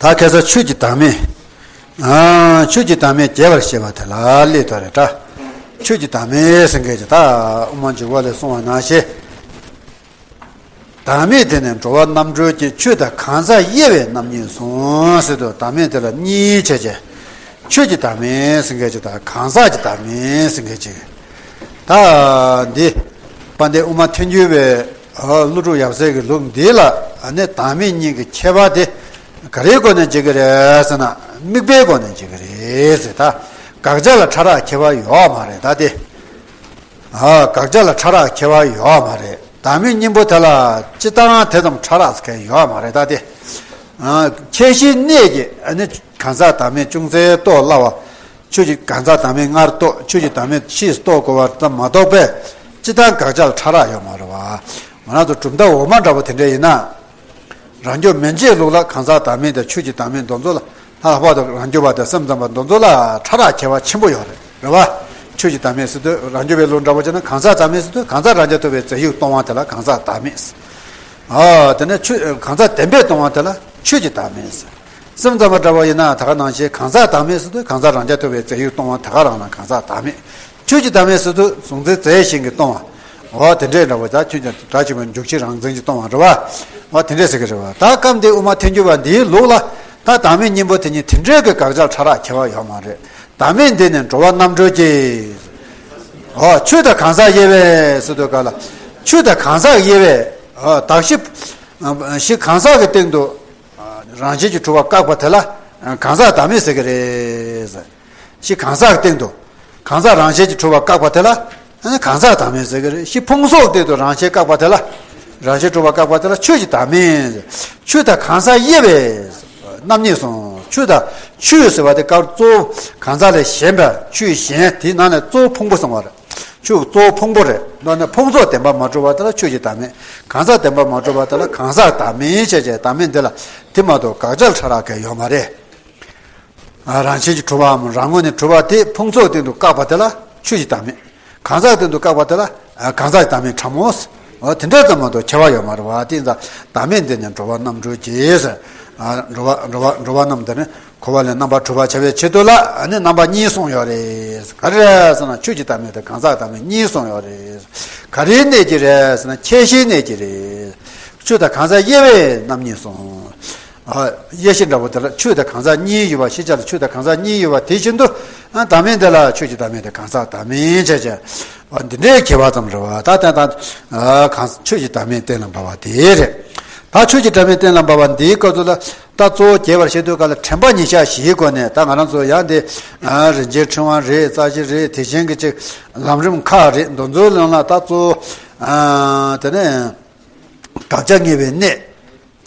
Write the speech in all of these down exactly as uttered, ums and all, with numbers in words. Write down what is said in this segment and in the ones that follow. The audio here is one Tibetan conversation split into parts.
ད་ཁ་སང་ཆོས་ཀྱི་བདག་མེད། ཨ། ཆོས་ཀྱི་བདག་མེད་རྒྱས་པར་བཤད་པ་དེ་ལ་སླེབས་དོ་རེད་ད། ཆོས་ཀྱི་བདག་མེད་ཟེར་མཁན་གྱི་ད་དབུ་མ་འཇུག་པ་ལས་གསུངས་པ་ནང་བཞིན། བདག་མེད་དེ་ནི་འགྲོ་བ་རྣམ་གྲོལ་གྱི། ཆོས་དང་གང་ཟག་དབྱེ་བས་རྣམ་གཉིས་གསུངས་ཟེར་དུས། བདག་མེད་དེ་ལ་གཉིས་ཕྱེ་བྱས། ཆོས་ཀྱི་བདག་མེད་ཟེར་མཁན་གྱི་དང་གང་ཟག་གི་བདག་མེད་ཟེར་མཁན་གྱི། ད་འདི་དཔལ་ལྡན་དབུ་མ་ཐལ་འགྱུར་བའི་ཀླུ་སྒྲུབ་ཡབ་སྲས་ཀྱི་ལུགས་འདི་ལ་ནི་བདག་མེད་གཉིས་ཀྱི་ཁྱད་པར་དེ་ག་རེའི་སྒོ་ནས་འབྱེད་ཀྱི་རེད་ཟེར་ན། དམིགས་པའི་སྒོ་ནས་འབྱེད་ཀྱི་རེད་ཟེར། ད་དགག་བྱ་ལ་ཕྲ་རགས་ཁྱད་པར་ཡོད་མ་རེད་ད་དེ། ཨ། དགག་བྱ་ལ་ཕྲ་རགས་ཁྱད་པར་ཡོད་མ་རེད། བདག་མེད་གཉིས་པོ་དེ་ལ་སྤྱིར་བཏང་དེ་ཙམ་ཕྲ་རགས་ཟེར་མཁན་ཡོད་མ་རེད་ད་དེ། ཨ། ཁྱད་གཞིའི་གནས་ཀྱིས་ཨ་ནི་གང་ཟག་བདག་མེད་ཅུང་ཟད་རྟོགས་སླ་བ། ཆོས་ཀྱི་གང་ཟག་བདག་མེད་སྔར་རྟོགས། ཆོས་ཀྱི་བདག་མེད་ཕྱིས་རྟོགས་དགོས་པ་ཙམ་མ་གཏོགས་པས་སྤྱིར་བཏང་དགག་བྱ་ལ་ཕྲ་རགས་ཡོད་མ་རེད་བ། ང་རང་ཚོ་གྲུབ་མཐའ་འོག་མ་འདྲ་པོ་དེ་འདྲ་ཡིན་ན། རང་རྒྱུད་མན་ཆད་ལུགས་ལ་གང་ཟག་བདག་མེད་དང་ཆོས་ཀྱི་བདག་མེད་འདི་ཚོ་ལ། ལྷག་པར་དུ་རང་རྒྱུད་པ་དང་སེམས་ཙམ་པ་འདི་ཚོ་ལ་ཕྲ་རགས་ཁྱད་པར་ཆེན་པོ་ཡོད་རེད། རེད་བ། ཆོས་ཀྱི་བདག་མེད་ཟེར་དུས་རང་རྒྱུད་པའི་ལུགས་འདྲ་པོ་བྱས་ན། གང་ཟག་བདག་མེད་ཟེར་དུས་གང་ཟག་རང་རྐྱ་ཐུབ་པའི་རྫས་ཡོད་སྟོང་པ་དེ་ལ་གང་ཟག་བདག་མེད་ཟེར། ཨ། དེ་ནས་ཆོས་གང་ཟག་བདེན་པས་སྟོང་པ་དེ་ལ་ཆོས་ཀྱི་བདག་མེད་ཟེར། སེམས་ཙམ་པ་འདྲ་པོ་ཡིན་ན་ད་ག་ནང་བཞིན་གང་ཟག་བདག་མེད་ཟེར་དུས་གང་ཟག་རང་རྐྱ་ཐུབ་པའི་རྫས་ཡོད་སྟོང་པ་དེ་ག་རང་ལ་གང་ཟག་བདག་མེད། ཆོས་ཀྱི་བདག་མེད་ཟེར་དུས་གཟུང་འཛིན་རྫས་གཞན་གྱིས་སྟོང་པ། འོ་དེ་འདྲས་འདྲ་པོ། ད་ཆོས་ཀྱི་སྒྲ་ཆེན་པོའི་འཇུག་བྱེད་རང་མཚན་གྱིས་སྟོང་པ་རེད་བ། འོ་དེ་འདྲས་ཟེར་གྱི་རེད་བ། ད་སྐབས་འདིའི་དབུ་མ་ཐལ་འགྱུར་བ་འདིའི་ལུགས་ལ། ད་བདག་མེད་གཉིས་པོ་དེ་གཉིས་དེ་འདྲས་ཀྱི་དགག་བྱ་ལ་ཕྲ་རགས་ཁྱད་པར་ཡོད་མ་རེད། བདག་མེད་འདི་ནི་འགྲོ་བ་རྣམ་གྲོལ་གྱི། འོ་ཆོས་དང་གང་ཟག་དབྱེ་བས་ཟེར་དུས་ག་ལ། ཆོས་དང་གང་ཟག་དབྱེ་བས། འོ་བདག་གཞན་གཞི་གང་ཟག་གི་སྟེང་དུ་རང་བཞིན་གྱིས་གྲུབ་པ་བཀག་པ་དེ་ལ་གང་ཟག་བདག་མེད་ཟེར་གྱི་རེད། གཞི་གང་ཟག་གི་སྟེང་དུ། གང་ཟག་རང་བཞིན་གྱིས་གྲུབ་པ་བཀག་པ་དེ་ལ་གང་ཟག་བདག་མེད་ཟེར་གྱི་རེད། གཞི་ཕུང་སོགས་སྟེང་དུ་རང་བཞིན་བཀག་པ་དེ་ལ། རང་བཞིན་གྲུབ་པ་བཀག་པ་དེ་ལ་ཆོས་ཀྱི་བདག་མེད། ཆོས་དང་གང་ཟག་དབྱེ་བས་རྣམ་གཉིས་གསུངས། ཆོས་དང་། ཆོས་ཟེར་བ་དེ་སྐབས་གཙོ་བོ་གང་ཟག་ལས་གཞན་པ་ཆོས་གཞན་དེའི་ནང་ནས་གཙོ་བོ་ཕུང་པོ་གསུངས་པ་རེད། ཆོས་གཙོ་བོ་ཕུང་པོ་རེད། ནང་ནས་ཕུང་སོགས་བདེན་པར་མ་གྲུབ་པ་དེ་ལ་ཆོས་ཀྱི་བདག་མེད། གང་ཟག་བདེན་པར་མ་གྲུབ་པ་དེ་ལ་གང་ཟག་བདག་མེད་བྱས་བྱས། བདག་མེད་འདི་ལ་དེ་མ་གཏོགས་དགག་བྱ་ལ་ཕྲ་རགས་གང་ཡང་ཡོད་མ་རེད། ཨ། རང་བཞིན་གྱིས་གྲུབ་པའམ་རང་ངོས་ནས་གྲུབ་པ་དེ་ཕུང་སོགས་སྟེང་དུ་བཀག་པ་དེ་ལ་ཆོས་ཀྱི་བདག་མེད། གང་ཟག་སྟེང་དུ་བཀག་པ་དེ་ལ། ཨ། གང་ཟག་གི་བདག་མེད་ཕྲ་མོ་ཟེར། འོ་དེ་འདྲ་ཙམ་མ་གཏོགས་ཁྱད་པར་ཡོད་མ་རེད་བ། དེ་ཡིན་ཙང་བདག་མེད་འདི་ནི་འགྲོ་བ་རྣམ་གྲོལ་གྱི་ཟེར། ཨ། འགྲོ་བ་འགྲོ་བ་འགྲོ་བ་རྣམས་དེ་ནི་འཁོར་བ་ལས་རྣམ་པར་གྲོལ་བར་བྱ་བའི་ཆེད་དུ་ལ་ནི་རྣམ་པ་གཉིས་གསུངས་ཡོད་རེད། ག་རེ་རེད་ཟེར་ན་ཆོས་ཀྱི་བདག་མེད་དང་གང་ཟག་བདག་མེད་གཉིས་གསུངས་ཡོད་རེད། ག་རེའི་གནས་ཀྱིས་རེད་ཟེར་ན་ཁྱད་གཞིའི་གནས་ཀྱིས་རེད། ཆོས་དང་གང་ཟག་དབྱེ་བས་རྣམ་གཉིས་གསུངས། ཨ། དབྱེ་གཞི་འདྲ་པོ་དེ་ལ་ཆོས་དང་གང་ཟག་གཉིས་ཡོད་པ། ཤེས་བྱ་ལ་ཆོས་དང་གང་ཟག་གཉིས་ཡོད་པ་དེ་བཞིན་དུ། ཨ། བདག་མེད་འདི་ལ་ཆོས་ཀྱི་བདག་མེད་དང་གང་ཟག་བདག་མེད་བྱས་བྱས། ཨ། འདི་འདྲའི་ཁྱད་པར་ཙམ་རེད་བ། ད་ལྟ་ད། ཨ། གང་ཆོས་ཀྱི་བདག་མེད་གཏན་ལ་འབེབས་པ་དེ་རེད། ད་ཆོས་ཀྱི་བདག་མེད་གཏན་ལ་འབེབས་པ་འདིའི་སྐབས་སུ་ལ། ད་གཙོ་བོ་རྒྱས་པར་བཤད་དུས་ག་ལ་དྲན་པ་ཉིད་ཤར་བཞིའི་སྒོ་ནས། ད་ང་རང་ཚོ་ཡང་འདི། ཨ། རིན་ཆེན་ཕྲེང་བ་རེད། རྩ་ཤེ་རེད། དེ་བཞིན་གྱི་ཅིག་ལམ་རིམ་ཁག་རེད། འདི་ཚོའི་ནང་ལ་ད་གཙོ་བོ། ཨ། དེ་ནས་དགག་བྱ་ངེས་པའི་གནས།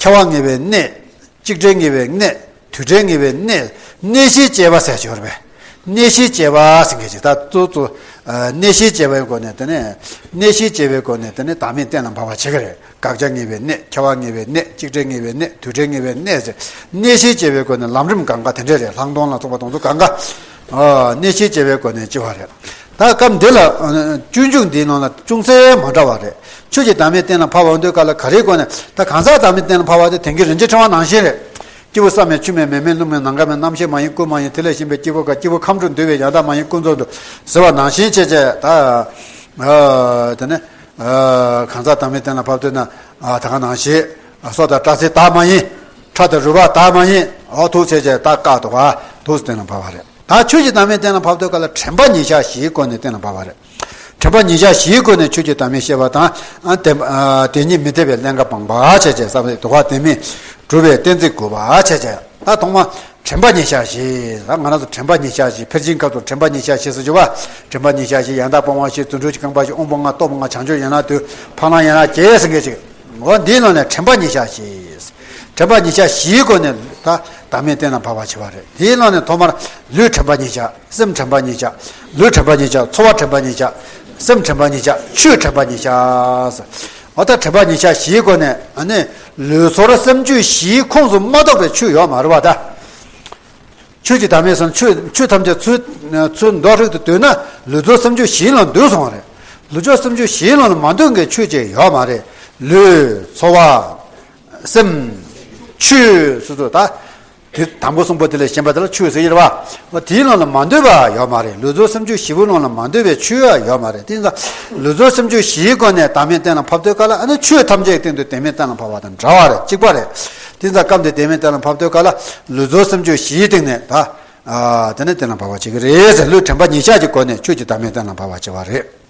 ཁྱབ་པ་ངེས་པའི་གནས། གཅིག་བྲལ་ངེས་པའི་གནས། དུས་བྲལ་ངེས་པའི་གནས། གནས་གཞིའི་དཔྱད་པ་ཟེར་ཡོད་རེད་པས། གནས་གཞིའི་དཔྱད་པ་ཟེར་མཁན་ཅིག་ད་གཙོ་གཙོ། ཨ། གནས་གཞིའི་དཔྱད་པའི་སྒོ་ནས་དེ་ནས། གནས་གཞིའི་དཔྱད་པའི་སྒོ་ནས་དེ་ནས་བདག་མེད་གཏན་ལ་འབེབས་པ་བྱེད་ཀྱི་རེད། དགག་བྱ་ངེས་པའི་གནས། ཁྱབ་པ་ངེས་པའི་གནས། གཅིག་བྲལ་ངེས་པའི་གནས། དུས་བྲལ་ངེས་པའི་གནས་ཟེར། གནས་གཞིའི་དཔྱད་པའི་སྒོ་ནས་ལམ་རིམ་གང་ག་དེ་འདྲས་རེད། ལྷག་མཐོང་ལ་སོགས་པ་དེ་ཚོ་གང་ག། ཨ། གནས་གཞིའི་དཔྱད་པའི་སྒོ་ནས་དཔྱད་པ་རེད། ད་སྐབས་འདི་ལ། ཨ། སྤྱོད་འཇུག་འདིའི་ནང་ལ་ཅུང་ཟད་མ་འདྲ་བ་རེད། ཆོས་ཀྱི་བདག་མེད་གཏན་ལ་ཕབ་པ་འདོད་ག་ལ་ག་རེའི་སྒོ་ནས། ད་གང་ཟག་བདག་མེད་གཏན་ལ་ཕབ་པ་དེ་དེང་གི་རིན་ཆེན་ཕྲེང་བ་ནང་བཞིན་རེད། སྐྱེས་བུ་ས་མེད་ཆུ་མེད་མེ་མེད་རླུང་མེད་ནམ་མཁའ་མེད། རྣམ་ཤེས་མ་ཡིན་ཀུན་མ་ཡིན། དེ་ལས་གཞན་པའི་སྐྱེ་བོ་གང་། སྐྱེས་བུ་ཁམས་དྲུག་འདུས་པའི་ཡང་དག་མ་ཡིན། ཀུན་རྫོབ་ཏུ་ཟེར་བ་ནང་བཞིན་བྱས་བྱས། ད། ཨ། དེ་ནས། ཨ། གང་ཟག་བདག་མེད་གཏན་ལ་ཕབ་འདོད་ན། ཨ། ད་ག་ནང་བཞིན། ཨ། སྲོག་དང་སྐྲག་ཚེ་བདག་མ་ཡིན། ཁྲག་དང་རུས་པ་བདག་མ་ཡིན། འོ་ཐུགས་ཚེ་ཆེ་བདག་བཀག་འདུག་ག་ཐུགས་གཏན་ལ་ཕབ་པ་རེད། ད་ཆོས་ཀྱི་བདག་མེད་གཏན་ལ་ཕབ་འདོད་ག་ལ་དྲན་པ་ཉིད་ཤར་བཞིའི་སྒོ་ནས་གཏན་ལ་ཕབ་པ་རེད། དྲན་པ་ཉིད་ཤར་བཞིའི་སྒོ་ནས་ཆོས་ཀྱི་བདག་མེད་བཤད་པ་དང་། ཨ། དེ། ཨ། དེ་ཉིད་མི་འཐད་པའི་ཀླན་ཀ་སྤངས་པ་བྱས་བྱས། ས་བཅད་དུ་ཁ་དེ་མིན་གྲུབ་པའི་གཏན་ཚིགས་དགུ་པ་བྱས་བྱས། ད་ཐོག་མ་དྲན་པ་ཉིད་ཤར་བཞི། ད་ང་རང་ཚོ་དྲན་པ་ཉིད་ཤར་བཞི། ཕལ་ཆེར་སྐབས་སུ་དྲན་པ་ཉིད་ཤར་བཞི་ཟེར་རྒྱུ་བ། དྲན་པ་ཉིད་ཤར་བཞི། ཡང་དག་སྤོང་བ་བཞི། རྫུ་འཕྲུལ་གྱི་རྐང་པ་བཞི། དབང་པོ་ལྔ། སྟོབས་ལྔ། བྱང་ཆུབ་ཡན་ལག་བདུན། འཕགས་ལམ་ཡན་ལག་བརྒྱད་ཟེར་མཁན་ཅིག་འོ་འདིའི་ནང་ནས་དྲན་པ་ཉིད་ཤར་བཞི། དྲན་པ་ཉིད་ཤར་བཞིའི་སྒོ་ནས་ད་བདག་མེད་གཏན་ལ་ཕབ་པ་བྱེད་པ་རེད། དེའི་ནང་ནས་ཐོག་མར་ལུས་དྲན་པ་ཉིད་ཤར། སེམས་དྲན་པ་ཉིད་ཤར། ལུས་དྲན་པ་ཉིད་ཤར། ཚོར་བ་དྲན་པ་ཉིད་ཤར། སེམས་དྲན་པ་ཉིད་ཤར། ཆོས་དྲན་པ་ཉིད་ཤར། འོ་ད་དྲན་པ་ཉིད་ཤར་བཞིའི་སྒོ་ནས། ཨ་ནི་ལུས་ཚོར་སེམས་ཆོས་བཞིའི་ཁོངས་སུ་མ་གཏོགས་པའི་ཆོས་ཡོད་མ་རེད་པ་ད། ཆོས་ཀྱི་བདག་མེད་ཟེར་ན་ཆོས་ཆོས་ཐམས་ཅད་ཚུར་ཚུར་མདོར་བསྡུས་ཏེ་འདོད་ན་ལུས་ཚོར་སེམས་ཆོས་བཞིའི་ནང་འདུས་སོང་བ་རེད། ལུས་ཚོར་སེམས་ཆོས་བཞིའི་ནང་ལ་མ་འདུས་མཁན་ཆོས་ཅིག་ཡོད་མ་རེད། ལུས། ཚོར་བ། སེམས། ཆོས་སོ་སོ་ད། དེ་དང་པོ་གསུམ་པོ་དེ་ལ་ཞེན་པ་དེ་ལ་ཆོས་ཟེར་གྱི་རེད་བ། འོ་དེའི་ལམ་ལ་མ་འདུས་པ་ཡོད་མ་རེད། ལུས་རྫས་སེམས་བསྐྱེད་བཞི་པོའི་ལམ་ལ་མ་འདུས་པའི་ཆོས་ཡང་ཡོད་མ་རེད། དེ་ཡིན་ཙང་ལུས་རྫས་སེམས་བསྐྱེད་བཞིའི་སྒོ་ནས་བདག་མེད་གཏན་ལ་ཕབ་དུས་སྐབས་ལ་ཨ་ནི་ཆོས་ཐམས་ཅད་ཀྱི་སྟེང་དུ་བདག་མེད་གཏན་ལ་ཕབ་པ་དང་འདྲ་བ་རེད། གཅིག་པ་རེད། དེ་ཡིན་ཙང་སྐབས་འདིར་བདག་མེད་གཏན་ལ་ཕབ་དུས་སྐབས་ལ་ལུས་རྫས་སེམས་བསྐྱེད་བཞིའི་སྟེང་ནས་ད། ཨ། དེ་ནས་གཏན་ལ་ཕབ་པ་བྱེད་ཀྱི་རེད་ཟེར། ལུས་དྲན་པ་ཉེར་བཞག་གི་སྒོ་ནས་ཆོས་ཀྱི་བདག་མེད་གཏན་ལ་ཕབ་པ་བྱེད་པ་རེད།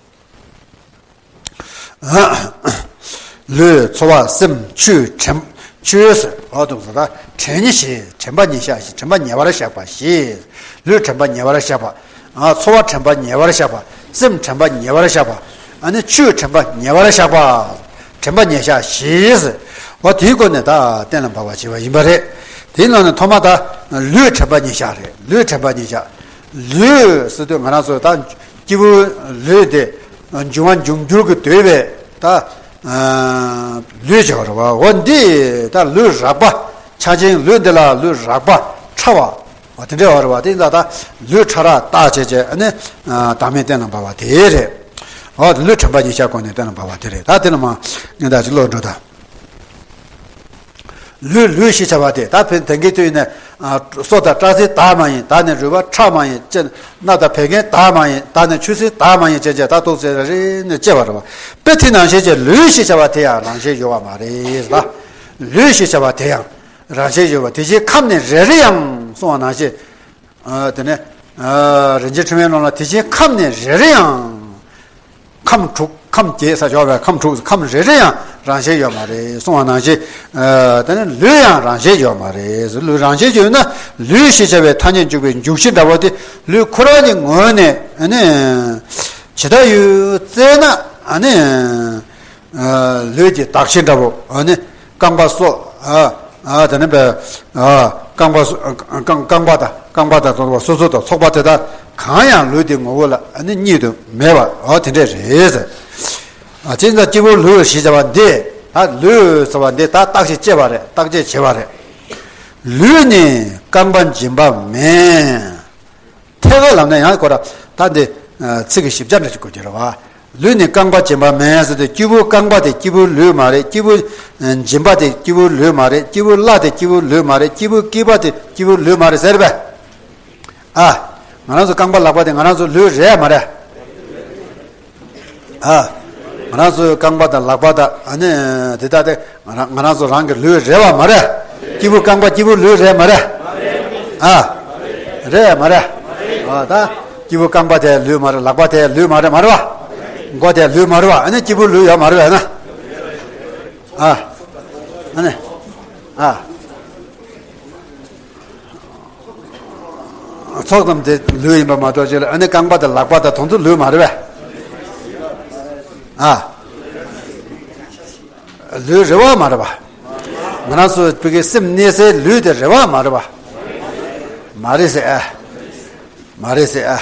ལུས་ཚོར་བ་སེམས་ཆོས་དྲན། ཆོས་ཟེར་བ་དུ་ཟེར་ད་དྲན་ཉེར་བཞག་དྲན་པ་ཉེར་བཞག་བཞི། དྲན་པ་ཉེ་བར་བཞག་པ་བཞི། ལུས་དྲན་པ་ཉེ་བར་བཞག་པ། ཨ། ཚོར་བ་དྲན་པ་ཉེ་བར་བཞག་པ། སེམས་དྲན་པ་ཉེ་བར་བཞག་པ། ཨ་ནི་ཆོས་དྲན་པ་ཉེ་བར་བཞག་པ། དྲན་པ་ཉེར་བཞག་བཞི་ཟེར། འོ་དེའི་སྒོ་ནས་ད་གཏན་ལ་ཕབ་པ་བྱེད་པ་ཡིན་པ་རེད། དེའི་ནང་ནས་ཐོག་མ་ད་ལུས་དྲན་པ་ཉེར་བཞག་རེད། ལུས་དྲན་པ་ཉེར་བཞག་ལུས་ཟེར་དུས་ང་རང་ཚོ་ད་སྐྱེས་བུ་ལུས་དེ་འབྱུང་བ་འབྱུང་འགྱུར་གྱི་འདོད་པའི་ད་ལུས་བྱ་བ་རེད་བ། འོ་འདི་ད་ལུས་རགས་པ། ཆགས་ཅན་ལུས་འདི་ལ་ལུས་རགས་པ་ཕྲ་བ། འོ་དེ་འདྲ་བ་རེད་བ། དེ་ཡིན་ཙང་ད་ལུས་ཕྲ་རགས་བརྟག་བྱས་བྱས་ཨ་ནི་བདག་མེད་གཏན་ལ་ཕབ་པ་དེ་རེད། འོ་ལུས་དྲན་པ་ཉེར་བཞག་སྒོ་ནས་གཏན་ལ་ཕབ་པ་དེ་རེད། ད་དེ་ལ་མ་ངས་ད་ཅིག་ཀློག་འགྲོ་ད། ལུས་ལུས་ཞེས་བྱ་བ་དེ་ད་ཕན་དེང་གི་དུས་ནས་ཨ། སོ་དང་སྐྲ་རྩི་དག་མ་ཡིན། ད་ནི་རུས་པ་ཕྲ་མ་ཡིན། ལྕེ་སྣ་དང་བད་ཀན་དག་མ་ཡིན། ད་ནི་ཆུ་སྲིན་དག་མ་ཡིན་ཅེས་བྱས་ད་ཏོག་ཙེ་རེ་རེ་ནས་དཔྱད་པ་རེད་བ། དཔེ་དེ་ནང་བཞིན་གྱི་ལུས་ཞེས་བྱ་བ་དེ་ཡང་རང་བཞིན་ཡོད་པ་མ་རེད་ལ། ལུས་ཞེས་བྱ་བ་དེ་ཡང་རང་བཞིན་ཡོད་པ་དེ་བཞིན་ཁམས་ནི་རེ་རེ་ཡང་གསུངས་པ་ནང་བཞིན། ཨ། དེ་ནས་ཨ། རིན་ཆེན་ཕྲེང་བའི་ནང་ལ་དེ་བཞིན་ཁམས་ནི་རེ་རེ་ཡང་། ཁམས་དྲུག་ཁམས་བརྒྱད་ས་ཆོག་པའི་ཁམས་དྲུག་ཁམས་རེ་རེ་ཡང་རང་བཞིན་ཡོད་མ་རེད་གསུངས་པ་ནང་བཞིན། ཨ། དེ་ནི་ལུས་ཡང་རང་བཞིན་ཡོད་མ་རེད། ལུས་རང་བཞིན་ཡོད་ན་ལུས་ཞེས་བྱ་བའི་ཐ་སྙད་འཇུག་པའི་འཇུག་གཞི་འདྲ་བོ་དེ་ལུས་ཁོ་རང་གི་ངོས་ནས་ཨ་ནི་ཇི་ལྟར་ཡོད་བཙལ་ན་ཨ་ནི། ཨ། ལུས་ཀྱི་གདགས་གཞི་འདྲ་བོ། ཨ་ནི་རྐང་པ་སོགས། ཨ། ཨ། དེ་ནི་བས། ཨ། རྐང་པ་སོ། རྐང་རྐང་པ་དང་རྐང་པ་དང་དང་པོ་སོ་སོ་དང་ཚོགས་པ་དེ་དག་གང་ཡང་ལུས་དེའི་ངོ་བོ་ལ་ཨ་ནི་གཉིས་སུ་མེད་པ། ཨ། དེ་འདྲ་རེད་ཟེར། ཨ། དེ་ཡིན་ཙང་སྐྱེས་བུ་ལུས་ཞེས་བྱ་བ་འདི། ད་ལུས་ཟེར་བ་འདི་ད་བརྟག་ཞིབ་བྱེད་པ་རེད། བརྟག་དཔྱད་བྱེད་པ་རེད། ལུས་ནི་རྐང་པ་འབྱིན་པ་མེད། ཐད་ཀར་ལབ་ན་ཡང་ཁོ་ར་ད་འདི་ཚིག་གི་ཞིབ་ཆ་འདྲ་ཞིག་དགོས་ཀྱི་རེད་བ། ལུས་ནི་རྐང་པ་འབྱིན་པ་མེད་ཟེར་དུས་སྐྱེས་བུ་རྐང་པ་དེ་སྐྱེས་བུ་ལུས་མ་རེད། སྐྱེས་བུ་འབྱིན་པ་དེ་སྐྱེས་བུ་ལུས་མ་རེད། སྐྱེས་བུ་བརླ་དེ་སྐྱེས་བུ་ལུས་མ་རེད། སྐྱེས་བུ་སྐྱེས་པ་དེ་སྐྱེས་བུ་ལུས་མ་རེད་ཟེར་བས། ཨ། ང་རང་ཚོ་རྐང་པ་ལག་པ་དེ་ང་རང་ཚོ་ལུས་རེད་མ་རེད། ཨ། ང་རང་ཚོའི་རྐང་པ་དང་ལག་པ་དང་ཨ་ནི་དེ་དག་དེ་ང་རང་ང་རང་ཚོ་རང་གི་ལུས་རེད་བ་མ་རེད། སྐྱེས་བུ་རྐང་པ་སྐྱེས་བུ་ལུས་རེད་མ་རེད། ཨ། རེད་མ་རེད། ཨ། ད་སྐྱེས་བུ་རྐང་པ་དེ་ལུས་མ་རེད། ལག་པ་དེ་ལུས་མ་རེད། མ་རེད་བ། མགོ་དེ་ལུས་མ་རེད་བ། ཨ་ནི་སྐྱེས་བུ་ལུས་ཡོད་མ་རེད་བས་ན། ཨ། ཨ་ནི། ཨ། ཚོགས་ཙམ་དེ་ལུས་ཡིན་པ་མ་གཏོགས་ཅིག་ལ་ཨ་ནི་རྐང་པ་དང་ལག་པ་དང་དོན་དུ་ལུས་མ་རེད་པས། ཨ། ལུས་རེད་བ་མ་རེད་པ། ང་རང་ཚོ་བོད་ཀྱི་སེམས་གནས་སའི་ལུས་དེ་རེད་བ་མ་རེད་པ། མ་རེད་ཟེར་ཨ། མ་རེད་ཟེར་ཨ།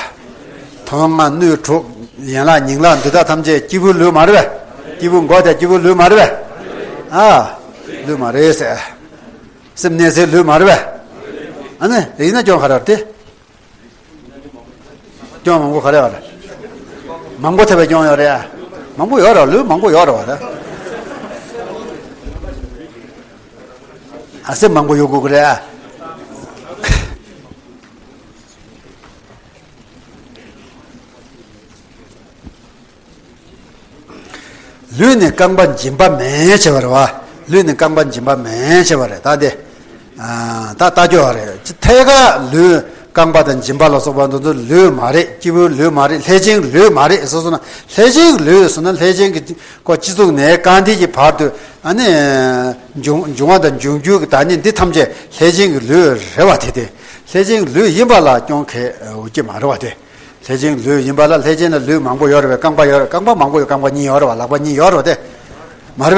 དོན་ལྔ་སྣོད་དྲུག་ཡན་ལག་ཉིང་ལག་འདི་དག་ཐམས་ཅད་སྐྱེས་བུ་ལུས་མ་རེད་པས། སྐྱེས་བུ་མགོ་དང་སྐྱེས་བུ་ལུས་མ་རེད་པས། ཨ། ལུས་མ་རེད་ཟེར་ཨ། སེམས་གནས་སའི་ལུས་མ་རེད་པས། ཨ་ནི་ཡིན་ན་སྐྱོན་ག་རེ་རེད་དེ། སྐྱོན་མང་པོ་ག་རེ་ཡོད་རེད། མང་པོ་ཐེབས་པའི་སྐྱོན་ཡོད་རེད་ཨ། མང་པོ་ཡོད་རེད་བ། ལུས་མང་པོ་ཡོད་རེད་བ་ད། ཨ་སེམས་མང་པོ་ཡོད་དགོས་ཀྱི་རེད་ཨ། ལུས་ནི་རྐང་པ་འབྱིན་པ་མེད་བྱས་པ་རེད་བ། ལུས་ནི་རྐང་པ་འབྱིན་པ་མེད་བྱས་པ་རེད་ད་དེ། ཨ། ད་ལྟ་རྒྱུ་བ་རེད། ཐད་ཀར་ལུས་རྐང་པ་དང་འབྱིན་པ་ལ་སོགས་པ་འདི་ཚོ་ལུས་མ་རེད། སྐྱེས་བུ་ལུས་མ་རེད། ལྷས་བྱིན་ལུས་མ་རེད་ཟེར་སོང་ན་ལྷས་བྱིན་ལུས་ཟེར་ན་ལྷས་བྱིན་གྱི་ཁོ་སྤྱི་གཙུག་ནས་རྐང་མཐིལ་གྱི་བར་དུ་ཨ་ནི་འབྱུང་འབྱུང་བ་དང་འབྱུང་འགྱུར་གྱི་བདག་ཉིད་འདི་ཐམས་ཅད་ལྷས་བྱིན་གྱི་ལུས་རེད་བ། དེ་དེ་ལྷས་བྱིན་གྱི་ལུས་ཡིན་པ་ལ་སྐྱོན་གང་ཡང་ཡོད་ཀྱི་མ་རེད་བ་དེ། ལྷས་བྱིན་ལུས་ཡིན་པ་ལ་ལྷས་བྱིན་ལ་ལུས་མང་པོ་ཡོད་རེད་པས། རྐང་པ་ཡོད་རེད། རྐང་པ་མང་པོ་ཡོད། རྐང་པ་གཉིས་ཡོད་རེད་བ། ལག་པ་གཉིས་ཡོད་རེད་བ་དེ། མ་རེད་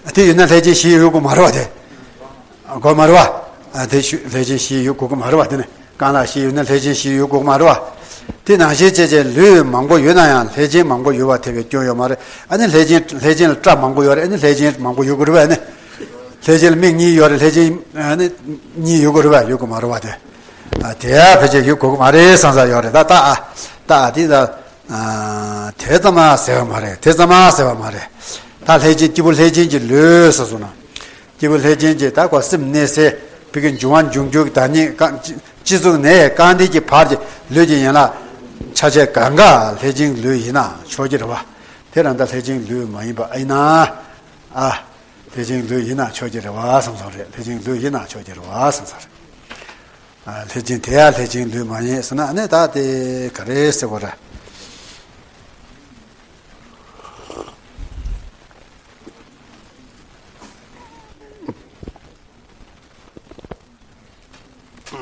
པས། དེ་ཡོད་ན་ལྷས་བྱིན་བཞི་ཡོད་དགོས་མ་རེད་བ་དེ། དགོས་མ་རེད་བ། དེ་ལྷས་བྱིན་བཞི་ཡོད་དགོས་ཀྱི་མ་རེད་བ་དེ་ནི། རྐང་ལག་བཞི་ཡོད་ན་ལྷས་བྱིན་བཞི་ཡོད་དགོས་ཀྱི་མ་རེད་བ། དེ་ནང་བཞིན་བྱས་བྱས་ལུས་མང་པོ་ཡོད་ན་ཡང་ལྷས་བྱིན་མང་པོ་ཡོད་པ་ཐེབས་པའི་སྐྱོན་ཡོད་མ་རེད། ཨ་ནི་ལྷས་བྱིན་ལྷས་བྱིན་ལ་སྐྲ་མང་པོ་ཡོད་རེད། ཨ་ནི་ལྷས་བྱིན་མང་པོ་ཡོད་དགོས་རེད་བ། ཨ་ནི་ལྷས་བྱིན་ལ་མིག་གཉིས་ཡོད་རེད། ལྷས་བྱིན་ཨ་ནི་གཉིས་ཡོད་དགོས་རེད་བ། ཡོད་དགོས་མ་རེད་བ་དེ། ཨ། དེ་ཡང་ཕལ་ཆེར་ཡོད་དགོས་ཀྱི་མ་རེད་བསམ་ས་ཡོད་རེད། ད་ད་ཨ་ད་ཨ་དེ་ད་ཨ་དེ་ཙམ་མ་ཟེར་བ་མ་རེད། དེ་ཙམ་མ་ཟེར་བ་མ་རེད། ད་ལྷས་བྱིན་སྐྱེས་བུ་ལྷས་བྱིན་གྱི་ལུས་ཟེར་སོང་ན། སྐྱེས་བུ་ལྷས་བྱིན་གྱི་ད་ཁོ་སེམས་གནས་སའི་ ཕ་གི་འབྱུང་བ་འབྱུང་འགྱུར་གྱི་བདག་ཉིད་རྐང་སྤྱི་གཙུག་ནས་རྐང་མཐིལ་གྱི་བར་གྱི་ལུས་ཀྱི་ཡན་ལག་ཆ་བྱད་གང་ག་ལྷས་བྱིན་ལུས་ཡིན་ན་ཆོག་གི་རེད་བ། དེ་རང་ད་ལྷས་བྱིན་ལུས་མ་ཡིན་པ་ཨེ་ཡིན་ན། ཨ། ལྷས་བྱིན་ལུས་ཡིན་ན་ཆོག་གི་རེད་བ་བསམ་སོང་རེད། ལྷས་བྱིན་ལུས་ཡིན་ན་ཆོག་གི་རེད་བ་བསམ་སོང་རེད། ཨ། ལྷས་བྱིན་དེ་ཡང་ལྷས་བྱིན་ལུས་མ་ཡིན་ཟེར་ན་ཨ་ནི་ད་དེ་ག་རེ་ཟེར་དགོས་རེད།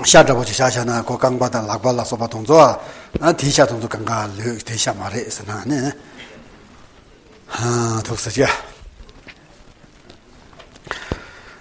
ཤ་འདྲ་པོ་ཅིག་བཞག་བཞག་ན་ཁོ་རྐང་པ་དང་ལག་པ་ལ་སོགས་པ་དེ་ཚོ། ཨ། དེའི་ཤ་དེ་ཚོ་གང་ག་ལུས་དེའི་ཤ་མ་རེད་ཟེར་ན་ནི། ཨ། ཐུགས་སུ་ཆུད།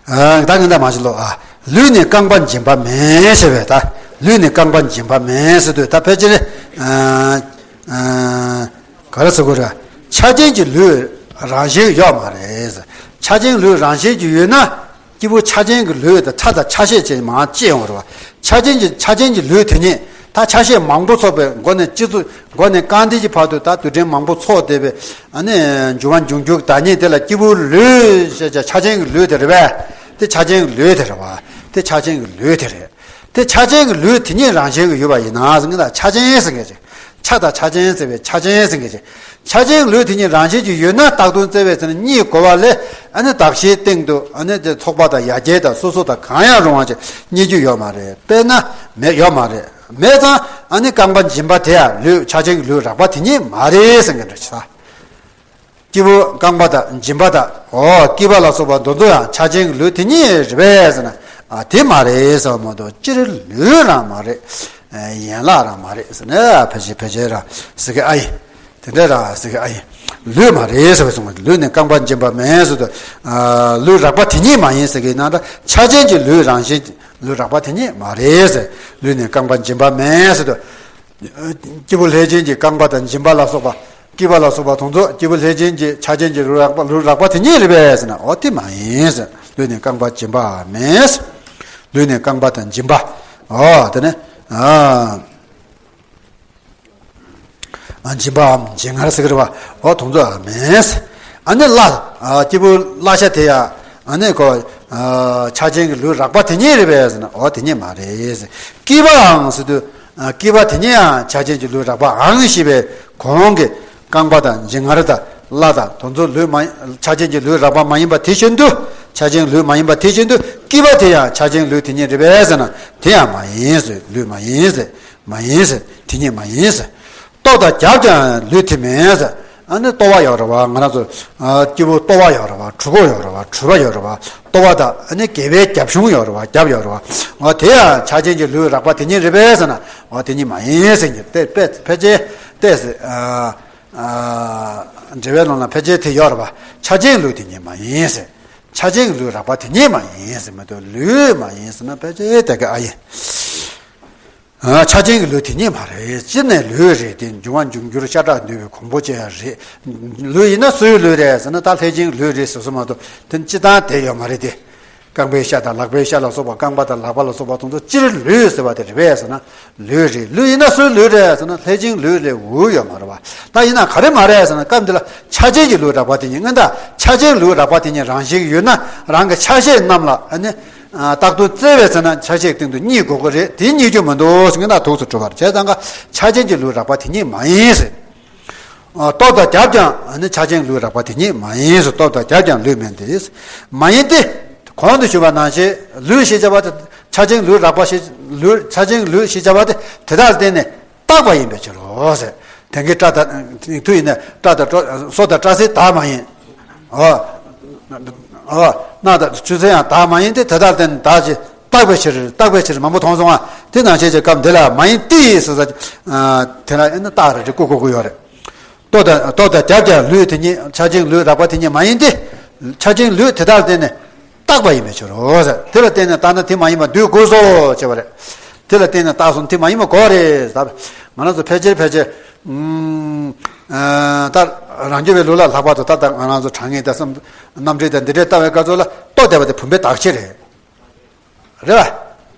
ཨ། ད་ངན་ད་མ་བྱེད་ལོ། ཨ། ལུས་ནི་རྐང་པ་འབྱིན་པ་མེད་ཟེར་བས་ད། ལུས་ནི་རྐང་པ་འབྱིན་པ་མེད་ཟེར་དུས་ད་ཕལ་ཆེར། ཨ། ཨ། ག་རེ་ཟེར་དགོས་རེད། ཆ་ཅན་གྱི་ལུས་རང་བཞིན་ཡོད་མ་རེད། ཆ་ཅན་ལུས་རང་བཞིན་གྱི་ཡོད་ན། སྐྱེས་བུ་ཆ་ཅན་གྱི་ལུས་དང་ཆ་དང་ཆ་ཤས་ཅན་མང་སྐྱེ་ཡོང་བ་རེད་བ། ཆ་ཅན་གྱི་ཆ་ཅན་གྱི་ལུས་དེ་ཉིད་ད་ཆ་ཤས་མང་པོ་ཚོགས་པའི་སྒོ་ནས་སྤྱི་གཙུག་སྒོ་ནས་རྐང་མཐིལ་གྱི་བར་དུ་ད་རྡུལ་ཕྲན་མང་པོ་ཚོགས་བསྡད་པའི། ཨ་ནི་འབྱུང་བ་འབྱུང་འགྱུར་བདག་ཉིད་དེ་ལ་སྐྱེས་བུ་ལུས་ཞེས་བྱ་ཆ་ཅན་གྱི་ལུས་དེ་རེད་པས། དེ་ཆ་ཅན་གྱི་ལུས་དེ་རེད་བ། དེ་ཆ་ཅན་གྱི་ལུས་དེ་རེད། དེ་ཆ་ཅན་གྱི་ལུས་དེ་ཉིད་རང་བཞིན་གྱིས་ཡོད་པ་ཡིན་ན་ཟེར་གྱི་ད་ཆ་ཅན་ཟེར་མཁན་ཅིག་ཆ་དང་ཆ་ཅན་ཟེར་བའི་ཆ་ཅན་ཟེར་མཁན་ཅིག་ཆ་ཅན་གྱི་ལུས་དེ་ཉིད་རང་བཞིན་གྱིས་ཡོད་ན་རྟག་ཏུ་བཙལ་བས་ཟེར་ན་གཉིས་གོ་བ་ལས། ཨ་ནི་གདགས་གཞིའི་སྟེང་དུ་ཨ་ནི་དེ་ཚོགས་པ་དང་ཡ་གྱལ་དང་སོ་སོ་དང་གང་ཡང་རུང་བ་ཅིག་རྙེད་རྒྱུ་ཡོད་མ་རེད། དཔེར་ན་མེད་ཡོད་མ་རེད། མེད་ཙང་ཨ་ནི་རྐང་པ་འབྱིན་པ་དེ་ཡང་ལུས་ཆ་ཅན་གྱི་ལུས་རགས་པ་དེ་ཉིད་མ་རེད་ཟེར་མཁན་འདྲ་ཞིག་ད། སྐྱེས་བུ་རྐང་པ་དང་འབྱིན་པ་དང་། འོ། སྐྱེས་པ་ལ་སོགས་པ་འདི་ཚོ་ཡང་ཆ་ཅན་གྱི་ལུས་དེ་ཉིད་རེད་པས་ཟེར་ན། ཨ། དེ་མ་རེད་ཟེར་བ་མ་གཏོགས་སྤྱིར་ལུས་རང་མ་རེད། ཡན་ལག་རང་མ་རེད་ཟེར་ན་ཕལ་ཆེར་ཕལ་ཆེར་རང་ཟེར་གི་ཨ་ཡིན། དེ་འདྲ་རང་ཟེར་གི་ཨ་ཡིན། ལུས་མ་རེད་ཟེར་བའི་གསུང་བ། ལུས་ནི་རྐང་པ་འབྱིན་པ་མེད་ཟེར་དུས། ཨ། ལུས་རགས་པ་དེ་ཉིད་མ་ཡིན་ཟེར་གི་ན་ད་ཆ་ཅན་གྱི་ལུས་རང་བཞིན་གྱི་ལུས་རགས་པ་དེ་ཉིད་མ་རེད་ཟེར། ལུས་ནི་རྐང་པ་འབྱིན་པ་མེད་ཟེར་དུས། སྐྱེས་བུ་ལྷས་བྱིན་གྱི་རྐང་པ་དང་འབྱིན་པ་ལ་སོགས་པ། སྐྱེས་པ་ལ་སོགས་པ་དེ་ཚོ་སྐྱེས་བུ་ལྷས་བྱིན་གྱི་ཆ་ཅན་གྱི་ལུས་རགས་པ། ལུས་རགས་པ་དེ་ཉིད་རེད་པས་ཟེར་ན། འོ་དེ་མ་ཡིན་ཟེར། ལུས་ནི་རྐང་པ་འབྱིན་པ་མེད། ལུས་ནི་རྐང་པ་དང་འབྱིན་པ། འོ་དེ་ནི། ཨ། ཨ། འབྱིན་པའམ་འབྱིན་ངར་ཟེར་གི་རེད་བ། འོ་དེ་ཚོ་མེད། ཨ་ནི་བླ། ཨ། སྐྱེས་བུ་བླ་ཤ་དེ་ཡང་ཨ་ནི་ཁོ། ཨ། ཆ་ཅན་གྱི་ལུས་རགས་པ་དེ་ཉིད་རེད་པས་ཟེར་ན། འོ་དེ་ཉིད་མ་རེད། སྐྱེས་པའང་ཟེར་དུས། ཨ། སྐྱེས་པ་དེ་ཉིད་ཡང་ཆ་ཅན་གྱི་ལུས་རགས་པའང་ཞེས་པའི་གོང་གི་རྐང་པ་དང་འབྱིན་ངར་དང་བླ་དང་དེ་ཚོ་ལུས་མ། ཆ་ཅན་གྱི་ལུས་རགས་པ་མ་ཡིན་པ་དེ་བཞིན་དུ། ཆ་ཅན་ལུས་མ་ཡིན་པ་དེ་བཞིན་དུ་སྐྱེས་པ་དེ་ཡང་ཆ་ཅན་ལུས་དེ་ཉིད་རེད་པས་ཟེར་ན། དེ་ཡང་མ་ཡིན་ཟེར། ལུས་མ་ཡིན་ཟེར། མ་ཡིན་ཟེར། དེ་ཉིད་མ་ཡིན་ཟེར། ལྟོ་དང་རྒྱབ་ཀྱང་ལུས་དེ་མིན་ཟེར། ཨ་ནི་ལྟོ་བ་ཡོད་རེད་བ། ང་རང་ཚོ། ཨ། སྐྱེས་བུ་ལྟོ་བ་ཡོད་རེད་བ། གྲུ་གུ་ཡོད་རེད་བ། གྲུ་པ་ཡོད་རེད་བ། ལྟོ་བ་དང་ཨ་ནི་སྒལ་པའི་རྒྱབ་གཞུང་ཡོད་རེད་བ། རྒྱབ་ཡོད་རེད་བ། འོ་དེ་ཡང་ཆ་ཅན་གྱི་ལུས་རགས་པ་དེ་ཉིད་རེད་པས་ཟེར་ན། འོ་དེ་ཉིད་མ་ཡིན་ཟེར་གྱི། དེ་དཔེ་ཕལ་ཆེར་ཏོག་ཙམ། ཨ། ཨ། འགྲེལ་པའི་ནང་ལ་ཕལ་ཆེར་དེ་ཡོད་རེད་བ། ཆ་ཅན་ལུས་དེ་ཉིད་མ་ཡིན་ཟེར། ཆ་ཅན་གྱི་ལུས་རགས་པ་དེ་ཉིད་མ་ཡིན་ཟེར་མ་གཏོགས་ལུས་མ་ཡིན་ཟེར་ན་ཕལ་ཆེར་དེ་ག་ཨ་ཡིན། ཨ། ཆ་ཅན་གྱི་ལུས་དེ་ཉིད་མ་རེད། སྤྱིར་ནས་ལུས་རེད་དེ། འབྱུང་བ་འབྱུང་འགྱུར་ཤ་ཁྲག་འདུས་པའི་གོང་བུ་ཅན་རེད། ལུས་ཡིན་ན་སུའི་ལུས་རེད་ཟེར་ན་ད་ལྷས་བྱིན་ལུས་རེད་ཟེར་སོང་མ་གཏོགས་དེ་སྤྱིར་བཏང་དེ་ཡོད་མ་རེད་དེ། རྐང་པའི་ཤ་དང་ལག་པའི་ཤ་ལ་སོགས་པ། རྐང་པ་དང་ལག་པ་ལ་སོགས་པ་དེ་ཚོ་སྤྱིར་ལུས་ཟེར་བ་དེ་རེད་པས་ཟེར་ན། ལུས་རེད། ལུས་ཡིན་ན་སུའི་ལུས་རེད་ཟེར་ན་ལྷས་བྱིན་ལུས་ལས་འོས་ཡོད་མ་རེད་བ། ད་ཡིན་ན་ག་རེ་མ་རེད་ཟེར་ན་སྐབས་འདི་ལ་ཆ་ཅན་གྱི་ལུས་རགས་པ་དེ་ཉིད། སྔོན་ད་ཆ་ཅན་ལུས་རགས་པ་དེ་ཉིད་རང་བཞིན་ཡོད་ན་རང་གི་ཆ་ཤས་རྣམས་ལ་ཨ་ནི། ཨ། རྟག་ཏུ་བཙལ་བས་ཟེར་ན་ཆ་ཤས་སྟེང་དུ་རྙེད་དགོས་ཀྱི་རེད། དེ་རྙེད་རྒྱུ་མི་འདུག་ཟེར་ན་ཐུགས་སུ་འགྲོ་བར་བྱས་ཙང་ཀ་ཆ་ཅན་གྱི་ལུས་རགས་པ་དེ་ཉིད་མ་ཡིན་ཟེར། ཨ། ལྟོ་དང་རྒྱབ་ཀྱང་ཨ་ནི་ཆ་ཅན་ལུས་རགས་པ་དེ་ཉིད་མ་ཡིན་ཟེར། ལྟོ་དང་རྒྱབ་ཀྱང་ལུས་མིན་ཏེ། མ་ཡིན་ཏེ། གོང་དུ་ཞུས་པ་ནང་བཞིན་ལུས་ཞེས་བྱ་བ་དེ། ཆ་ཅན་ལུས་རགས་པ་ཞེས། ལུས། ཆ་ཅན་ལུས་ཞེས་བྱ་བ་དེ་དེ་དག་ལ་བརྟེན་ནས་བཏགས་པ་ཡིན་པའི་ཕྱིར་རོ་ཟེར། དེང་གི་སྐྲ་དང་། དུས་ཡིན་ན་སྐྲ་དང་སོ་དང་སྐྲ་སེར་དག་མ་ཡིན། འོ། འོ། རྣག་དང་ཆུ་སེར་ཡང་དག་མ་ཡིན་ཏེ། དེ་དག་ལ་བརྟེན་ནས་བཏགས་ཀྱི། བཏགས་པའི་ཕྱིར། བཏགས་པའི་ཕྱིར་མང་པོ་མཐོང་སོང་ང་། དེ་ནང་བཞིན་གྱི་སྐབས་འདི་ལ་མ་ཡིན་ཏེ་ཟེར་ས། ཨ། དེ་ལ་ཨེ་ན་བཏགས་རེད། རེད། ཀུ་ཀུ་ཀུ་ཡོད་རེད། ལྟོ་དང་། ལྟོ་དང་རྒྱབ་ཀྱང་ལུས་དེ་ཉིད། ཆ་ཅན་ལུས་རགས་པ་དེ་ཉིད་མ་ཡིན་ཏེ། ཆ་ཅན་ལུས་དེ་དག་ལ་བརྟེན་ནས་བཏགས་པ་ཡིན་པའི་ཕྱིར་རོ་ཟེར། དེ་ལ་བརྟེན་ནས་བཏགས་ན་དེ་མ་ཡིན་པ་འདོད་དགོས་སོ་ཅེས་པ་རེད། དེ་ལ་བརྟེན་ནས་བཏགས་སོང་དེ་མ་ཡིན་པ་གོ་རེད་ཟེར། ང་རང་ཚོ་ཕལ་ཆེར་ཕལ་ཆེར། ཨ། ད་རང་རྒྱུད་པའི་ལུགས་ལ་ལྷག་པར་དུ་ད་ལྟ་ང་རང་ཚོ་དྲང་ངེས་དང་བསམ། རྣམ་འགྲེལ་དང་འདི་འདྲའི་ལྟ་བའི་སྐབས་སུ་ལ་ལྟོ་དེ་བ་དེ་བུམ་པའི་དག་བྱེད་རེད། རེད་བ།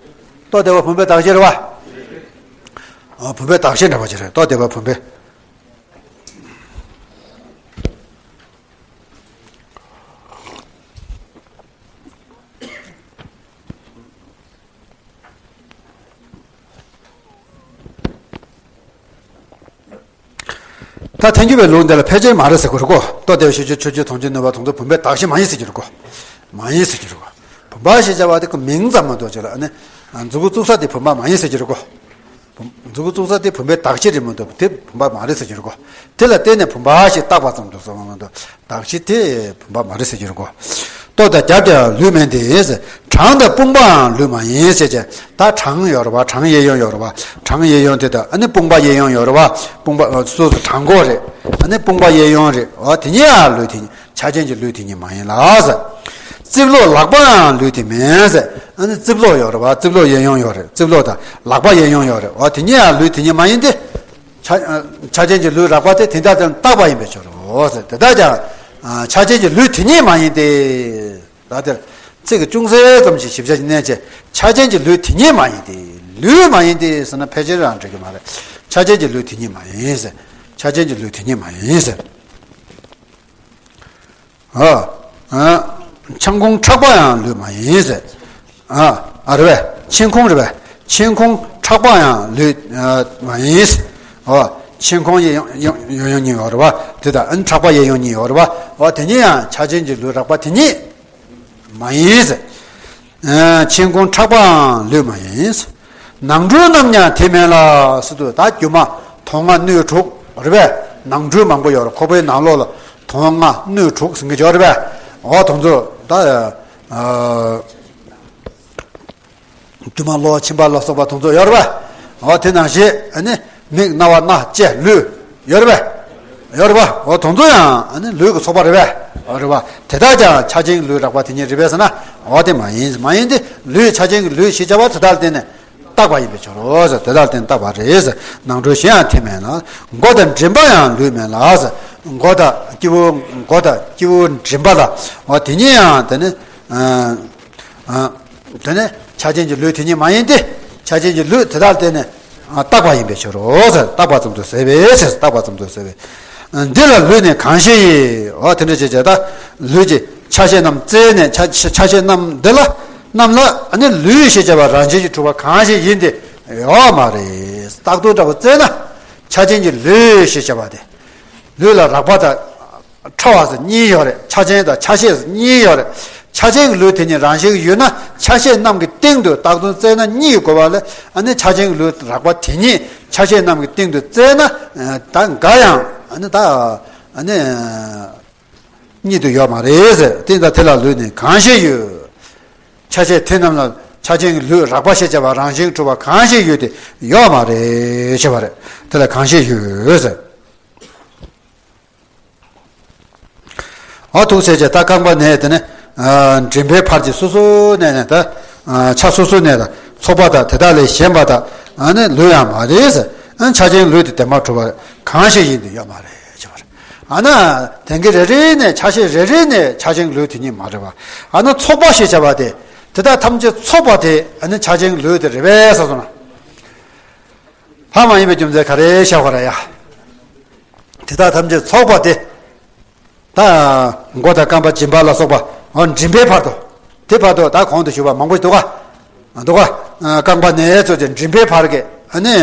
ལྟོ་དེ་བ་བུམ་པའི་དག་བྱེད་རེད་བ། ཨ། བུམ་པའི་དག་བྱེད་འདྲ་བ་ཅིག་རེད། ལྟོ་དེ་བ་བུམ་པའི། ད་ཐལ་འགྱུར་བའི་ལུགས་འདི་ལ་ཕལ་ཆེར་མ་རེད་ཟེར་གྱི་རེད་གོ། ལྟོ་ལྡིར་བ་ཤེས་བྱ་ཆོས་ཅན། མཐོང་བྱེད་ནུས་པ་དེ་ཚོ་བུམ་པའི་གདགས་གཞི་མ་ཡིན་ཟེར་གྱི་རེད་གོ། མ་ཡིན་ཟེར་གྱི་རེད་གོ། བུམ་པ་ཞེས་བྱ་བ་དེ་གི་མིང་ཙམ་མ་གཏོགས་ཅིག་ལ་ཨ་ནི། མཛུ་གུ་བཙུགས་ས་དེ་བུམ་པ་མ་ཡིན་ཟེར་གྱི་རེད་གོ། བུམ། མཛུ་གུ་བཙུགས་ས་དེ་བུམ་པའི་གདགས་གཞི་རེད་མ་གཏོགས་དེ་བུམ་པ་མ་རེད་ཟེར་གྱི་རེད་གོ། དེ་ལ་བརྟེན་ནས་བུམ་པ་ཞེས་བཏགས་པ་ཙམ་དུ་སོང་བ་མ་གཏོགས། གདགས་གཞི་དེ་བུམ་པ་མ་རེད་ཟེར་གྱི་རེད་གོ། ལྟོ་དང་རྒྱབ་ཀྱང་ལུས་མིན་ཏེ། གྲང་དང་དཔུང་པའང་ལུས་མ་ཡིན་ཟེར་བྱས། ད་གྲང་ཡོད་རེད་པ། གྲང་གཡས་གཡོན་ཡོད་རེད་པ། གྲང་གཡས་གཡོན་དེ་དང་ཨ་ནི་དཔུང་པ་གཡས་གཡོན་ཡོད་རེད་པ། དཔུང་པ་སོ་སོ་གྲང་མགོ་རེད། ཨ་ནི་དཔུང་པ་གཡས་གཡོན་རེད། འོ་དེ་གཉིས་ཡང་ལུས་དེ་ཉིད། ཆ་ཅན་གྱི་ལུས་དེ་ཉིད་མ་ཡིན་ལ་ཟེར། རྩིབ་ལོགས་ལག་པའང་ལུས་དེ་མིན་ཟེར། ཨ་ནི་རྩིབ་ལོགས་ཡོད་རེད་པ། རྩིབ་ལོགས་གཡས་གཡོན་ཡོད་རེད། རྩིབ་ལོགས་དང་ལག་པ་གཡས་གཡོན་ཡོད་རེད། འོ་དེ་གཉིས་ཡང་ལུས་དེ་ཉིད་མ་ཡིན་ཏེ། ཆ། ཆ་ཅན་གྱི་ལུས་རགས་པ་དེ་དེ་ལྟར་བརྟེན་བཏགས་པ་ཡིན་པའི་ཕྱིར་རོ་ཟེར། དེ་ལྟར་ཀྱང་། ཆ་ཅན་གྱི་ལུས་དེ་ཉིད་མ་ཡིན་ཏེ། ད་དེར་ཚིག་གི་ཅུང་ཟད་ཙམ་ཞིག་ཞིབ་ཆ་ཞིག་བསྣན་བྱས། ཆ་ཅན་གྱི་ལུས་དེ་ཉིད་མ་ཡིན་ཏེ། ལུས་མ་ཡིན་ཏེ་ཟེར་ན་ཕལ་ཆེར་རང་འགྲིག་གི་མ་རེད། ཆ་ཅན་གྱི་ལུས་དེ་ཉིད་མ་ཡིན་ཟེར། ཆ་ཅན་གྱི་ལུས་དེ་ཉིད་མ་ཡིན་ཟེར། ཨ། ཨ། མཆན་ཁུང་ཕྲག་པ་ཡང་ལུས་མ་ཡིན་ཟེར། ཨ། ཨ་རེད་པས། མཆན་ཁུང་རེད་པས། མཆན་ཁུང་ཕྲག་པ་ཡང་ལུས། ཨ། མ་ཡིན་ཟེར། ཨོ། མཆན་ཁུང་གཡས་གཡོན་གཡོན་གཡོན་གཉིས་ཡོད་རེད་པ། དེ་དང་ཨ་ནི་ཕྲག་པ་གཡས་གཡོན་གཉིས་ཡོད་རེད་པ། ཨོ་དེ་གཉིས་ཡང་ཆ་ཅན་གྱི་ལུས་རགས་པ་དེ་ཉིད་མ་ཡིན་ཟེར། ཨ། མཆན་ཁུང་ཕྲག་པའང་ལུས་མ་ཡིན་ཟེར། ནང་ཁྲོལ་རྣམས་ཀྱང་དེ་མིན་ལ་ཟེར་དུས། ད་སྒྱུ་མ་དོན་ལྔ་སྣོད་དྲུག་རེད་པས། ནང་ཁྲོལ་མང་པོ་ཡོད་རེད། ཁོག་པའི་ནང་ལོགས་ལ་དོན་ལྔ་སྣོད་དྲུག་ཟེར་གྱི་ཡོད་རེད་པས། འོ་དེ་ཚོ་ད། ཨ། རྒྱུ་མ་གློ་བ་མཆིན་པ་ལ་སོགས་པ་དེ་ཚོ་ཡོད་རེད་པས། འོ་དེ་ནང་བཞིན་ཨ་ནི་མིག་རྣ་བ་སྣ་ལྕེ་ལུས་ཡོད་རེད་པས། ཡོད་རེད་པ། འོ་དེ་ཚོ་ཡང་ཨ་ནི་ལུས་ཀྱི་ཚོགས་པ་རེད་པས། འོ་རེད་པ། དེ་དག་ཀྱང་ཆ་ཅན་གྱི་ལུས་རགས་པ་དེ་ཉིད་རེད་པས་ཟེར་ན། འོ་དེ་མ་ཡིན། མ་ཡིན་ཏེ། ལུས་ཆ་ཅན་གྱི་ལུས་ཞེས་བྱ་བ་དེ་དག་ལ་བརྟེན་ནས་བཏགས་པ་ཡིན་པའི་ཕྱིར་རོ་ཟེར། དེ་དག་ལ་བརྟེན་བཏགས་པ་རེད་ཟེར། ནང་ཁྲོལ་གཞན་ཡང་དེ་མིན་ལ། མགོ་དང་མགྲིན་པ་ཡང་ལུས་མིན་ལ་ཟེར། མགོ་དང་སྤྱི་བོ། མགོ་དང་སྤྱི་བོ་མགྲིན་པ་དང་། འོ་དེ་གཉིས་ཡང་དེ་ནི། ཨ། ཨ། དེ་ནི་ཆ་ཅན་གྱི་ལུས་དེ་ཉིད་མ་ཡིན་ཏེ། ཆ་ཅན་གྱི་ལུས་དེ་དག་ལ་བརྟེན་ནས། ཨ། བཏགས་པ་ཡིན་པའི་ཕྱིར་རོ་ཟེར། བཏགས་པ་ཙམ་དུ་ཟད་པས་ཟེར། བཏགས་པ་ཙམ་དུ་ཟད་པས། འདི་ལ་ལུས་ནི་གང་ཞིག་ཡིན། འོ་དེ་འདྲ་བྱས་བྱས་ད་ལུས་ཀྱི་ཆ་ཤས་རྣམས་བཙལ་ནས། ཆ། ཆ་ཤས་རྣམས་འདི་ལ། རྣམས་ལ་ནི་ལུས་ཞེས་བྱ་བ་རང་བཞིན་གྱིས་གྲུབ་པ་གང་ཞིག་ཡིན་ཏེ་ཡོད་མ་རེད། རྟག་ཏུ་འདྲ་བོ་བཙལ་ན་ཆ་ཅན་གྱི་ལུས་ཞེས་བྱ་བ་དེ། ལུས་ལ་རགས་པ་དང་ཕྲ་བ་ཟེར་གཉིས་ཡོད་རེད། ཆ་ཅན་དང་ཆ་ཤས་ཟེར་གཉིས་ཡོད་རེད། ཆ་ཅན་གྱི་ལུས་དེ་ཉིད་རང་བཞིན་གྱིས་ཡོད་ན། ཆ་ཤས་རྣམས་ཀྱི་སྟེང་དུ་རྟག་ཏུ་བཙལ་ན་གཉིས་དགོས་པ་ལས། ཨ་ནི་ཆ་ཅན་གྱི་ལུས་རགས་པ་དེ་ཉིད་ཆ་ཤས་རྣམས་ཀྱི་སྟེང་དུ་བཙལ་ན། ཨ། ད་འགའ་ཡང་ཨ་ནི་ད་ཨ་ནི་གཉིས་དུ་ཡོད་མ་རེད་ཟེར། དེ་ལྟར་དེ་ལ་ལུས་ནི་གང་ཞིག་ཡོད། ཆ་ཤས་དེ་རྣམས་ལ་ཆ་ཅན་གྱི་ལུས་རགས་པ་ཞེས་བྱ་བ་རང་བཞིན་གྱིས་གྲུབ་པ་གང་ཞིག་ཡོད་དེ་ཡོད་མ་རེད་ཞེས་པ་རེད། དེ་ལ་གང་ཞིག་ཡོད་ཟེར། འོ་ཐུགས་ཟེར་བྱས། ད་རྐང་པ་ནས་དེ་ནས། ཨ། མགྲིན་པའི་བར་གྱི་སོ་སོའི་གནས་ནས། ད། ཨ། ཆ་སོ་སོའི་གནས་དང་ཚོགས་པ་དང་དེ་དག་ལས་གཞན་པ་དག་ཨ་ནི་ལུས་ཡང་མ་རེད་ཟེར། ཨ། ཆ་ཅན་ལུས་དེ་བདེན་པར་གྲུབ་པ་གང་ཞིག་ཡིན་དེ་ཡོད་མ་རེད་ཅེས་པ་རེད། ཨ་ན་དེང་གི་རེ་རེ་ནས། ཆ་ཤས་རེ་རེ་ནས་ཆ་ཅན་ལུས་དེ་ཉིད་མ་རེད་པ། ཨ་ན་ཚོགས་པ་ཞེས་བྱ་བ་དེ། དེ་དག་ཐམས་ཅད་ཚོགས་པ་དེ་ཨ་ནི་ཆ་ཅན་ལུས་དེ་རེད་པས་ཟེར་སོང་ན། ལྷ་མ་ཡིན་པའི་རྒྱུ་མཚན་ག་རེ་བཞག་པ་རེད་ཡ། དེ་དག་ཐམས་ཅད་ཚོགས་པ་དེ། ད་མགོ་དང་རྐང་པ་མགྲིན་པ་ལ་སོགས་པ། འོ་མགྲིན་པའི་བར་དུ། དེ་བར་དུ་ད་གོང་དུ་ཞུས་པ་མང་པོ་ཞིག་འདུག་ག་འདུག་ག་རྐང་པ་ནས་ཚུར་དེ་མགྲིན་པའི་བར་གྱི་ཨ་ནི་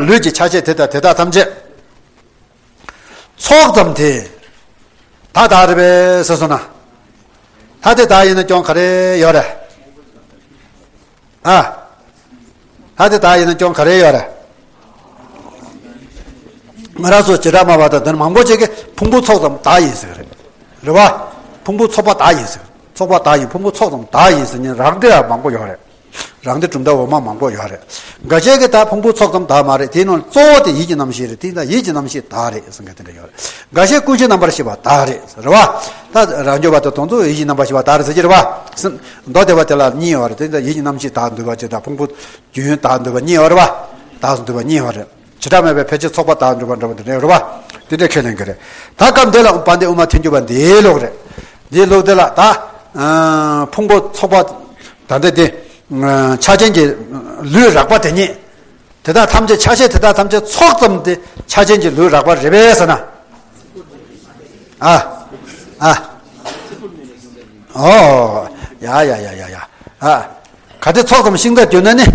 ལུས་ཀྱི་ཆ་ཤས་དེ་དག་དེ་དག་ཐམས་ཅད་ཚོགས་ཙམ་དེ། ད་བདག་རེད་པས་ཟེར་སོང་ན། ད་དེ་བདག་ཡིན་ན་སྐྱོན་ག་རེ་ཡོད་རེད། ཨ། ད་དེ་བདག་ཡིན་ན་སྐྱོན་ག་རེ་ཡོད་རེད། ང་རང་ཚོ་བྱེ་བྲག་སྨྲ་བ་དང་དེ་ནས་མང་པོ་ཅིག་གིས་ཕུང་པོ་ཚོགས་ཙམ་བདག་ཡིན་ཟེར་གི་རེད། རེད་བ། ཕུང་པོ་ཚོགས་པ་བདག་ཡིན་ཟེར། ཚོགས་པ་བདག་ཡིན། ཕུང་པོ་ཚོགས་ཙམ་བདག་ཡིན་ཟེར་མཁན་རང་སྡེ་མང་པོ་ཡོད་རེད། རང་སྡེ་གྲུབ་མཐའ་འོག་མ་མང་པོ་ཡོད་རེད། འགའ་ཤས་ཀྱིས་ད་ཕུང་པོ་ཚོགས་ཙམ་བདག་མ་རེད། དེའི་ནང་གཙོ་བོ་དེ་ཡིད་ཀྱི་རྣམ་ཤེས་རེད། དེ་ད་ཡིད་ཀྱི་རྣམ་ཤེས་བདག་རེད་ཟེར་མཁན་དེ་འདྲ་ཡོད་རེད། འགའ་ཤས་ཀུན་གཞི་རྣམ་པར་ཤེས་པ་བདག་རེད་ཟེར་བ། ད་རང་རྒྱུད་པ་དང་དེ་ཚོ་ཡིད་ཀྱི་རྣམ་པར་ཤེས་པ་བདག་རེད་ཟེར་གྱི་རེད་བ། སེམས་མདོ་སྡེ་པ་དེ་ལ་གཉིས་ཡོད་རེད། དེ་ད་ཡིད་ཀྱི་རྣམ་ཤེས་བདག་འདུས་པ་ཅིག་དང་ཕུང་པོ་རྒྱུན་བདག་འདུས་པ་གཉིས་ཡོད་རེད་བ། བདག་འདུས་པ་གཉིས་ཡོད་རེད། བྱེ་བྲག་སྨྲ་བའི་ཕལ་ཆེར་ཚོགས་པ་བདག་འདུས་པ་འདྲ་བ་དེ་འདྲ་ཡོད་རེད་བ། དེ་འདྲ་ཁས་ལེན་གྱི་རེད། ད་སྐབས་འདི་ལ་དཔལ་ལྡན་དབུ་མ་ཐལ་འགྱུར་བ་འདིའི་ལུགས་རེད། འདིའི་ལུགས་འདི་ལ་ད། ཨ། ཕུང་པོ་ཚོགས་པ་ད་འདི་དེ། ཨ། ཆ་ཅན་གྱི་ལུས་རགས་པ་དེ་ཉིད། དེ་དག་ཐམས་ཅད་ཆ་ཤས་དེ་དག་ཐམས་ཅད་ཚོགས་ཙམ་དེ་ཆ་ཅན་གྱི་ལུས་རགས་པ་རེད་པས་ཟེར་ན། ཨ། ཨ། ཨོ། ཡ་ཡ་ཡ་ཡ་ཡ། ཨ། གལ་ཏེ་ཚོགས་ཙམ་ཤིང་རྟ་བརྒྱུད་ན་ནི།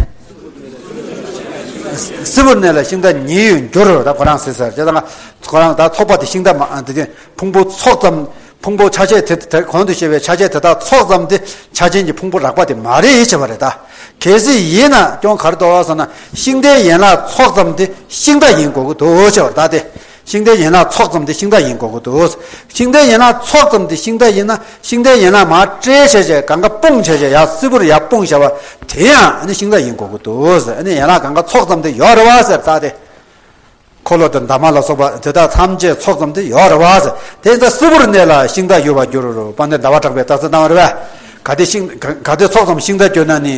སྲིད་པར་གནས་ལ་ཤིང་རྟ་ཉིད་འགྱུར། ད་ཁོ་རང་ཟེར་ཟེར་དེ་དང་ཁོ་རང་ད་ཚོགས་པ་དེ་ཤིང་རྟ་མ་དེ་དེ་ཕུང་པོ་ཚོགས་ཙམ། ཕུང་པོ་ཆ་ཤས་དེ་དེ་གོང་དུ་བཤད་པའི་ཆ་ཤས་དེ་དག་ཚོགས་ཙམ་དེ་ཆ་ཅན་གྱི་ཕུང་པོ་རགས་པ་དེ་མ་རེད་བྱས་པ་རེད་ད། གལ་སྲིད་ཡིན་ན་ཀྱང་ག་རེ་འདུག་ཟེར་ན་ཤིང་རྟའི་ཡན་ལག་ཚོགས་ཙམ་དེ་ཤིང་རྟ་ཡིན་དགོས་ཀྱི་འདུག་བྱས་པ་རེད་ད་དེ། ཤིང་རྟའི་ཡན་ལག་ཚོགས་ཙམ་དེ་ཤིང་རྟ་ཡིན་དགོས་ཀྱི་འདུག་ཤིང་རྟའི་ཡན་ལག་ཚོགས་ཙམ་དེ་ཤིང་རྟ་ཡིན་ན་ཤིང་རྟའི་ཡན་ལག་མར་བཀྲལ་བྱས་བྱས་གང་ག་སྤུངས་བྱས་བྱས་ཡར་སིལ་བུར་ཡར་སྤུངས་བྱས་པ་དེ་ཡང་ཨ་ནི་ཤིང་རྟ་ཡིན་དགོས་ཀྱི་འདུག་ཨ་ནི་ཡན་ལག་གང་ག་ཚོགས་ཙམ་དེ་ཡོད་རེད་བ་ཟེར་ད་དེ། འཁོར་ལོ་དང་འདབ་མ་ལ་སོགས་པ་དེ་དག་ཐམས་ཅད་ཚོགས་ཙམ་དེ་ཡོད་རེད་བ་ཟེར། དེ་ཡིན་ཙང་སིལ་བུར་གནས་ལ་ཤིང་རྟ་ཡོད་པར་འགྱུར་རོ། དཔལ་ལྡན་ཟླ་བ་གྲགས་པས་རྟགས་གསལ་བཏང་བ་རེད་བས། ག་དེ་ཤིང་ག་ག་དེ་ཚོགས་ཙམ་ཤིང་རྟ་གྱུར་ན་ནི།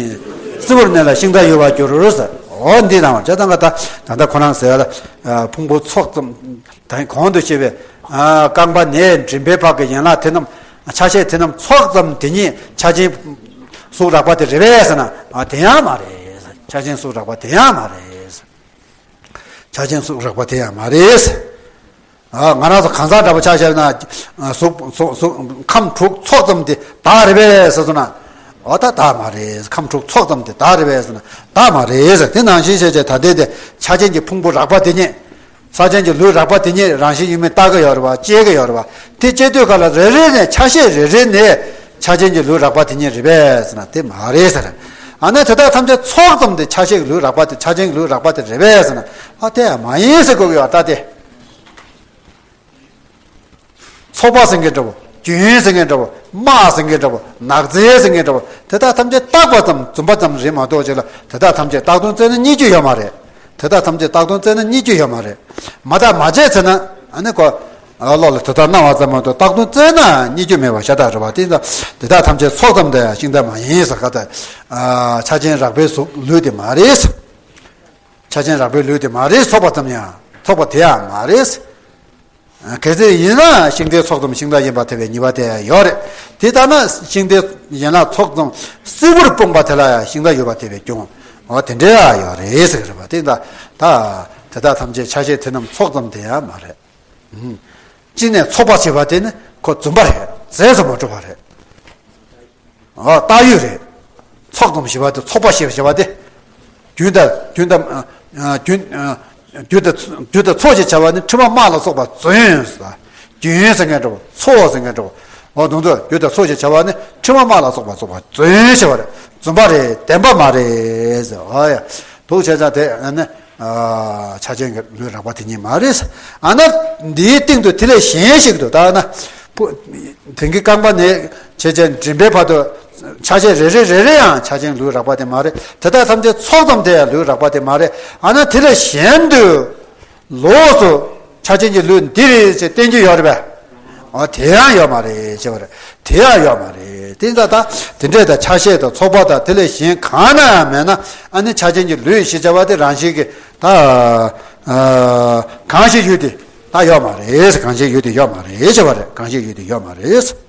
སིལ་བུར་གནས་ལ་ཤིང་རྟ་ཡོད་པར་འགྱུར་རོ་ཟེར། འོ་འདི་དང་བ་ཇ་དང་ག་ད་ད་ལྟ་ཁོ་རང་ཟེར་ལ། ཕུང་པོ་ཚོགས་ཙམ་དང་གོང་དུ་བཤད་པའི་རྐང་པ་ནས་མགྲིན་པའི་བར་གྱི་ཡན་ལག་དེ་རྣམས་ཆ་ཤས་དེ་རྣམས་ཚོགས་ཙམ་དེ་ཉིད་ཆ་ཅན་གཟུགས་རགས་པ་དེ་རེད་པས་ཟེར་ན་དེ་ཡང་མ་རེད། ཆ་ཅན་གཟུགས་རགས་པ་དེ་ཡང་མ་རེད། ཆ་ཅན་གཟུགས་རགས་པ་དེ་ཡང་མ་རེད། ང་རང་ཚོ་གང་ཟག་འདྲ་པོ་ཆ་བཞག་ན་གཟུགས་གཟུགས་གཟུགས་ཁམས་དྲུག་ཚོགས་ཙམ་དེ་བདག་རེད་པས་ཟེར་སོང་ན། འོ་ད་བདག་མ་རེད། ཁམས་དྲུག་ཚོགས་ཙམ་དེ་བདག་རེད་པས་ཟེར་ན་བདག་མ་རེད་ཟེར། དེ་ནང་བཞིན་བྱས་བྱས་ད་ལྟའི་དེ་ཆ་ཅན་གྱི་ཕུང་པོ་རགས་པ་དེ་ཉིད། ཆ་ཅན་གྱི་ལུས་རགས་པ་དེ་ཉིད་རང་བཞིན་ཡོད་མེད་བརྟག་གི་ཡོད་རེད་བ། དཔྱད་ཀྱི་ཡོད་རེད་བ། དེ་དཔྱད་དུས་ག་ལ་རེ་རེ་ནས་ཆ་ཤས་རེ་རེ་ནས་ཆ་ཅན་གྱི་ལུས་རགས་པ་དེ་ཉིད་རེད་པས་ཟེར་ན་དེ་མ་རེད་ཟེར། ཨ་ནི་དེ་དག་ཐམས་ཅད་ཚོགས་ཙམ་དེ་ཆ་ཤས་ཀྱི་ལུས་རགས་པ་དེ་ཆ་ཅན་གྱི་ལུས་རགས་པ་དེ་རེད་པས་ཟེར་ན་ཨ་དེ་ཡང་མ་ཡིན་ཟེར་དགོས་ཀྱི་ཡོད་ད་དེ། ཚོགས་པ་ཟེར་མཁན་འདྲ་བོ། རྒྱུན་ཟེར་མཁན་འདྲ་བོ། དམག་ཟེར་མཁན་འདྲ་བོ། ནགས་ཚལ་ཟེར་མཁན་འདྲ་བོ། དེ་དག་ཐམས་ཅད་བཏགས་པ་ཙམ་རྫུན་པ་ཙམ་རེད་མ་གཏོགས་ཅིག་ལ་དེ་དག་ཐམས་ཅད་བཏགས་དོན་བཙལ་ན་རྙེད་རྒྱུ་ཡོད་མ་རེད། དེ་དག་ཐམས་ཅད་བཏགས་དོན་བཙལ་ན་རྙེད་རྒྱུ་ཡོད་མ་རེད། མ་བརྟགས་མ་དཔྱད་བྱས་ན་ཨ་ནི་ཁོ། ཨ་བློ་ལ་དེ་དག་སྣང་བ་ཙམ་མ་གཏོགས་བཏགས་དོན་བཙལ་ན་རྙེད་རྒྱུ་མེད་པ་ཤ་སྟག་རེད་བ། དེ་ཡིན་ཙང་དེ་དག་ཐམས་ཅད་ཚོགས་ཙམ་དེ་ཤིང་རྟ་མ་ཡིན་ཟེར་ག་ད། ཆ་ཅན་རགས་པའི་གཟུགས་ལུས་དེ་མ་རེད། ཆ་ཅན་རགས་པའི་ལུས་དེ་མ་རེད། ཚོགས་པ་ཙམ་ཡང་ཚོགས་པ་དེ་ཡང་མ་རེད། གལ་སྲིད་ཡིན་ན་ཤིང་རྟའི་ཚོགས་ཙམ་ཤིང་རྟ་ཡིན་པར་ཐལ་བའི་ཉེས་པ་དེ་ཡང་ཡོད་རེད། དེ་ལྟར་ན་ཤིང་རྟའི་ཡན་ལག་ཚོགས་ཙམ་སིལ་བུར་སྤུངས་པ་དེ་ལ་ཡང་ཤིང་རྟ་ཡོད་པར་ཐལ་བའི་རྐྱེན་འོ་དེ་འདྲ་ཡང་ཡོད་རེད་ཟེར་གྱི་རེད་པ། དེ་ལྟ་ད་དེ་དག་ཐམས་ཅད་ཆ་ཤས་དེ་རྣམས་ཚོགས་ཙམ་དེ་ཡང་མ་རེད། གཅིག་ནས་ཚོགས་པ་ཞེས་པ་དེ་ནི་ཁོ་རྫུན་པ་རེད། རྫས་སུ་མ་གྲུབ་པ་རེད། ཨ། བཏགས་ཡོད་རེད། ཚོགས་ཙམ་ཞེས་པ་དེ་ཚོགས་པ་ཞེས་པ་ཞེས་པ་དེ། རྒྱུན་དང་རྒྱུན་དང་། ཨ། རྒྱུན། ཨ། རྒྱུ་དང་རྒྱུ་དང་ཚོགས་ཞེས་བྱ་བ་ནི་ཕྲི་མ་དམག་ལ་སོགས་པ་རྫུན་ཟེར། རྒྱུན་ཟེར་མཁན་འདྲ་བོ། ཚོགས་ཟེར་མཁན་འདྲ་བོ། འོ་དེ་ཚོ་རྒྱུ་དང་ཚོགས་ཞེས་བྱ་བ་ནི་ཕྲི་མ་དམག་ལ་སོགས་པ་སོགས་པ་རྫུན་ཞེས་པ་རེད། རྫུན་པ་རེད། བདེན་པ་མ་རེད་ཟེར། ཨ་ཡ། འདུག་བྱས་ཙང་དེ་ཨ་ནི། ཨ། ཆ་ཅན་གྱི་ལུས་རགས་པ་དེ་ཉིད་མ་རེད། ཨ་ན་འདིའི་སྟེང་དུ་དེ་ལས་གཞན་ཞིག་ཏུ་ད་ན། དེང་གི་རྐང་པ་ནས་བྱས་བྱས་མགྲིན་པའི་བར་དུ་ཆ་ཤས་རེ་རེ་རེ་རེ་ཡང་ཆ་ཅན་ལུས་རགས་པ་དེ་མ་རེད། དེ་དག་ཐམས་ཅད་ཚོགས་ཙམ་དེ་ཡང་ལུས་རགས་པ་དེ་མ་རེད། ཨ་ན་དེ་ལས་གཞན་དུ་ལོགས་སུ་ཆ་ཅན་གྱི་ལུས་འདི་རེད་ཅེས་བསྟན་རྒྱུ་ཡོད་རེད་པས། ཨོ་དེ་ཡང་ཡོད་མ་རེད་ཅེས་པ་རེད། དེ་ཡང་ཡོད་མ་རེད། དེ་ད་ད་དེ་འདྲས་ད་ཆ་ཤས་དང་ཚོགས་པ་དང་དེ་ལས་གཞན་གང་ན་ཡང་མེད་ན་ཨ་ནི་ཆ་ཅན་གྱི་ལུས་ཞེས་བྱ་བ་དེ་རང་བཞིན་གྱི་ད་གང་ཞིག་ཡོད་དེ་ད་ཡོད་མ་རེད། གང་ཞིག་ཡོད་དེ་ཡོད་མ་རེད་ཅེས་པ་རེད། གང་ཞིག་ཡོད་དེ་ཡོད་མ་རེད།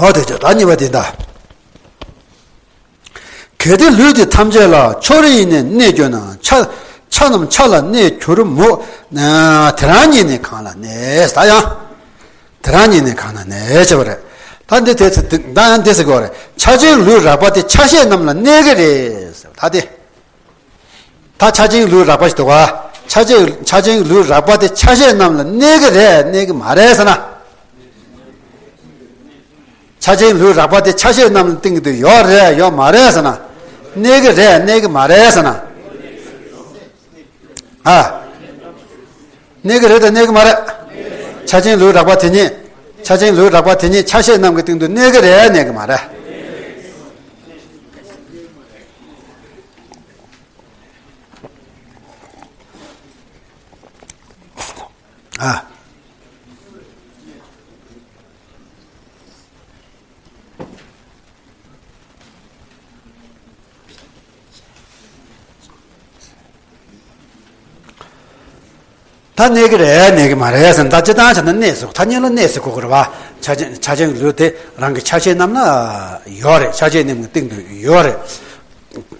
འོ་དེ་ཅོ་ད་གཉིས་པ་དེ་ད། གལ་ཏེ་ལུས་འདི་ཐམས་ཅད་ལ་ཕྱོགས་རིས་ཡིན་ནས་གནས་གྱུར་ན། ཆ་ཆ་རྣམས་ཆ་ལ་གནས་གྱུར་མོད། དེ་རང་ཉིད་ནི་གང་ལ་གནས། ད་ཡང་། དེ་རང་ཉིད་ནི་གང་ན་གནས་བྱས་པ་རེད། ད་འདི་དེ་ཚེ་ད་ཡང་འདི་ཟེར་དགོས་རེད། ཆ་ཅན་ལུས་རགས་པ་དེ་ཆ་ཤས་རྣམས་ལ་གནས་ཀྱི་རེད་ཟེར་ད་དེ། ད་ཆ་ཅན་ལུས་རགས་པ་ཞིག་འདུག་ག་ཆ་ཅན་ཆ་ཅན་ལུས་རགས་པ་དེ་ཆ་ཤས་རྣམས་ལ་གནས་ཀྱི་རེད་གནས་ཀྱི་མ་རེད་ཟེར་ན། ཆ་ཅན་ལུས་རགས་པ་དེ་ཆ་ཤས་རྣམས་ལ་གཏིང་དུ་ཡོད་རེད་ཡོད་མ་རེད་ཟེར་ན། གནས་ཀྱི་རེད་གནས་ཀྱི་མ་རེད་ཟེར་ན། ཨ། གནས་ཀྱི་རེད་དང་གནས་ཀྱི་མ་རེད། ཆ་ཅན་ལུས་རགས་པ་དེ་ཉིད། ཆ་ཅན་ལུས་རགས་པ་དེ་ཉིད་ཆ་ཤས་རྣམས་ཀྱི་སྟེང་དུ་གནས་ཀྱི་རེད་གནས་ཀྱི་མ་རེད། ཨ། ད་གནས་ཀྱི་རེད་གནས་ཀྱི་མ་རེད་ཟེར་ན། ད་སྤྱིར་བཏང་བྱས་ན་གནས་ཟེར་ཐ་སྙད་ལ་གནས་ཟེར་གོ་གི་རེད་བ། ཆ་ཅན་ཆ་ཅན་གྱི་ལུས་དེ་རང་གི་ཆ་ཤས་རྣམས་ལ་ཡོད་རེད། ཆ་ཤས་རྣམས་ཀྱི་སྟེང་དུ་ཡོད་རེད།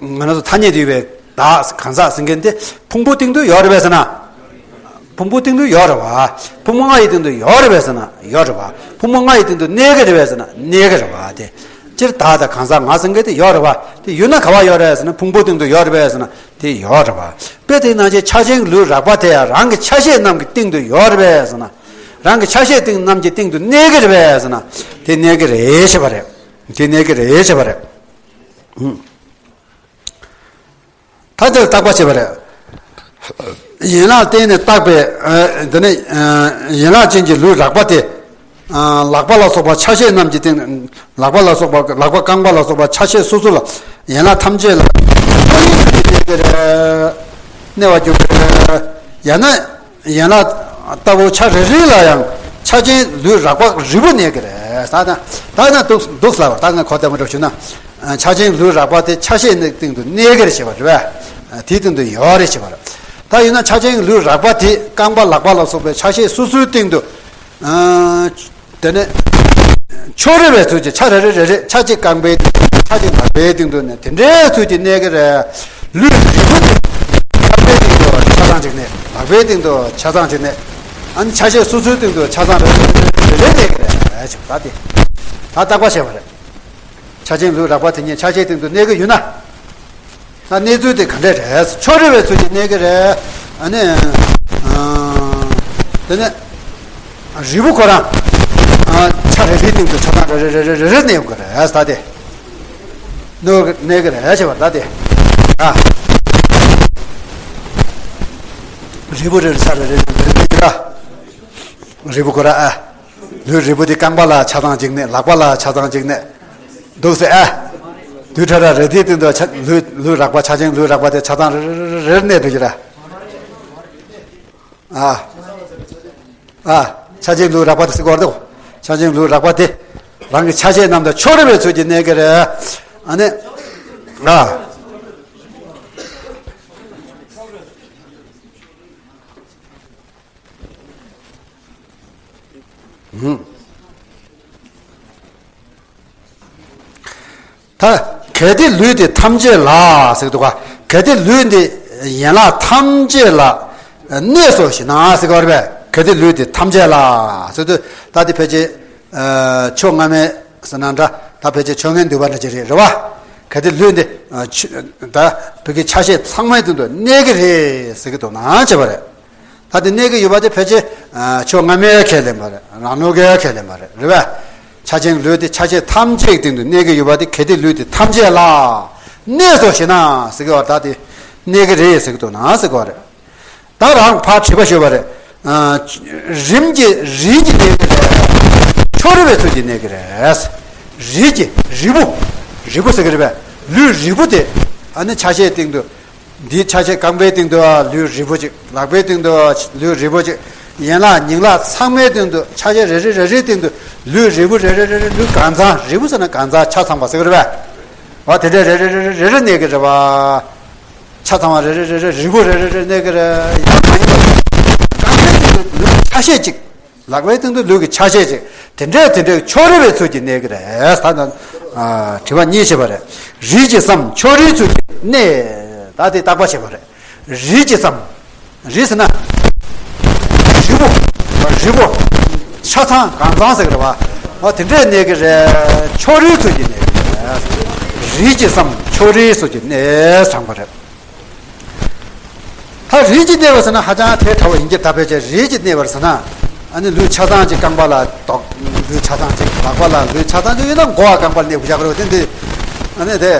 ང་རང་ཚོ་ཐ་སྙད་དུ་ཡོད་པའི་བདག་གང་ཟག་ཟེར་མཁན་དེ་ཕུང་པོ་སྟེང་དུ་ཡོད་རེད་པས་ཟེར་ན། ཕུང་པོ་སྟེང་དུ་ཡོད་རེད་བ། ཕུང་པོ་ལྔ་ཡི་སྟེང་དུ་ཡོད་རེད་པས་ཟེར་ན་ཡོད་རེད་བ། ཕུང་པོ་ལྔ་ཡི་སྟེང་དུ་གནས་ཀྱི་རེད་པས་ཟེར་ན་གནས་ཀྱི་རེད་བ། དེ་སྤྱིར་བདག་དང་གང་ཟག་ང་ཟེར་མཁན་དེ་ཡོད་རེད་བ། དེ་ཡོད་ན་ག་བ་ཡོད་རེད་ཟེར་ན་ཕུང་པོ་སྟེང་དུ་ཡོད་རེད་པས་ཟེར་ན་དེ་ཡོད་རེད་བ། དཔེ་དེ་ནང་བཞིན་ཆ་ཅན་ལུས་རགས་པ་དེ་ཡང་རང་གི་ཆ་ཤས་རྣམས་ཀྱི་སྟེང་དུ་ཡོད་རེད་པས་ཟེར་ན། རང་གི་ཆ་ཤས་སྟེང་རྣམས་ཀྱི་སྟེང་དུ་གནས་ཀྱི་རེད་པས་ཟེར་ན། དེ་གནས་ཀྱི་རེད་ཞེས་པ་རེད། དེ་གནས་ཀྱི་རེད་ཞེས་པ་རེད། ཨུམ། ད་དེར་བརྟག་པ་བྱས་པ་རེད། ཡན་ལག་བརྟེན་ནས་བརྟགས་པའི་ཨ་འདི་ནི་ཨ་ཡན་ལག་ཅན་གྱི་ལུས་རགས་པ་དེ། ཨ་ལག་པ་ལ་སོགས་པ་ཆ་ཤས་རྣམས་ཀྱི་སྟེང་ལག་པ་ལ་སོགས་པ་ལག་པ་རྐང་པ་ལ་སོགས་པ་ཆ་ཤས་སོ་སོ་ལ་ཡན་ལག་ཐམས་ཅད་ལ་གནས་པར་འགྱུར་ཏེ། ཡང་ན་ཡན་ལག་ལྟ་བུ་ཆ་རེ་རེ་ལ་ཡང་ཆ་ཅན་ལུས་རགས་པ་རིལ་པོ་གནས་ཀྱི་རེད། ད་ན་ད་ན་འདུག་འདུག་ལབ་པ་ད་ང་གོ་བདེ་མོ་འགྲོ་ཞུ་ན། ཆ་ཅན་ལུས་རགས་པ་དེ་ཆ་ཤས་ནི་སྟེང་དུ་གནས་ཀྱི་རེད་ཞེས་པ་རེད་པས། དེའི་སྟེང་དུ་ཡོད་རེད་ཞེས་པ་རེད། ད་ཡིན་ན་ཆ་ཅན་ལུས་རགས་པ་དེ་རྐང་པ་ལག་པ་ལ་སོགས་པའི་ཆ་ཤས་སོ་སོའི་སྟེང་དུ། དེ་ནས་ཕྱོགས་རེ་བའི་ཚུལ་གྱིས་ཆ་རེ་རེ་རེ་རེ་ཆ་གཅིག་རྐང་པའི་སྟེང་དུ་ཆ་གཅིག་ལག་པའི་སྟེང་དུ་ནས་དེ་འདྲའི་ཚུལ་གྱིས་གནས་ཀྱི་རེད། ལུས་རིལ་པོ་དེ་རྐང་པའི་སྟེང་དུ་ཆ་ཚང་གཅིག་གནས། ལག་པའི་སྟེང་དུ་ཆ་ཚང་གཅིག་གནས། ཨ་ནི་ཆ་ཤས་སོ་སོའི་སྟེང་དུ་ཆ་ཚང་རེ་རེ་རེ་རེ་གནས་ཀྱི་རེད་ཞེས་པ་ད་དེ་ད་བརྟག་པ་བྱས་པ་རེད། ཆ་ཅན་ལུས་རགས་པ་དེ་ཉིད་ཆ་ཤས་སྟེང་དུ་གནས་ཀྱི་ཡོད་ན། ད་གནས་ཚུལ་དེ་ག་འདྲས་རེད། ཕྱོགས་རེ་བའི་ཚུལ་གྱིས་གནས་ཀྱི་རེད། ཨ་ནི། ཨ་དེ་ནས། རིལ་བུ་ཁོ་རང་། ཨ་ཆ་རེ་རེའི་སྟེང་དུ་ཆ་ཚང་རེ་རེ་རེ་རེ་རེ་རེ་གནས་ཀྱི་རེད་ད་དེ། གནས་ཀྱི་རེད་ཞེས་པ་ད་དེ། ཨ། རིལ་བུ་རེ་རེ་ཆ་རེ་རེ་རེ་རེ་གནས་ཀྱི་རེད། རིལ་བུ་ཁོ་རང་ཨ། ལུས་རིལ་པོ་དེ་རྐང་པ་ལ་ཆ་ཚང་གཅིག་གནས། ལག་པ་ལ་ཆ་ཚང་གཅིག་གནས། འདུག་སེ་ཨ། རྡུལ་ཕྲ་རབ་རེ་རེའི་སྟེང་དུ་ཆ་ལུས་ལུས་རགས་པ་ཆ་ཅན་ལུས་རགས་པ་དེ་ཆ་ཚང་རེ་རེ་རེ་རེ་གནས་འདུག་ཀྱི་ར། ཨ། ཨ། ཆ་ཅན་ལུས་རགས་པ་དེ་ཟེར་གོ་ར་དོ། ཆ་ཅན་ལུས་རགས་པ་དེ་རང་གི་ཆ་ཤས་རྣམས་དང་ཕྱོགས་རེ་བའི་ཚུལ་གྱིས་གནས་ཀྱི་རེད། ཨ་ནི། ཨ། ད་གལ་ཏེ་ལུས་དེ་ཐམས་ཅད་ལ་ཟེར་འདུག་ག་གལ་ཏེ་ལུས་འདི་ཡན་ལག་ཐམས་ཅད་ལ་གནས་སོ་ཞེ་ན་ཟེར་ག་རེད་པས། གལ་ཏེ་ལུས་དེ་ཐམས་ཅད་ལ་ཟེར་དུས་ད་དེ་ཕལ་ཆེར་ཕྱོགས་སྔ་མའི་ཟེར་ན་འདྲ། ད་ཕལ་ཆེར་ཕྱོགས་སྔའི་འདུས་པ་འདྲ་ཅིག་རེད་རེད་བ། གལ་ཏེ་ལུས་འདི་ད་བོད་ཀྱི་ཆ་ཤས་ཚང་མའི་སྟེང་དུ་གནས་ཀྱི་རེད་ཟེར་གི་འདུག་ན་བྱས་པ་རེད། ད་དེ་གནས་ཀྱི་ཡོད་པ་དེ་ཕལ་ཆེར་ཕྱོགས་སྔ་མས་ཁས་ལེན་པ་རེད། རང་ལུགས་ཀྱིས་ཁས་ལེན་པ་རེད། རེད་པས། ཆ་ཅན་ལུས་དེ་ཆ་ཤས་ཐམས་ཅད་ཀྱི་སྟེང་དུ་གནས་ཀྱི་ཡོད་པ་དེ་གལ་ཏེ་ལུས་དེ་ཐམས་ཅད་ལ་གནས་སོ་ཞེ་ན་ཟེར་གི་བ་ད་དེ་གནས་ཀྱི་རེད་ཟེར་གི་འདུག་ན་ཟེར་གི་བ་རེད། ད་རང་ཕར་དྲི་བ་ཞུས་པ་རེད། རིམ་གྱིས་རིལ་གྱིས་གནས་ཀྱི་རེད། ཕྱོགས་རེ་བའི་ཚུལ་གྱིས་གནས་ཀྱི་རེད། རིལ་གྱིས་རིལ་བུ། རིལ་བུ་ཟེར་གི་རེད་པས། ལུས་རིལ་བུ་དེ་ཨ་ནི་ཆ་ཤས་སྟེང་དུ། འདིའི་ཆ་ཤས་རྐང་པའི་སྟེང་དུ་ལུས་རིལ་བུ་གཅིག་ལག་པའི་སྟེང་དུ་ལུས་རིལ་བུ་གཅིག་ཡན་ལག་ཉིང་ལག་ཚང་མའི་སྟེང་དུ་ཆ་ཤས་རེ་རེ་རེ་རེའི་སྟེང་དུ་ལུས་རིལ་བུ་རེ་རེ་རེ་རེ་ལུས་གང་ཚང་། རིལ་བུ་ཟེར་ན་གང་ཚང་ཆ་ཚང་བ་ཟེར་གི་རེད་པས། འོ་དེ་འདྲས་རེ་རེ་རེ་རེ་རེ་རེ་གནས་ཀྱི་རེད་པ། ཆ་ཚང་བ་རེ་རེ་རེ་རེ་རིལ་བུ་རེ་རེ་རེ་གནས་ཀྱི་རེད། ཡང་མ་ཡིན་པ། རྐང་པའི་སྟེང་དུ་ལུས་ཆ་ཤས་གཅིག་ལག་པའི་སྟེང་དུ་ལུས་ཀྱི་ཆ་ཤས་གཅིག་དེ་འདྲས་དེ་འདྲས་ཕྱོགས་རེ་བའི་ཚུལ་གྱིས་གནས་ཀྱི་རེད། ད་ནི་ཨ་དྲི་བ་གཉིས་བྱས་པ་རེད། རིལ་གྱིས་སམ་ཕྱོགས་རེའི་ཚུལ་གྱིས་གནས། ད་དེ་བརྟག་པ་བྱས་པ་རེད། རིལ་གྱིས་སམ། རིལ་ཟེར་ན། རིལ་བུ། རིལ་བུ། ཆ་ཚང་གང་ཚང་ཟེར་གི་རེད་པ། འོ་དེ་འདྲས་གནས་ཀྱི་རེད། ཕྱོགས་རེའི་ཚུལ་གྱིས་གནས་ཀྱི་རེད། རིལ་གྱིས་སམ་ཕྱོགས་རེའི་ཚུལ་གྱིས་གནས་དྲངས་པ་རེད། ད་རིལ་གྱིས་གནས་པ་ཟེར་ན་ཧ་ཅང་ཐལ་དྲགས་པ་ཡིན་གྱི། ད་ཕལ་ཆེར་རིལ་གྱིས་གནས་པར་ཟེར་ན། ཨ་ནི་ལུས་ཆ་ཚང་གཅིག་རྐང་པ་ལ་འདོགས། ལུས་ཆ་ཚང་གཅིག་ལག་པ་ལ་ལུས་ཆ་ཚང་གཅིག་ཡོད་ན་མགོ་བ་རྐང་པ་ལ་གནས་དགོས་ཀྱི་རེད་དེ་འདི། ཨ་ནི་དེ།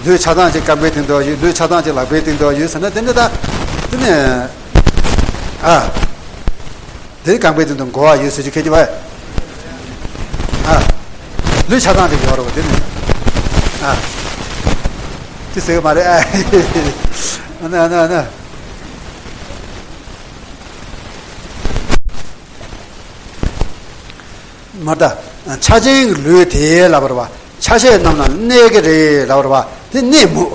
ལུས་ཆ་ཚང་གཅིག་རྐང་པའི་སྟེང་དུ་ཡོད། ལུས་ཆ་ཚང་གཅིག་ལག་པའི་སྟེང་དུ་ཡོད་ཟེར་ན་དེ་འདི་ད། དེ་ནི། ཨ། དེ་རྐང་པའི་སྟེང་དུ་མགོ་བ་ཡོད་ཟེར་རྒྱུ་ཁྱེད་ཀྱི་བས། ཨ། ལུས་ཆ་ཚང་དེ་ཡོད་རེད་པ་དེ་ནི། ཨ། དེ་ཟེར་གི་མ་རེད་ཨ། ཨ་ན་ཨ་ན་ཨ་ན། མ་ད། ཆ་ཅན་ལུས་དེ་ལབ་པ་རེད་པ། ཆ་ཤས་རྣམས་ལ་གནས་ཀྱི་རེད་ལབ་པ་རེད་པ། དེ་གནས་མུག་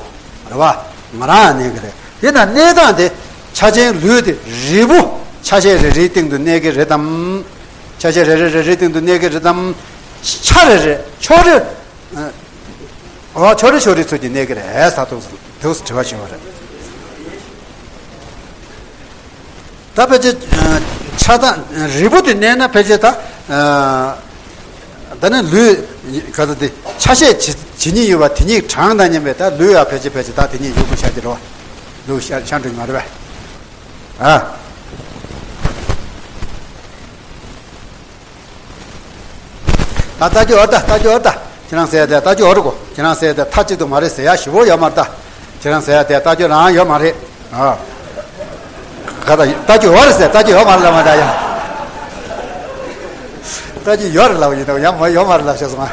རེད་པ། ང་རང་གནས་ཀྱི་རེད། དེ་ན་གནས་སྟངས་དེ་ཆ་ཅན་ལུས་དེ་རིལ་བུ་ཆ་ཤས་རེ་རེའི་སྟེང་དུ་གནས་ཀྱི་རེད་དམ། ཆ་ཤས་རེ་རེ་རེ་རེའི་སྟེང་དུ་གནས་ཀྱི་རེད་དམ། ཆ་རེ་རེ་ཕྱོགས་རེ། ཨ། ཨོ་ཕྱོགས་རིས་ཕྱོགས་རིས་ཚུལ་གྱིས་གནས་ཀྱི་རེད་ཟེར་འདུག་ཟེར་དྲི་བ་ཞུས་པ་རེད། ད་ཕལ་ཆེར་ཆགས་སྡང་རིལ་པོ་དེ་གནས་ན་ཕལ་ཆེར་ད། ད་ནི་ལུས་ག་ཚོད་དེ་ཆ་ཤས་ཇི་ཇི་སྙེད་ཡོད་པ་དེ་ཉིད་གྲངས་དང་མཉམ་པའི་ད་ལུས་ཡང་ཕལ་ཆེར་ཕལ་ཆེར་ད་དེ་ཉིད་ཡོད་དགུ་ཤ་དེ་རེད་བ། ལུས་ཤ་ཤ་འགྲོ་ཡི་མ་རེད་བས། ཨ། ད་ལྟ་རྒྱུ་ཨོ་ད་ལྟ་རྒྱུ་ཨོ་ད། ཁྱེད་རང་ཟེར་ཡ་དེ་ལྟ་རྒྱུ་ཨོ་རེད་གོ། ཁྱེད་རང་ཟེར་ཡ་དེ་མཐའ་གཅིག་ཏུ་མ་རེད་ཟེར་ཡ་ཞིབ་པོ་ཡོད་མ་རེད་ད། ཁྱེད་རང་ཟེར་ཡ་དེ་ལྟ་རྒྱུ་རང་ཡོད་མ་རེད། ཨ། ག་ད་ལྟ་རྒྱུ་ཨོ་རེད་ཟེར་ལྟ་རྒྱུ་ཡོད་མ་རེད་ལ་མ་ད་ཡ། ལྟ་རྒྱུ་ཡོད་རེད་ལབ་ཡིན་ད་ཡང་མ་ཡོད་མ་རེད་ལབ་ཤག་སོང་ང་།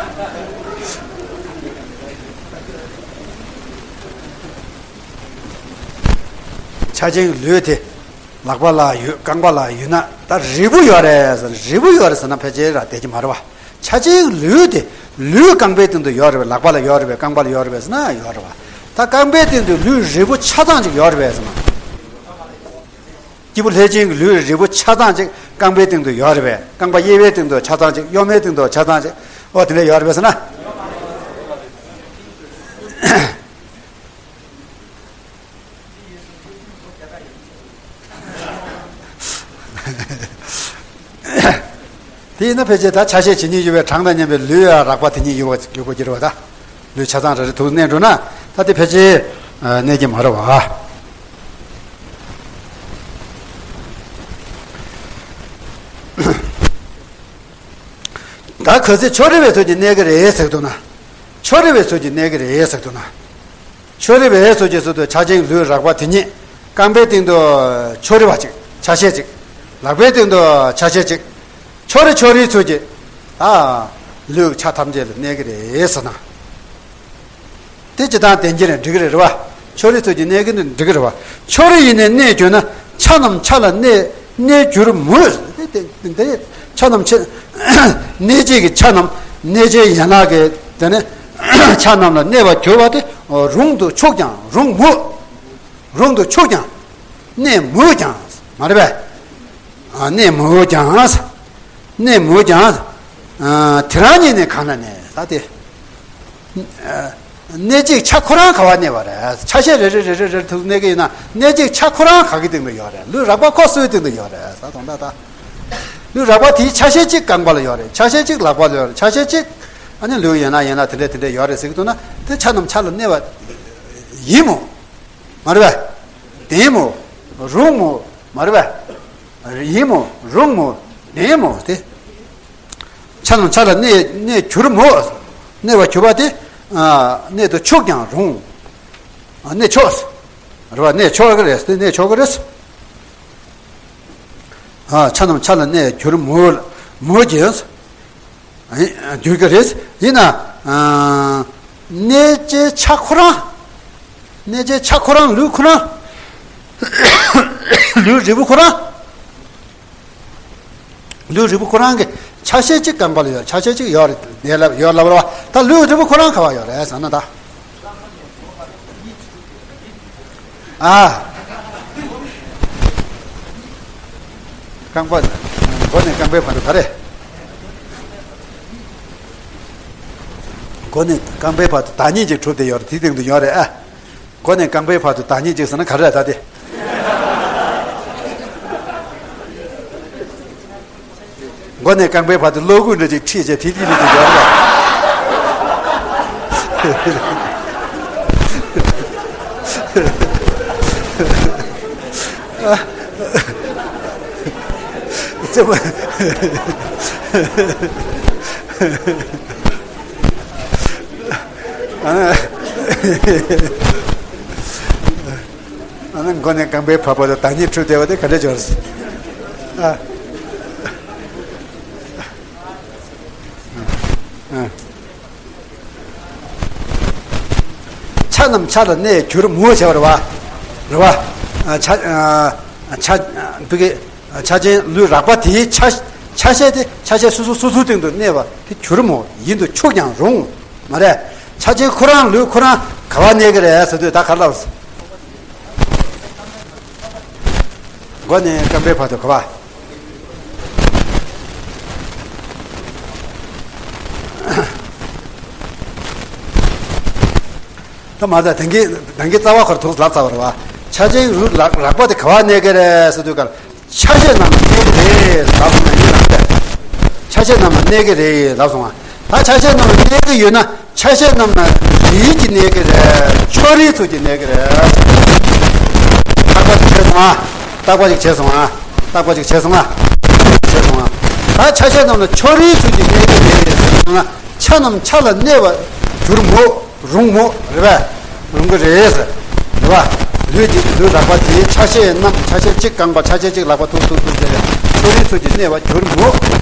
ཆ་ཅན་ལུས་དེ། ལག་པ་ལ་ཡོད་རྐང་པ་ལ་ཡོད་ན་ད་རིལ་པོ་ཡོད་རེད་ཟེར་རིལ་པོ་ཡོད་རེད་ཟེར་ན་ཕལ་ཆེར་ར་བསྡད་ཀྱི་མ་རེད་བ། ཆ་ཅན་ལུས་དེ་ལུས་རྐང་པའི་སྟེང་དུ་ཡོད་རེད་པས། ལག་པ་ལ་ཡོད་རེད་པས་རྐང་པ་ལ་ཡོད་རེད་པས་ཟེར་ན་ཡོད་རེད་བ། ད་རྐང་པའི་སྟེང་དུ་ལུས་རིལ་པོ་ཆ་ཚང་ཅིག་ཡོད་རེད་པས་ཟེར་ན། སྐྱེས་བུ་ལྷས་བྱིན་གྱི་ལུས་རིལ་པོ་ཆ་ཚང་ཅིག་རྐང་པའི་སྟེང་དུ་ཡོད་རེད་པས། རྐང་པ་གཡས་པའི་སྟེང་དུ་ཆ་ཚང་ཅིག་གཡོན་མའི་སྟེང་དུ་ཆ་ཚང་ཅིག་ཨོ་དེ་འདྲ་ཡོད་རེད་པས་ཟེར་ན། དེ་ཡིན་ན་ཕལ་ཆེར་ད་ཆ་ཤས་ཇི་སྙེད་ཡོད་པའི་གྲངས་དང་མཉམ་པའི་ལུས་ཡང་རགས་པ་དེ་ཉིད་ཡོད་པ་ཡོད་དགུ་གི་རེད་བ་ད། ལུས་ཆ་ཚང་རེ་རེ་ཐུག་གནས་འགྲོ་ན་ད་དེ་ཕལ་ཆེར་གནས་ཀྱི་མ་རེད་བ། ད་གལ་སྲིད་ཕྱོགས་རིས་པའི་ཚུལ་གྱིས་གནས་ཀྱི་རེད་ཟེར་འདུག་ན། ཕྱོགས་རིས་པའི་ཚུལ་གྱིས་གནས་ཀྱི་རེད་ཟེར་འདུག་ན། ཕྱོགས་རིས་པའི་ཚུལ་གྱིས་ཟེར་དུས་ཆ་ཅན་ལུས་རགས་པ་དེ་ཉིད་རྐང་པའི་སྟེང་དུ་ཕྱོགས་རིས་པ་ཅིག་ཆ་ཤས་ཅིག་ལག་པའི་སྟེང་དུ་ཆ་ཤས་ཅིག་ཕྱོགས་རིས་ཕྱོགས་རིས་ཚུལ་གྱིས་ད་ལུས་ཆ་ཐམས་ཅད་ལ་གནས་ཀྱི་རེད་ཟེར་ན། དེ་ཇི་ལྟར་བདེན་གྱི་རེད་འགྲིག་གི་རེད་རེད་བ། ཕྱོགས་རིས་ཚུལ་གྱིས་གནས་ཀྱི་འགྲིག་གི་རེད་བ། ཕྱོགས་རིས་ཡིན་ནས་གནས་གྱུར་ན་ཆ་རྣམས་ཆ་ལ་གནས་གནས་གྱུར་མོད། དེ་དེ་དེ་ཆ་རྣམས་ཆ་གནས་བྱེད་ཀྱི་ཆ་རྣམས་གནས་བྱའི་ཡན་ལག་གི་དེ་ནི་ཆ་རྣམས་ལ་གནས་པར་གྱུར་པ་དེ་རུང་དུ་ཆུག་ཀྱང་རུང་མོད། རུང་དུ་ཆུག་ཀྱང་གནས་མོད་ཀྱང་མ་རེད་པས། གནས་མོད་ཀྱང་། གནས་མོད་ཀྱང་། དེ་རང་ཉིད་ནི་གང་ན་གནས་ད་དེ། གནས་བྱེད་ཆ་ཁོ་རང་ག་བ་གནས་པ་རེད། ཆ་ཤས་རེ་རེ་རེ་རེ་རེ་ཐུག་གནས་ཀྱི་ཡིན་ན་གནས་བྱེད་ཆ་ཁོ་རང་ག་གི་སྟེང་དུ་ཡོད་རེད། ལུས་རགས་པ་ཁོ་སོའི་སྟེང་དུ་ཡོད་རེད་ད་དང་ད་ད། ལུས་རགས་པ་དེའི་ཆ་ཤས་གཅིག་རྐང་པ་ལ་ཡོད་རེད། ཆ་ཤས་གཅིག་ལག་པ་ལ་ཡོད་རེད། ཆ་ཤས་གཅིག་ཨ་ནི་ལུས་ཡིན་ན་ཡིན་ན་དེ་འདྲས་དེ་འདྲས་ཡོད་རེད་ཟེར་གྱི་འདུག་ན་དེ་ཆ་རྣམས་ཆ་ལ་གནས་པ་ཡིན་མོད། མ་རེད་པས། བདེན་མོད། རུང་མོད། མ་རེད་པས། ཡིན་མོད། རུང་མོད། བདེན་མོད་དེ། ཆ་རྣམས་ཆ་ལ་གནས་གནས་གྱུར་མོད། གནས་པར་གྱུར་པ་དེ། གནས་དུ་ཆུག་ཀྱང་རུང་། གནས་ཆོག་རེད་པ། གནས་ཆོག་གི་རེད་དེ་གནས་ཆོག་གི་རེད། ཆ་རྣམས་ཆ་ལ་གནས་གྱུར་མོད། མོད་ཀྱི། འགྱུར་གྱི་རེད། ཡིན་ན། གནས་བྱའི་ཆ་ཁོ་རང་། གནས་བྱའི་ཆ་ཁོ་རང་ལུས་ཁོ་རང་། ལུས་རིལ་པོ་ཁོ་རང་། ལུས་རིལ་པོ་ཁོ་རང་གི་ཆ་ཤས་གཅིག་རྐང་པ་ལ་ཡོད། ཆ་ཤས་གཅིག་ཡོད་རེད་ལབ་ཡོད་ལབ་རེད་བ། ད་ལུས་རིལ་པོ་ཁོ་རང་ག་བ་ཡོད་རེད་ཟེར་ན་ད། ཨ། རྐང་པ། མགོ་ནས་རྐང་པའི་བར་དུ་ག་རེ། མགོ་ནས་རྐང་པའི་བར་དུ་བདག་ཉིད་ཀྱི་གྲུབ་སྟེ་ཡོད་རེད། དེའི་སྟེང་དུ་ཡོད་རེད་ཨ། མགོ་ནས་རྐང་པའི་བར་དུ་བདག་ཉིད་ཀྱི་ཟེར་ན་ག་རེ་རེད་ད་དེ། མགོ་ནས་རྐང་པའི་བར་དུ་གློག་སྒུལ་འདྲ་ཅིག་ཁྲིད་བྱས་དེ་དེ་ནས་ཅིག་ཡོད་རེད། ཙེ་མ། ཨ་ནི། ཨ་ནི་མགོ་ནས་རྐང་པའི་བར་བར་དུ་བདག་ཉིད་འཁྲུལ་བསྡད་པ་དེ་ག་འདྲ་འབྱོར། ཨ། ཨ། ཆ་རྣམས་ཆ་ལ་གནས་གྱུར་མོད་བྱ་བ་རེད་བ། རེད་བ། ཨ། ཆ། ཨ། ཆ། ཨ། བུ་གའི། ཨ། ཆ་ཅན་ལུས་རགས་པ་དེའི་ཆ། ཆ་ཤས་དེ་ཆ་ཤས་སོ་སོ་སོ་སོའི་སྟེང་དུ་གནས་པ་དེ་གྱུར་མོད། ཡིན་དུ་ཆུག་ཀྱང་རུང་། མ་རེད། ཆ་ཅན་ཁོ་རང་ལུས་ཁོ་རང་ག་བ་གནས་ཀྱི་རེད་ཟེར་དུས་ད་ག་རེ་ལབ། མགོ་ནས་རྐང་པའི་བར་དུ་ག་བ། ད་མ་ད་དེང་གི་དེང་གི་རྩ་བ་ཁོར་ཐུགས་ལབ་ཚར་བ་རེད་བ། ཆ་ཆེན་རུ་རགས་པ་དེ་ག་བ་གནས་ཀྱི་རེད་ཟེར་དུས་ཀར། ཆ་ཤས་རྣམས་ལ་གནས་ཀྱི་རེད་ལབ་སོང་ན་ཡིན་ལབ་པས། ཆ་ཤས་རྣམས་ལ་གནས་ཀྱི་རེད་ལབ་སོང་ང་། ད་ཆ་ཤས་རྣམས་ལ་གནས་ཀྱི་ཡོད་ན་ཆ་ཤས་རྣམས་ལ་རིལ་གྱིས་གནས་ཀྱི་རེད། ཕྱོགས་རིས་ཚུལ་གྱིས་གནས་ཀྱི་རེད། བརྟག་པ་ཅིག་བྱས་སོང་ང་། བརྟག་པ་ཅིག་བྱས་སོང་ང་། བརྟག་པ་ཅིག་བྱས་སོང་ང་། བྱས་སོང་ང་། ད་ཆ་ཤས་རྣམས་ལ་ཕྱོགས་རིས་ཚུལ་གྱིས་གནས་ཀྱི་རེད་ཟེར་སོང་ན། ཆ་རྣམས་ཆ་ལ་གནས་པར་འགྱུར་མོད། རུང་མོད་རེད་པས། རུང་གི་རེད་ཟེར། རེད་པ། ལུས་ཀྱི་ལུས་རགས་པ་དེའི་ཆ་ཤས་རྣམས་ཆ་ཤས་གཅིག་རྐང་པ་ཆ་ཤས་གཅིག་ལག་པ་ཐུག་ཐུག་ཐུག་ཟེར་བའི་ཕྱོགས་རིས་ཚུལ་གྱིས་གནས་པར་འགྱུར་མོད།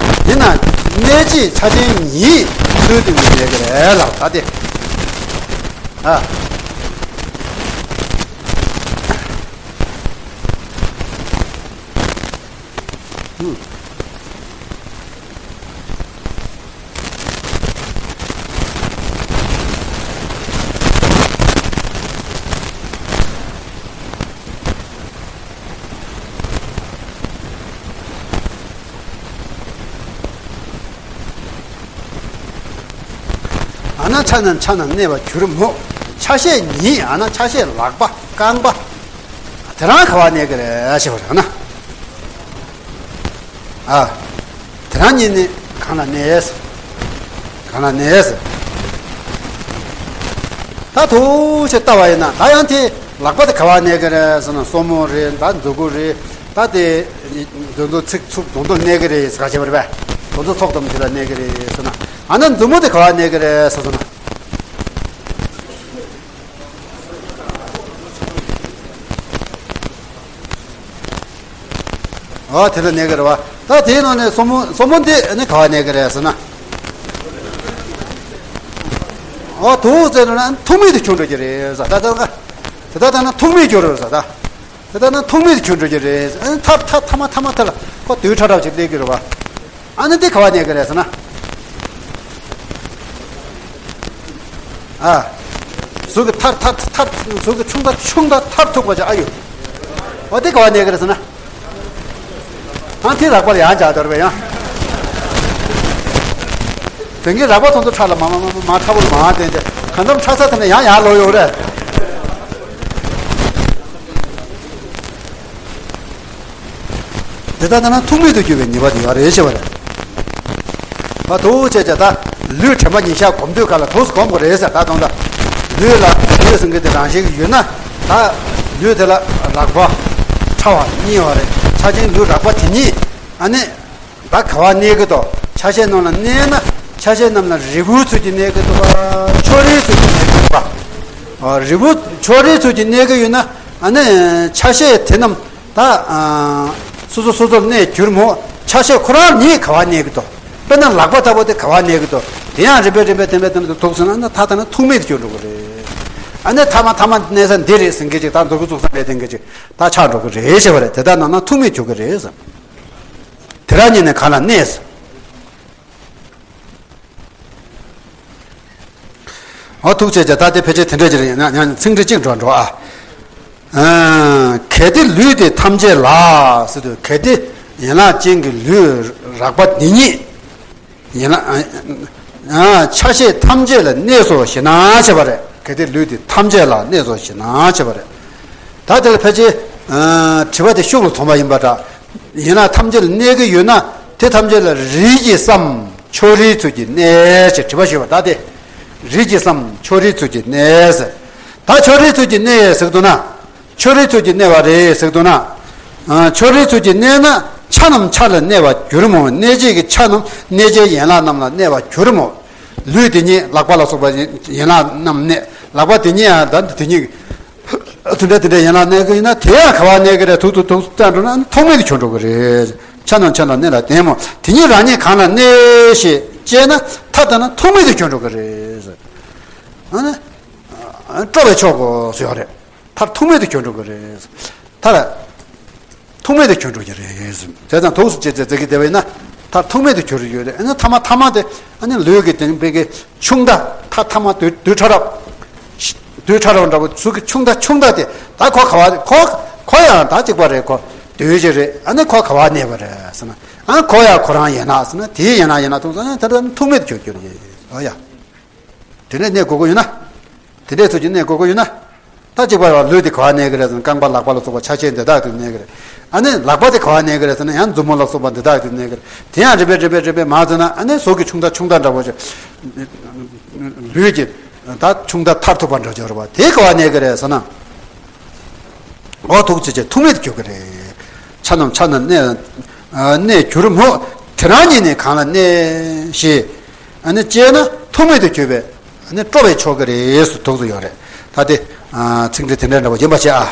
ཡིན་ན་གནས་བྱེད་ཆ་ཅན་ཉིད་ཚུལ་དུ་མི་གནས་ཀྱི་རེད་ལ་ད་དེ། ཨ། ཨ་ན་ཆ་རྣམས་ཆ་རྣམས་གནས་པར་འགྱུར་མོད། ཆ་ཤས་ཉིད་ཨ་ན་ཆ་ཤས་ལག་པ་རྐང་པ། དེ་རང་ག་བ་གནས་ཀྱི་རེད་ཞེས་པ་རེད་ན། ཨ། དེ་རང་ཉིད་ནི་གང་ལ་གནས། གང་ལ་གནས། ད་ཐུགས་ཆེ་ལྟ་བ་ཡིན་ན་ད་ཡང་དེ་ལག་པ་དེ་ག་བ་གནས་ཀྱི་རེད་ཟེར་ན་སོར་མོ་རེད། ད་མཛུ་གུ་རེད། ད་དེ་དོན་དུ་ཚིགས་ཚུགས་དོན་དུ་གནས་ཀྱི་རེད་ཟེར་ག་བྱེད་པ་རེད་པས། དོན་དུ་ཚོགས་དམ་དེ་ལ་གནས་ཀྱི་རེད་ཟེར་ན། ཨ་ན་མཛུབ་མོ་དེ་ག་བ་གནས་ཀྱི་རེད་ཟེར་སོང་ན། ཨོ་དེ་ལ་གནས་ཀྱི་རེད་བ། ད་དེའི་ནང་ནས་སོར་མོ་སོར་མོ་འདི་ནི་ག་བ་གནས་ཀྱི་རེད་ཟེར་ན། ཨོ་དུག་ཟེར་ན་ཐུག་མེད་དུ་གྱུར་འགྲོ་གི་རེད་ཟེར། ད་ད་ད་དེ་ད་ད་ན་ཐུག་མེད་གྱུར་རེད་ཟེར། ད་དེ་ད་ན་ཐུག་མེད་དུ་གྱུར་འགྲོ་གི་རེད། ཨ་ཐ་ཐ་ཐ་མ་ཐ་མ་དེ་ལ་ཁོ་དུག་ཁྲ་ཁྲ་ཅིག་སླེབས་ཀྱི་རེད་བ། ཨ་ནི་འདི་ག་བ་གནས་ཀྱི་རེད་ཟེར་ན། ཨ། གཟུགས་ཀྱི་མཐར་མཐར་མཐར་གཟུགས་ཀྱི་ཆུང་མཐའ་ཆུང་མཐའ་མཐར་ཐུག་པ་ཅིག་ཨ་ཡོད། འོ་འདི་ག་བ་གནས་ཀྱི་རེད་ཟེར་ན། ཨ་འདི་རགས་པ་ལ་ཡང་འཇགས་འདོར་བས་ཡང་། དེང་གི་རགས་པ་ཚོ་ཚོ་ཁྲ་ལ་མ་མ་མ་མ་ཁྲ་བོ་ལ་མ་བསྟན་ཏེ་གང་འཚམ་ཁྲ་ས་དེ་ནས་ཡང་ཡང་ལོག་ཡོང་རེད། དེ་ལྟར་ན་ཐུག་མེད་དུ་གྱུར་པའི་ཉེས་པ་དེ་ཡོད་རེད་ཞེས་པ་རེད། མ་དུག་བྱས་བྱས་ད་ལུས་དྲན་པ་ཉིད་ཤར་སྒོམ་དུས་ག་ལ་དུག་སྒོམ་དགོས་རེད་ཟེར། ད་དོན་དག་ལུས་ལ་ལུས་ཟེར་མཁན་དེ་རང་བཞིན་གྱི་ཡོད་ན་ད་ལུས་དེ་ལ་རགས་པ་ཕྲ་བ་གཉིས་ཡོད་རེད། ཆ་ཅན་ལུས་རགས་པ་དེ་གཉིས་ཨ་ནི་ད་ག་བ་གནས་ཀྱི་འདུག་ཆ་ཤས་རྣམས་ལ་གནས་ན་ཆ་ཤས་རྣམས་ལ་རིལ་བུའི་ཚུལ་གྱིས་གནས་ཀྱི་འདུག་ག་ཕྱོགས་རིས་ཚུལ་གྱིས་གནས་ཀྱི་འདུག་ག་རིལ་བུ་ཕྱོགས་རིས་ཚུལ་གྱིས་གནས་ཀྱི་ཡོད་ན་ཨ་ནི་ཆ་ཤས་དེ་རྣམས། ད། སོ་སོ་སོ་སོར་གནས་གྱུར་མོད། ཆ་ཤས་ཁོ་རང་ཉིད་ག་བ་གནས་ཀྱི་འདུག་དཔེར་ན་ལག་པ་ལྟ་བུ་དེ་ག་བ་གནས་ཀྱི་འདུག་དེ་ཡང་རིམ་པས་རིམ་པས་དེ་འདྲ་དེ་འདྲ་དུག་སོང་ན་ད་ཐ་ན་ཐུག་མེད་དུ་གྱུར་འགྲོ་གི་རེད། ཨ་ནི་ཐ་མ་ཐ་མ་གནས་ས་འདི་རེད་ཟེར་མཁན་ཅིག་ད་མཛུ་གུ་བཙུགས་ས་མེད་དེ་མཁན་ཅིག་ད་ཆགས་འགྲོ་གི་རེད་ཞེས་པ་རེད། དེ་ལྟར་ན་ན་ཐུག་མེད་གྱུར་གི་རེད་ཟེར། དེ་རང་ཉིད་ནི་གང་ལ་གནས་ཟེར། འོ་ཐུག་བྱས་ཀྱང་ད་དེ་ཕལ་ཆེར་དེ་འདྲ་ཅིག་རེད། ཡང་ཡང་ཚིག་འགྲེལ་གཅིག་འགྲོ་འགྲོ་ཨ། གལ་ཏེ་ལུས་དེ་ཐམས་ཅད་ལ་ཟེར་དུས་གལ་ཏེ་ཡན་ལག་ཅན་གྱི་ལུས་རགས་པ་འདི་ཉིད་ཡན་ལག་ཆ་ཤས་ཐམས་ཅད་ལ་གནས་སོ་ཞེ་ན་བྱས་པ་རེད། གལ་ཏེ་ལུས་དེ་ཐམས་ཅད་ལ་གནས་སོ་ཞེ་ན་བྱས་པ་རེད། ད་དེ་ལ་ཕལ་ཆེར་དྲི་བ་དེ་ཤུགས་ལ་ཐོན་པ་ཡིན་པ་འདྲ། ཡན་ལག་ཐམས་ཅད་ལ་གནས་ཀྱི་ཡོད་ན་དེ་ཐམས་ཅད་ལ་རིལ་གྱིས་སམ། ཕྱོགས་རིས་ཚུལ་གྱིས་གནས་ཞེས་དྲི་བ་ཞུས་པ་ད་དེ། རིལ་གྱིས་སམ་ཕྱོགས་རིས་ཚུལ་གྱིས་གནས་ཟེར། ད་ཕྱོགས་རིས་ཚུལ་གྱིས་གནས་ཟེར་གི་འདུག་ན། ཕྱོགས་རིས་ཚུལ་གྱིས་གནས་པ་རེད་ཟེར་གི་འདུག་ན། ཨ། ཕྱོགས་རིས་ཚུལ་གྱིས་གནས་ན་ཆ་རྣམས་ཆ་ལ་གནས་པར་འགྱུར་མོད། གནས་བྱེད་ཀྱི་ཆ་རྣམས་གནས་བྱའི་ཡན་ལག་རྣམས་ལ་གནས་པར་འགྱུར་མོད། ལུས་དེ་ཉིད་ལག་པ་ལ་སོགས་པ་ཡན་ལག་རྣམས་གནས། ལག་པ་དེ་ཉིད་ཡང་ད་དེ་ཉིད། དེ་འདྲ་དེ་འདྲ་ཡན་ལག་གནས་ཀྱི་ཡིན་ན་དེ་ཡང་ག་བ་གནས་ཀྱི་རེད། དུག་དུག་དུག་བཙན་འགྲོ་ན་ཐུག་མེད་དུ་གྱུར་འགྲོ་གི་རེད། ཆ་རྣམས་ཆ་ལ་གནས་ལ་ལྡན་མོད། དེ་ཉིད་རང་ཉིད་གང་ལ་གནས་ཞེས་དཔྱད་ན་ཐ་དད་ན་ཐུག་མེད་དུ་གྱུར་འགྲོ་གི་རེད། ཨ་ནི། སྤྲོ་བའི་ཕྱོགས་སུ་ཡོད་རེད། མཐར་ཐུག་མེད་དུ་གྱུར་འགྲོ་གི་རེད། མཐར་ཐུག་མེད་དུ་གྱུར་འགྲོ་གི་རེད། བྱས་ཙང་དུག་སུ་ཅེ་ཙེ་ཙེ་གི་དེ་བས་ན་མཐར་ཐུག་མེད་དུ་གྱུར་ཡོད་རེད། ཨ་ནི་ཐ་མ་ཐ་མ་དེ་ཨ་ནི་ལུས་ཀྱི་དེ་ནི་པའི་གི་ཆུང་མཐའ་ཐ་ཐ་མ་དུས་དུས་ཕྲ་རབ། དུས་ཕྲ་རབ་འདྲ་པོ་ཚུལ་གྱི་ཆུང་མཐའ་ཆུང་མཐའ་དེ་ད་ཁོ་ག་བ་ཁོ་ཁོ་ཡང་ད་གཅིག་པ་རེད། ཁོ་དུས་ཀྱི་རེད། ཨ་ནི་ཁོ་ག་བ་གནས་པ་རེད་ཟེར་ན། ཨ་ཁོ་ཡང་ཁོ་རང་ཡན་ལག་ཟེར་ན་དེའི་ཡན་ལག་ཡན་ལག་ཐུག་ཟེར་ན་དེ་ལ་ཐུག་མེད་དུ་གྱུར་གྱུར་ཡོད། ཨ་ཡ། དེ་ནས་གནས་དགོས་ཀྱི་ཡོད་ན། དེ་འདྲའི་ཚུལ་གྱིས་གནས་དགོས་ཀྱི་ཡོད་ན། ད་གཅིག་པ་ལ་ལུས་དེ་ག་བ་གནས་ཀྱི་རེད་ཟེར་ན། རྐང་པ་ལག་པ་ལ་སོགས་པ་ཆ་ཤས་འདི་དག་ཏུ་གནས་ཀྱི་རེད། ཨ་ནི་ལག་པ་དེ་ག་བ་གནས་ཀྱི་རེད་ཟེར་ན། ཡང་མཛུབ་མོ་ལ་སོགས་པ་འདི་དག་ཏུ་གནས་ཀྱི་རེད། དེ་ཡང་རིམ་པས་རིམ་པས་རིམ་པས་མ་ཟེར་ན། ཨ་ནི་ཟུག་གི་ཆུང་མཐའ་ཆུང་མཐའ་འདྲ་པོ་ཞིག་ལུས་ཀྱི་ད་ཆུང་མཐའ་མཐར་ཐུག་པ་འདྲ་ཅིག་ཡོད་རེད་པ། དེ་ག་བ་གནས་ཀྱི་རེད་ཟེར་ན། འོ་ཐུག་ཅེས་བྱས་ཐུག་མེད་དུ་གྱུར་གྱི་རེད། ཆ་རྣམས་ཆ་རྣམས་གནས་གནས་གྱུར་མོད། དེ་རང་ཉིད་ནི་གང་ལ་གནས་ཞེས། ཨ་ནི་དཔྱད་ན་ཐུག་མེད་དུ་གྱུར་པས། ཨ་ནི་སྤྲོ་བས་ཆོག་གི་རེད་ཟེར་ཐུགས་སུ་ཡོད་རེད། ད་དེ་ཚིག་འགྲེལ་དེ་འདྲ་འདྲ་པོ་ཡིན་པ་བྱས་ཨ།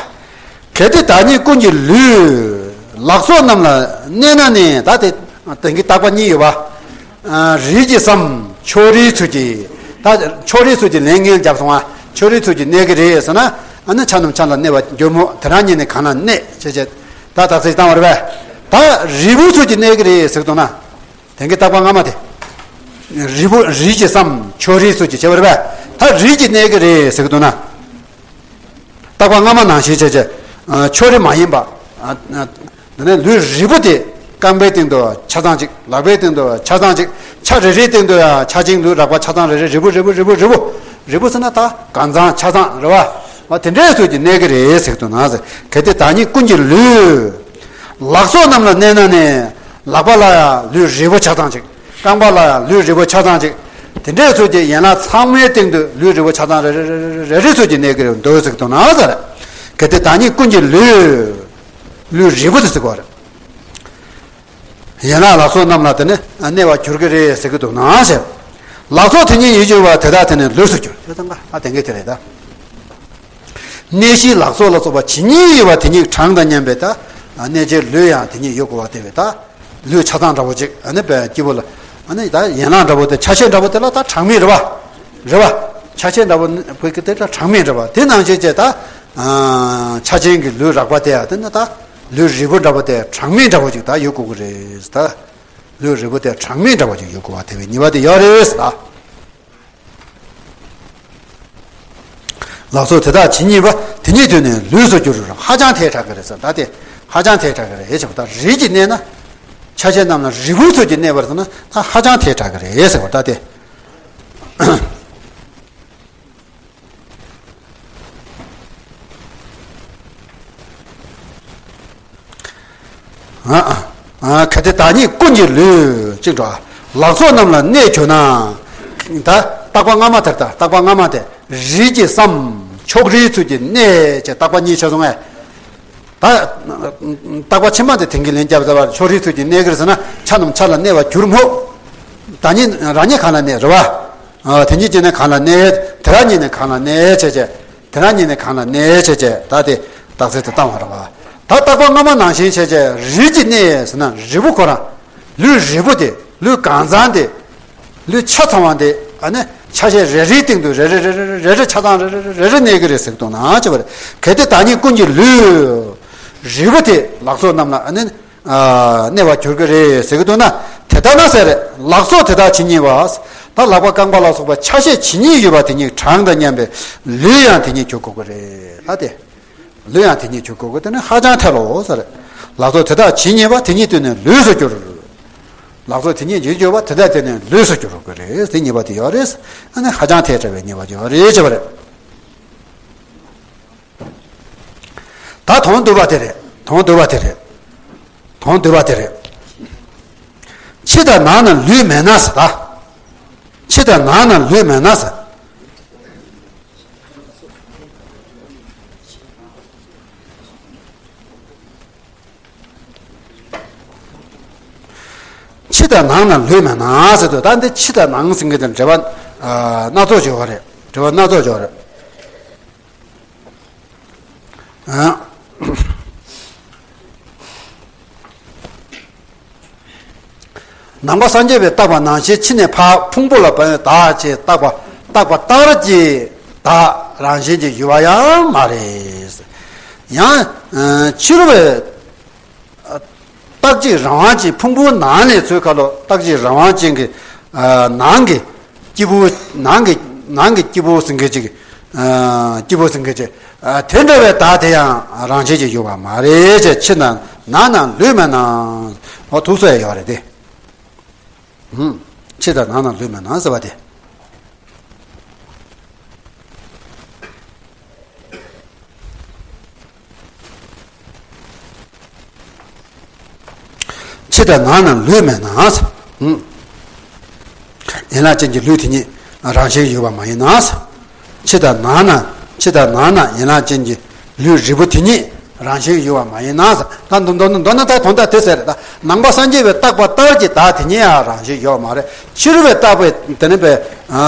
གལ་ཏེ་བདག་ཉིད་ཀུན་གྱི་ལུས། ལག་སོགས་རྣམས་ལ་གནས་ན་ནི། ད་དེ་དེང་གི་བརྟག་པ་གཉིས་ཡོད་པ། རིལ་གྱིས་སམ། ཕྱོགས་རིས་ཚུལ་གྱིས། ད་ཕྱོགས་རིས་ཚུལ་གྱིས་ལན་ངེས་བརྒྱབ་སོང་ཨ། ཕྱོགས་རིས་ཚུལ་གྱིས་གནས་ཀྱི་རེད་ཟེར་ན། ཨ་ནི་ཆ་རྣམས་ཆ་ལ་གནས་པར་འགྱུར་མོད། དེ་རང་ཉིད་ནི་གང་ལ་གནས་ཞེས་བྱས། ད་དག་ཚིག་བཏང་བ་རེད་པས། ད་རིལ་བུ་ཚུལ་གྱིས་གནས་ཀྱི་རེད་ཟེར་གྱི་འདུག་ན། དེང་གི་བརྟག་པ་སྔ་མ་དེ། རིལ་བུ་རིལ་གྱིས་སམ། ཕྱོགས་རིས་ཚུལ་གྱིས་བྱས་པ་རེད་པས། ད་རིལ་གྱིས་གནས་ཀྱི་རེད་ཟེར་གྱི་འདུག་ན། བརྟག་པ་སྔ་མ་ནང་བཞིན་བྱས་བྱས། ཕྱོགས་རིས་མ་ཡིན་པ། འདི་ནས་ལུས་རིལ་བུ་དེ་རྐང་པའི་སྟེང་དུ་ཆ་ཚང་གཅིག། ལག་པའི་སྟེང་དུ་ཆ་ཚང་གཅིག། ཆ་རེ་རེའི་སྟེང་དུ་ཡང་ཆ་ཆེན་ལུས་རགས་པ་ཆ་ཚང་རེ་རེ། རིལ་བུ་རིལ་བུ་རིལ་བུ་རིལ་བུ། རིལ་བུ་ཟེར་ན་ད་གང་ཚང་ཆ་ཚང་རེད་པ། དེ་འདྲའི་ཚུལ་གྱིས་གནས་ཀྱི་རེད་ཟེར་གྱི་འདུག་ན་ཟེར། གལ་ཏེ་བདག་ཉིད་ཀུན་གྱི་ལུས། ལག་སོགས་རྣམས་ལ་གནས་ན་ནི། ལག་པ་ལ་ཡང་ལུས་རིལ་བུ་ཆ་ཚང་གཅིག། རྐང་པ་ལ་ཡང་ལུས་རིལ་བུ་ཆ་ཚང་གཅིག། དེ་འདྲའི་ཚུལ་གྱིས་ཡན་ལག་ཚང་མའི་སྟེང་དུ་ལུས་རིལ་བུ་ཆ་ཚང་རེ་རེ་རེ་རེ་རེ་རེ་ཚུལ་གྱིས་གནས་ཀྱི་རེད་འདུག་ཟེར་གྱི་འདུག་ན་ཟེར། གལ་ཏེ་བདག་ཉིད་ཀུན་གྱི་ལུས། ལུས་རིལ་བུ་དེ་ཟེར་གྱི་རེད། ཡན་ལག་ལ་སོགས་རྣམས་ལ་དེ་ནི་གནས་པར་འགྱུར་གྱི་རེད་ཟེར་གྱི་འདུག་ན་ཟེར། ལག་སོགས་དེ་ཉིད་ཡིད་གྱུར་པ། དེ་དག་དེ་ནི་ལུས་སུ་གྱུར། དེ་དང་ཨ་དེ་འགའི་དེ་རེད་ད། གནས་གཞིའི་ལག་སོགས་ལ་སོགས་པ་ཇི་སྙེད་ཡོད་པ་དེ་ཉིད་གྲངས་དང་མཉམ་པའི་ད། གནས་བྱའི་ལུས་ཡང་དེ་ཉིད་ཡོད་དགོས་པ་དེ་བས་ད། ལུས་ཆ་ཚང་འདྲ་པོ་ཅིག། ཨ་ནི་པའི་སྐྱེས་བུ་ལ། ཨ་ནི་ད་ཡན་ལག་འདྲ་པོ་དེ་ཆ་ཤས་འདྲ་པོ་དེ་ལ་ད་གྲངས་མེད་རེད་པ། རེད་པ། ཆ་ཤས་འདྲ་པོ་བོད་ཀྱི་དེ་ལ་གྲངས་མེད་རེད་པ། དེ་ནང་བཞིན་བྱས་ད། ཆ་ཆེན་གྱི་ལུས་རགས་པ་དེ་ཡང་དེ་ནི་ད། ལུས་རིལ་བུ་འདྲ་པོ་དེ་གྲངས་མེད་འདྲ་པོ་ཅིག་ད་ཡོད་དགོས་ཀྱི་རེད་ད། ལུས་རིལ་བུ་དེ་གྲངས་མེད་འདྲ་པོ་ཅིག་ཡོད་དགོས་པ་དེ་བས་ཉེས་པ་དེ་ཡོད་རེད་ད། ལག་སོགས་དེ་དག་ཇི་སྙེད་པ། དེ་ཉིད་དུ་ནི་ལུས་སུ་འགྱུར། ཧ་ཅང་ཐལ་དྲགས་ཀྱི་རེད་ཟེར། ད་དེ་ཧ་ཅང་ཐལ་དྲགས་ཀྱི་རེད་ཟེར་བ། ད་རིལ་གྱིས་གནས་ན། ཆ་ཤས་རྣམས་ལ་རིལ་བུའི་ཚུལ་གྱིས་གནས་པར་ཟེར་ན་ད་ཧ་ཅང་ཐལ་དྲགས་ཀྱི་རེད་ཟེར་བ་ད་དེ། ཨ་ཨ་གལ་ཏེ་བདག་ཉིད་ཀུན་གྱི་ལུས་གཅིག་འགྲོ། ལག་སོགས་རྣམས་ལ་གནས་གྱུར་ན། ད་བརྟག་པ་སྔ་མ་དེར་ད། བརྟག་པ་སྔ་མ་དེ་རིལ་གྱིས་སམ། ཕྱོགས་རིས་ཚུལ་གྱིས་གནས་ཅེས་བརྟག་པ་གཉིས་ཆོད་སོང་ངས། ད་བརྟག་པ་ཕྱི་མ་དེ་དེང་གི་ལན་བརྒྱབ་ཚར་བ། ཕྱོགས་རིས་ཚུལ་གྱིས་གནས་ཀྱི་རེད་ཟེར་ན་ཆ་རྣམས་ཆ་ལ་གནས་པར་འགྱུར་མོད། བདག་ཉིད་རང་ཉིད་གང་ལ་གནས་རེད་པ། དེ་ཉིད་ཀྱིས་ནི་གང་ལ་གནས། དེ་རང་ཉིད་ནི་གང་ལ་གནས་བྱས་བྱས། དེ་རང་ཉིད་ནི་གང་ལ་གནས་བྱས་བྱས། ད་དེ་རྟགས་གསལ་དུ་བཏང་བ་རེད་པ། ད་བརྟག་པ་སྔ་མ་ནང་བཞིན་བྱས་བྱས་རིལ་གྱིས་གནས་ཟེར་ན་རིལ་བུ་ཁོ་རང་། ལུས་རིལ་བུ་དེ། ལུས་གང་ཚང་དེ། ལུས་ཆ་ཚང་བ་དེ། ཨ་ནི་ཆ་ཤས་རེ་རེའི་སྟེང་དུ་རེ་རེ་རེ་རེ་རེ་རེ་ཆ་ཚང་རེ་རེ་རེ་རེ་གནས་ཀྱི་རེད་ཟེར་གྱི་འདུག་ན་ཅེས་པ་རེད། གལ་ཏེ་བདག་ཉིད་ཀུན་གྱི་ལུས་རིལ་བུ་དེ་ལག་སོགས་རྣམས་ལ་ཨ་ནི་གནས་པར་འགྱུར་གྱི་རེད་ཟེར་གྱི་འདུག་ན། དེ་ལྟ་ན་ཟེར། ལག་སོགས་དེ་དག་ཇི་སྙེད་པ། ད་ལག་པ་རྐང་པ་ལ་སོགས་པ་ཆ་ཤས་ཇི་སྙེད་ཡོད་པ་དེ་ཉིད་གྲངས་དང་མཉམ་པའི་ལུས་ཡང་དེ་ཉིད་གྱུར་དགོས་ཀྱི་རེད་ལ་དེ། ལུས་ཡང་དེ་ཉིད་གྱུར་དགོས་ཀྱི་དེ་ནི་ཧ་ཅང་ཐལ་ལོ་ཟེར། ལག་སོགས་དེ་དག་ཇི་སྙེད་པ། དེ་ཉིད་དུ་ནི་ལུས་སུ་འགྱུར། ལག་སོགས་དེ་ཉིད་ཇི་སྙེད་ཡོད་པ་དེ་དག་དེ་ནི་ལུས་སུ་འགྱུར་དགོས་ཀྱི་རེད། དེ་ཉེས་པ་དེ་ཡོད་རེད། ཨ་ནི་ཧ་ཅང་ཐལ་དྲགས་པའི་ཉེས་པ་དེ་ཡོད་རེད་ཅེས་པ་རེད། ད་དོན་བསྡུ་བ་དེ་རེད། དོན་བསྡུ་བ་དེ་རེད། དོན་བསྡུ་བ་དེ་རེད། ཕྱི་དང་ནང་ན་ལུས་མེད་ན་ཟེར་ད། ཕྱི་དང་ནང་ན་ལུས་མེད་ན་ཟེར། ཕྱི་དང་ནང་ན་ལུས་མེད་ན་ཟེར་དུས། ད་འདི་ཕྱི་དང་ནང་ཟེར་མཁན་དེ་འབྲེལ་བ་སྣ་ཚོགས་ཡོད་རེད། འབྲེལ་བ་སྣ་ཚོགས་ཡོད་རེད། ནང་པ་སངས་རྒྱས་པས་བརྟགས་པ་ནང་བཞིན་ཕྱི་ནས་ཕར་ཕུང་པོ་ལ་བབས་ནས་བརྟགས་ཅེས་བརྟགས་པ། བརྟགས་པ་ལྟར་གྱི་བདག་རང་བཞིན་གྱིས་ཡོད་པ་ཡང་མ་རེད། ཡང་ཕྱི་རོལ་པའི་རྟག་གཅིག་རང་དབང་ཅན། ཕུང་པོའི་ནང་ནས་ཚུར་ཁ་ལོ་རྟག་གཅིག་རང་དབང་ཅན་གྱི་ནང་གི་སྐྱེས་བུ། ནང་གི་ནང་གི་སྐྱེས་བུ་ཟེར་མཁན་ཅིག་སྐྱེས་བུ་ཟེར་མཁན་ཅིག་དེ་འདྲ་བའི་བདག་དེ་ཡང་རང་བཞིན་གྱིས་ཡོད་པ་མ་རེད་ཅེས། ཕྱི་ན་ནང་ན་ལུས་མེད་ན། འོ་ཐུགས་སྲས་ཡོད་རེད་དེ། ཕྱི་དང་ནང་ན་ལུས་མེད་ན་ཟེར་བ་དེ། ཕྱི་དང་ནང་ན་ལུས་མེད་ན། ཡན་ལག་ཅན་གྱི་ལུས་དེ་ཉིད་རང་བཞིན་ཡོད་པ་མ་ཡིན་ན། ཕྱི་དང་ནང་ན་ཕྱི་དང་ནང་ན་ཡན་ལག་ཅན་གྱི་ལུས་རིལ་བུ་དེ་ཉིད་རང་བཞིན་ཡོད་པ་མ་ཡིན་ན། ད་མདོར་མདོར་མདོར་ན་ད་དོན་དག་དེ་ཟེར། ད་ནང་པ་སངས་རྒྱས་པས་བརྟགས་པ་ལྟར་གྱི་བདག་དེ་ཉིད་ཡང་རང་བཞིན་ཡོད་མ་རེད། ཕྱི་རོལ་པས་བརྟགས་པའི་དེ་ནི་པའི་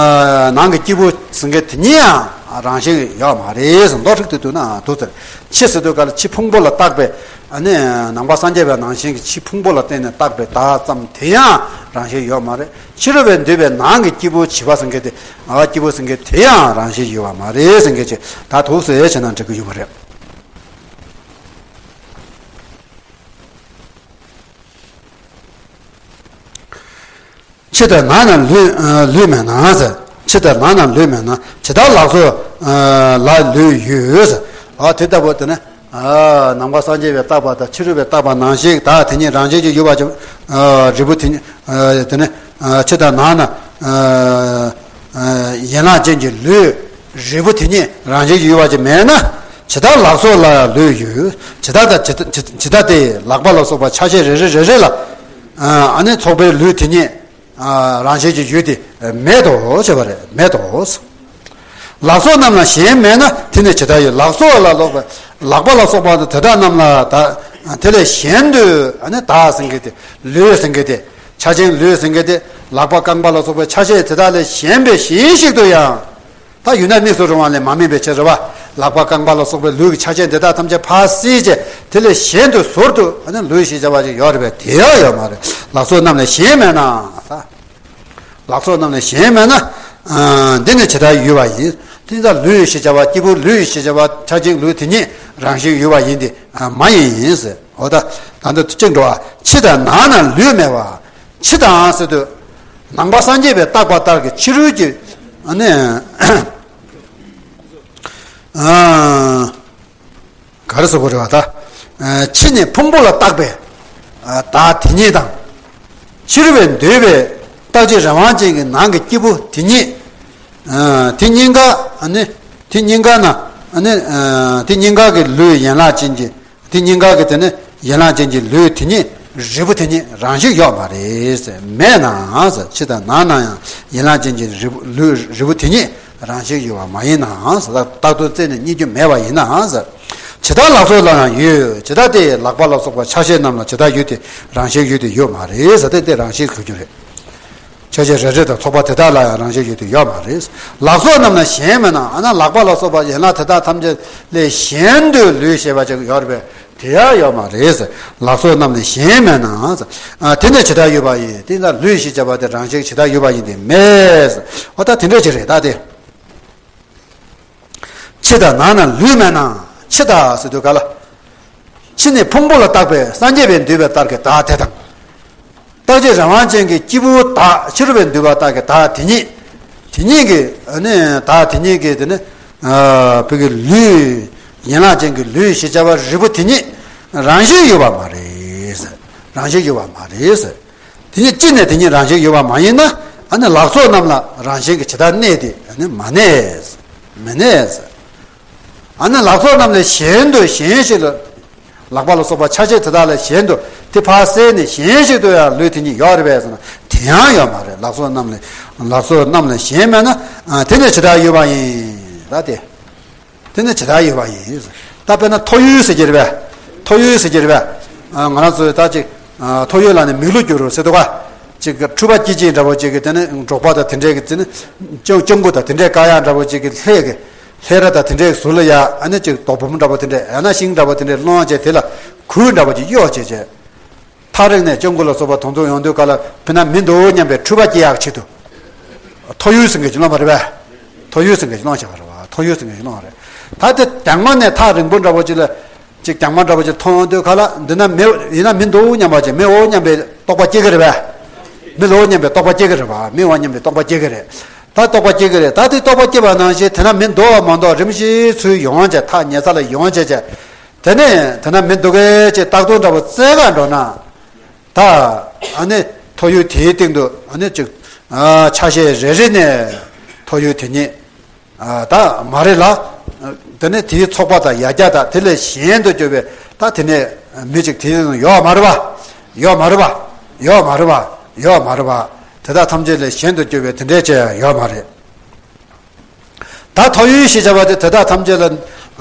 ནང་གི་སྐྱེས་བུ་ཟེར་མཁན་དེ་ཉིད་ཡང་རང་བཞིན་ཡོད་མ་རེད་ཟེར། མདོ་ཧྲིལ་དུ་བསྡུས་ན་འདུག་ཟེར། ཕྱི་ཟེར་དུས་ག་ལ་ཕྱི་ཕུང་པོ་ལ་བརྟགས་པའི་ཨ་ནི་ནང་པ་སངས་རྒྱས་པའི་ནང་བཞིན་གྱི་ཕྱི་ཕུང་པོ་ལ་བརྟེན་ནས་བརྟགས་པའི་བདག་ཙམ་དེ་ཡང་རང་བཞིན་ཡོད་མ་རེད། ཕྱི་རོལ་པས་འདུས་པའི་ནང་གི་སྐྱེས་བུ་བྱིས་པ་ཟེར་མཁན་དེ། ཨ་སྐྱེས་བུ་ཟེར་མཁན་དེ་ཡང་རང་བཞིན་ཡོད་པ་མ་རེད་ཟེར་མཁན་ཅིག་ད་འདུག་ཟེར་བྱས་ན་འགྲིག་གི་ཡོད་པ་རེད། ཕྱི་དང་ནང་ན་ལུས་ལུས་མེད་ན་ཟེར། ཕྱི་དང་ནང་ན་ལུས་མེད་ན་ཇི་ལྟར་ལག་སོགས་ལ་ལུས་ཡོད་ཟེར། ཨ་དེ་ལྟ་བུ་དེ་ནི་ནང་པ་སངས་རྒྱས་པས་བརྟགས་པ་དང་ཕྱི་རོལ་པས་བརྟགས་པ་ནང་བཞིན་བདག་དེ་ཉིད་རང་བཞིན་གྱིས་ཡོད་པ་ཅིག་རིལ་བུ་དེ་ཉིད་དེ་ནི་ཕྱི་དང་ནང་ན་ཡན་ལག་ཅན་གྱི་ལུས་རིལ་བུ་དེ་ཉིད་རང་བཞིན་གྱིས་ཡོད་པ་ཅིག་མེད་ན། ཇི་ལྟར་ལག་སོགས་ལ་ལུས་ཡོད། ཇི་ལྟར་དང་ཇི་ལྟར་དེ་ལག་པ་ལ་སོགས་པ་ཆ་ཤས་རེ་རེ་རེ་རེ་ལ་ཨ་ནི་ཚོགས་པའི་ལུས་དེ་ཉིད་རང་བཞིན་གྱིས་ཡོད་དེ་མེད་དོ་བྱས་པ་རེད། མེད་དོ། ལག་སོགས་རྣམས་ལ་གཞན་མེད་ན་དེ་ནི་ཇི་ལྟར་ཡོད། ལག་སོགས་ལ་ལོག་པའི་ལག་པ་ལ་སོགས་པ་དེ་དག་རྣམས་ལ་ད་དེ་ལས་གཞན་དུ་ཨ་ནི་བདག་ཟེར་མཁན་དེ་ལུས་ཟེར་མཁན་དེ་ཆ་ཅན་ལུས་ཟེར་མཁན་དེ་ལག་པ་རྐང་པ་ལ་སོགས་པའི་ཆ་ཤས་དེ་དག་ལས་གཞན་པའི་གཞན་ཞིག་ཏུ་ཡང་། ད་ཡུལ་ན་དམིགས་སུ་རུང་བ་ལས་མ་དམིགས་པའི་ཕྱིར་རོ། ལག་པ་རྐང་པ་ལ་སོགས་པའི་ལུས་ཀྱི་ཆ་ཅན་དེ་དག་ཐམས་ཅད་ཕར་བསལ་བྱས་དེ་ལས་གཞན་དུ་ཟུར་དུ་ཨ་ནི་ལུས་ཞེས་བྱ་བ་ཞིག་ཡོད་རེད་པས། དེ་ཡང་ཡོད་མ་རེད། ལག་སོགས་རྣམས་ལས་གཞན་མེད་ན། ལག་སོགས་རྣམས་ལས་གཞན་མེད་ན། འདི་ནི་ཇི་ལྟར་ཡོད་པ་ཡིན། དེ་ལྟར་ལུས་ཞེས་བྱ་བ་སྐྱེས་བུ་ལུས་ཞེས་བྱ་བ་ཆ་ཅན་ལུས་དེ་ཉིད་རང་བཞིན་ཡོད་པ་ཡིན་ཏེ་མ་ཡིན་ཟེར། འོ་ད་ད་འདི་གཅིག་འགྲོ་བ་ཕྱི་དང་ནང་ན་ལུས་མེད་པ། ཕྱི་དང་ཟེར་དུས་ནང་པ་སངས་རྒྱས་པས་བརྟགས་པ་ལྟར་གྱི་ཕྱི་རོལ་གྱི་ཨ་ནི་ག་རེ་ཟེར་དགོས་རེད་བ་ད། ཕྱི་ནས་ཕུང་པོ་ལ་བརྟགས་པའི་བདག་དེ་ཉིད་དང་། ཕྱི་རོལ་པས་འདུས་པའི་རྟག་གཅིག་རང་དབང་ཅན་གྱི་ནང་གི་སྐྱེས་བུ་དེ་ཉིད། དེ་གཉིས་ཀ་ཨ་ནི་དེ་གཉིས་ཀ་ན་ཨ་ནི་དེ་གཉིས་ཀ་གི་ལུས་ཡན་ལག་ཅན་གྱི། དེ་གཉིས་ཀ་གི་དེ་ནི་ཡན་ལག་ཅན་གྱི་ལུས་དེ་ཉིད་རིལ་བུ་དེ་ཉིད་རང་བཞིན་ཡོད་མ་རེད་ཟེར། མེད་ནའང་ཟེར། ཕྱི་དང་ནང་ན་ཡང་ཡན་ལག་ཅན་གྱི་རིལ་བུ་ལུས་རིལ་བུ་དེ་ཉིད་རང་བཞིན་ཡོད་པ་མ་ཡིན་ནའང་ཟེར། རྟག་ཏུ་རྩད་ནས་རྙེད་རྒྱུ་མེད་པ་ཡིན་ནའང་ཟེར། ཇི་ལྟར་ལག་སོགས་ལ་ཡང་ཡོད། ཇི་ལྟར་དེ་ལག་པ་ལ་སོགས་པ་ཆ་ཤས་རྣམས་ལ་ཇི་ལྟར་ཡོད་དེ་རང་བཞིན་ཡོད་དེ་ཡོད་མ་རེད་ཟེར། དེ་དེ་རང་བཞིན་གྱི་རྒྱུ་རེད། ཆ་ཤས་རེ་རེ་དང་ཚོགས་པ་དེ་དག་ལ་ཡང་རང་བཞིན་ཡོད་དེ་ཡོད་མ་རེད། ལག་སོགས་རྣམས་ལ་གཞན་མེད་ན། ཨ་ན་ལག་པ་ལ་སོགས་པ་ཡན་ལག་དེ་དག་ཐམས་ཅད་ལས་གཞན་དུ་ལུས་ཞེས་པ་ཅིག་ཡོད་རེད་པས། དེ་ཡང་ཡོད་མ་རེད། ལག་སོགས་རྣམས་ལས་གཞན་མེད་ན། ཨ་དེ་ནི་ཇི་ལྟར་ཡོད་པ་ཡིན། དེ་ལྟར་ལུས་ཞེས་བྱ་བ་དེ་རང་བཞིན་ཇི་ལྟར་ཡོད་པ་ཡིན་ཏེ་མེད། འོ་ད་དེ་འདྲ་ཅིག་རེད་ད་དེ། ཕྱི་དང་ནང་ན་ལུས་མེད་ན། ཕྱི་དང་ཟེར་དུས་ག་ལ། ཕྱི་ནས་ཕུང་པོ་ལ་བརྟགས་པའི་སངས་རྒྱས་པས་འདུས་པའི་ལྟར་གྱི་བདག་དེ་དང་། རྟག་གཅིག་རང་དབང་ཅན་གྱི་སྐྱེས་བུ་བདག་ཕྱི་རོལ་པས་འདུས་པ་ལྟར་གྱི་བདག་དེ་ཉིད། དེ་ཉིད་ཀྱི་ཨ་ནི་བདག་དེ་ཉིད་ཀྱི་དེ་ནི་བོད་ཀྱི་ལུས་ཡན་ལག་ཅན་གྱི་ལུས་ཞེས་བྱ་བ་རིལ་བུ་དེ་ཉིད་རང་བཞིན་ཡོད་པ་མ་རེད། རང་བཞིན་ཡོད་པ་མ་རེད། དེ་ཉིད་ཅི་ནས་དེ་ཉིད་རང་བཞིན་ཡོད་པ་མ་ཡིན་ན། ཨ་ནི་ལག་སོགས་རྣམས་ལ་རང་བཞིན་གྱིས་ཇི་ལྟར་གནས་ཏེ་ཨ་ནི་མ་གནས། མི་གནས། ཨ་ནི་ལག་སོགས་རྣམས་ལས་གཞན་དུ་གཞན་ཞིག་ལ། ལག་པ་ལ་སོགས་པ་ཆ་ཤས་དེ་དག་ལས་གཞན་དུ་དེ་ཕར་བསལ་ནས་གཞན་ཞིག་ཏུ་ཡང་ལུས་དེ་ཉིད་ཡོད་རེད་པས་ཟེར་ན་དེ་ཡང་ཡོད་མ་རེད། ལག་སོགས་རྣམས་ལས་ལག་སོགས་རྣམས་ལས་གཞན་མེད་ན། ཨ་དེ་ནི་ཇི་ལྟར་ཡོད་པ་ཡིན། ད་དེ། དེ་ནི་ཇི་ལྟར་ཡོད་པ་ཡིན། ད་དཔེར་ན་ཐོ་ཡོལ་ཟེར་གྱི་རེད་པས། ཐོ་ཡོལ་ཟེར་གྱི་རེད་པས། ང་རང་ཚོས་ད་ཅིག་ཐོ་ཡོལ་ལ་ནི་མིག་ལོག་སྐྱུར་རོ་ཟེར་འདུག་ག་ཅིག་འཁྲུལ་པ་སྐྱེ་ཅིག་འདྲ་པོ་ཅིག་གི་དེ་ནི་འབྲོག་པ་དང་དེ་འདྲས་ཀྱི་དེ་ནི་སྤྱང་སྤྱང་ཀི་དང་དེ་འདྲས་དཀར་ཡག་འདྲ་པོ་ཅིག་གི་ལྷས་ཀྱི་ལྷས་ར་དང་དེ་འདྲས་ཟུར་ལ་ཡ་ཨ་ནི་ཅིག་རྡོག་བུམ་འདྲ་པོ་དེ་འདྲས་ཡང་ན་ཤིང་འདྲ་པོ་དེ་འདྲས་སློང་བྱས་དེ་ལ་གོས་འདྲ་པོ་ཅིག་གཡོགས་བྱས་བྱས། ཐག་རིང་ནས་སྤྱང་ཀི་ལ་སོགས་པ་དེ་ཚོ་ཡོང་དུས་ག་ལ་དཔེར་ན་མི་འདུག་སྙམ་པའི་འཁྲུལ་པ་སྐྱེ་ཡག་ཆེད་དུ། ཐོ་ཡོལ་ཟེར་མཁན་ཅིག་སློང་བ་རེད་པས། ཐོ་ཡོལ་ཟེར་མཁན་ཅིག་སློང་བྱ་བ་རེད་པ། ཐོ་ཡོལ་ཟེར་མཁན་ཅིག་སློང་བ་རེད། ད་དེ་རྒྱང་མ་ནས་ཐག་རིང་པོ་འདྲ་པོ་ཅིག་ལ་ཅིག་རྒྱང་མ་འདྲ་པོ་ཅིག་མཐོང་ཡོང་དུས་ག་ལ་འདི་ན་མི་ཡིན་ན་མི་འདུག་སྙམ་པ་ཅིག་མི་འོ་སྙམ་པའི་རྟོག་པ་སྐྱེ་གི་རེད་པས། མི་འོ་སྙམ་པའི་རྟོག་པ་སྐྱེ་གི་རེད་པ། མི་འོ་སྙམ་པའི་རྟོག་པ་སྐྱེ་གི་རེད། ད་རྟོག་པ་སྐྱེ་གི་རེད། ད་དེ་རྟོག་པ་སྐྱེས་པ་ནང་བཞིན་དེ་ན་མི་འདུག་པ་མ་གཏོགས་རིམ་བཞིན་ཚུར་ཡོང་བྱས་ཐག་ཉེ་ས་ལ་ཡོང་བྱས་བྱས། དེ་ནས་དེ་ན་མི་འདུག་གས་ཅེས་རྟག་ཏུ་འདྲ་པོ་བཙལ་ག་འགྲོ་ན། ད་ཨ་ནི་ཐོ་ཡོལ་དེའི་སྟེང་དུ་ཨ་ནི་ཅིག་ཆ་ཤས་རེ་རེ་ནས་ཐོ་ཡོལ་དེ་ཉིད་ད་མ་རེད་ལ། དེ་ནས་དེའི་ཚོགས་པ་དང་ཡ་གྱལ་དང་དེ་ལས་གཞན་དུ་གྱུར་པའི་ད་དེ་ནས་མི་ཅིག་དེའི་ནང་ཡོད་མ་རེད་པ། ཡོད་མ་རེད་པ། ཡོད་མ་རེད་པ། ཡོད་མ་རེད་པ། དེ་དག་ཐམས་ཅད་ལས་གཞན་དུ་གྱུར་པའི་དེ་འདྲའི་ཅི་ཡང་ཡོད་མ་རེད། ད་ཐོ་ཡོད་ཞེས་བྱ་བ་དེ་དེ་དག་ཐམས་ཅད་ལ།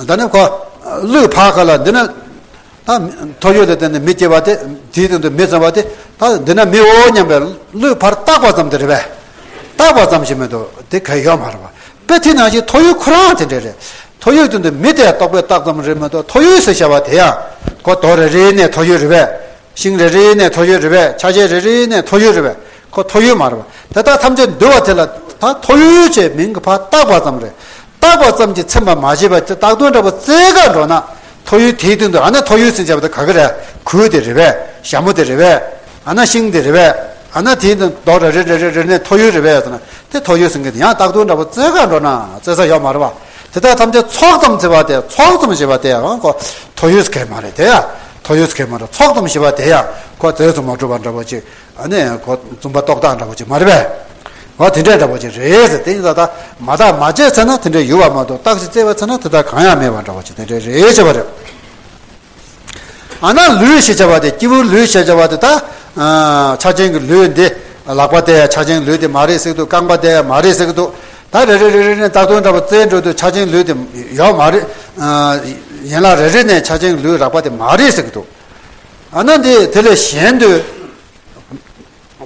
ད་ནི་ཁོ་བློས་ཕར་ཁ་ལ་འདི་ན། ད་ཐོ་ཡོད་ལ་བརྟེན་ནས་མི་སྐྱེ་བ་དེ། དེའི་སྟེང་དུ་མི་ཙམ་པ་དེ། ད་འདི་ན་མི་འོ་སྙམ་པའི་བློས་ཕར་བཏགས་པ་ཙམ་དེ་རེད་པས། བཏགས་པ་ཙམ་ཞིག་མི་འདུག་དེ་ག་ཡོད་མ་རེད་པ། དཔེ་དེ་ནང་བཞིན་ཐོ་ཡོད་ཁོ་རང་དེ་འདྲ་རེད། ཐོ་ཡོད་སྟེང་དུ་མི་དེ་རྟོག་པས་བཏགས་ཙམ་རེད་མ་གཏོགས། ཐོ་ཡོད་ཟེར་བྱ་བ་དེ་ཡང་ཁོ་རྡོ་རེ་རེ་ནས་ཐོ་ཡོད་རེད་པས། ཤིང་རེ་རེ་ནས་ཐོ་ཡོད་རེད་པས། ཆ་ཤས་རེ་རེ་ནས་ཐོ་ཡོད་རེད་པས། ཁོ་ཐོ་ཡོད་མ་རེད་པ། དེ་དག་ཐམས་ཅད་འདུ་བ་དེ་ལ་ད་ཐོ་ཡོད་ཅེས་མིང་གི་ཕར་བཏགས་པ་ཙམ་རེད། བཏགས་པ་ཙམ་གྱིས་ཚིམ་པར་མ་བྱས་པ་ཅིག་བཏགས་དོན་འདྲ་པོ་བཙལ་ག་འགྲོ་ན། ཐོ་ཡོད་དེའི་སྟེང་དུ། ཨ་ན་ཐོ་ཡོད་ཟེར་བྱ་བ་དེ་ག་གི་རེད། གོས་དེ་རེད་པས། ཞྭ་མོ་དེ་རེད་པས། ཨ་ན་ཤིང་དེ་རེད་པས། ཨ་ན་དེའི་སྟེང་རྡོ་རེ་རེ་རེ་རེ་རེ་ནས་ཐོ་ཡོད་རེད་པས་ཟེར་ན། དེ་ཐོ་ཡོད་ཟེར་མཁན་དེ་ཡང་བཏགས་དོན་འདྲ་པོ་བཙལ་ག་འགྲོ་ན་བཙལ་ས་ཡོད་མ་རེད་པ། དེ་དག་ཐམས་ཅད་ཚོགས་ཙམ་བྱས་པ་དེ། ཚོགས་ཙམ་བྱས་པ་དེ་ཡང་ཁོ་ཐོ་ཡོད་ཟེར་མཁན་མ་རེད། དེ་ཡང་ཐོ་ཡོད་ཟེར་མཁན་མ་རེད། ཚོགས་ཙམ་བྱས་པ་དེ་ཡང་ཁོ་རྫས་སུ་མ་གྲུབ་པ་འདྲ་པོ་ཅིག་ཨ་ནི་ཁོ་བཙུན་པ་རྟོག་བཏགས་འདྲ་པོ་ཅིག་མ་རེད་པས། འོ་དེ་འདྲའི་འདྲ་པོ་ཅིག་རེད་ཟེར། དེ་ཡིན་ཙང་ད་མ་བརྟགས་མ་དཔྱད་ཚེ་ན་དེ་འདྲའི་ཡོད་པ་མ་གཏོགས། བརྟགས་ཤིང་དཔྱད་པའི་ཚེ་ན་དེ་དག་གང་ཡང་མེད་པ་འདྲ་པོ་ཅིག་དེ་འདྲའི་རེད་ཟེར་བ་རེད། ཨ་ན་ལུས་ཞེས་བྱ་བ་དེ། སྐྱེས་བུ་ལུས་ཞེས་བྱ་བ་དེ་ད། ཆ་ཅན་གྱི་ལུས་འདི། ལག་པ་དེ་ཡང་ཆ་ཅན་ལུས་དེ་མ་རེད་ཟེར་གྱི་འདུག་རྐང་པ་དེ་ཡང་མ་རེད་ཟེར་གྱི་འདུག་ད་རེ་རེ་རེ་རེ་ནས་བཏགས་དོན་འདྲ་པོ་བཙལ་འགྲོ་དུས་ཆ་ཅན་ལུས་དེ་ཡོད་མ་རེད། ཡན་ལག་རེ་རེ་ནས་ཆ་ཅན་ལུས་རགས་པ་དེ་མ་རེད་ཟེར་གྱི་འདུག་ཨ་ན་འདི་དེ་ལས་གཞན་དུ།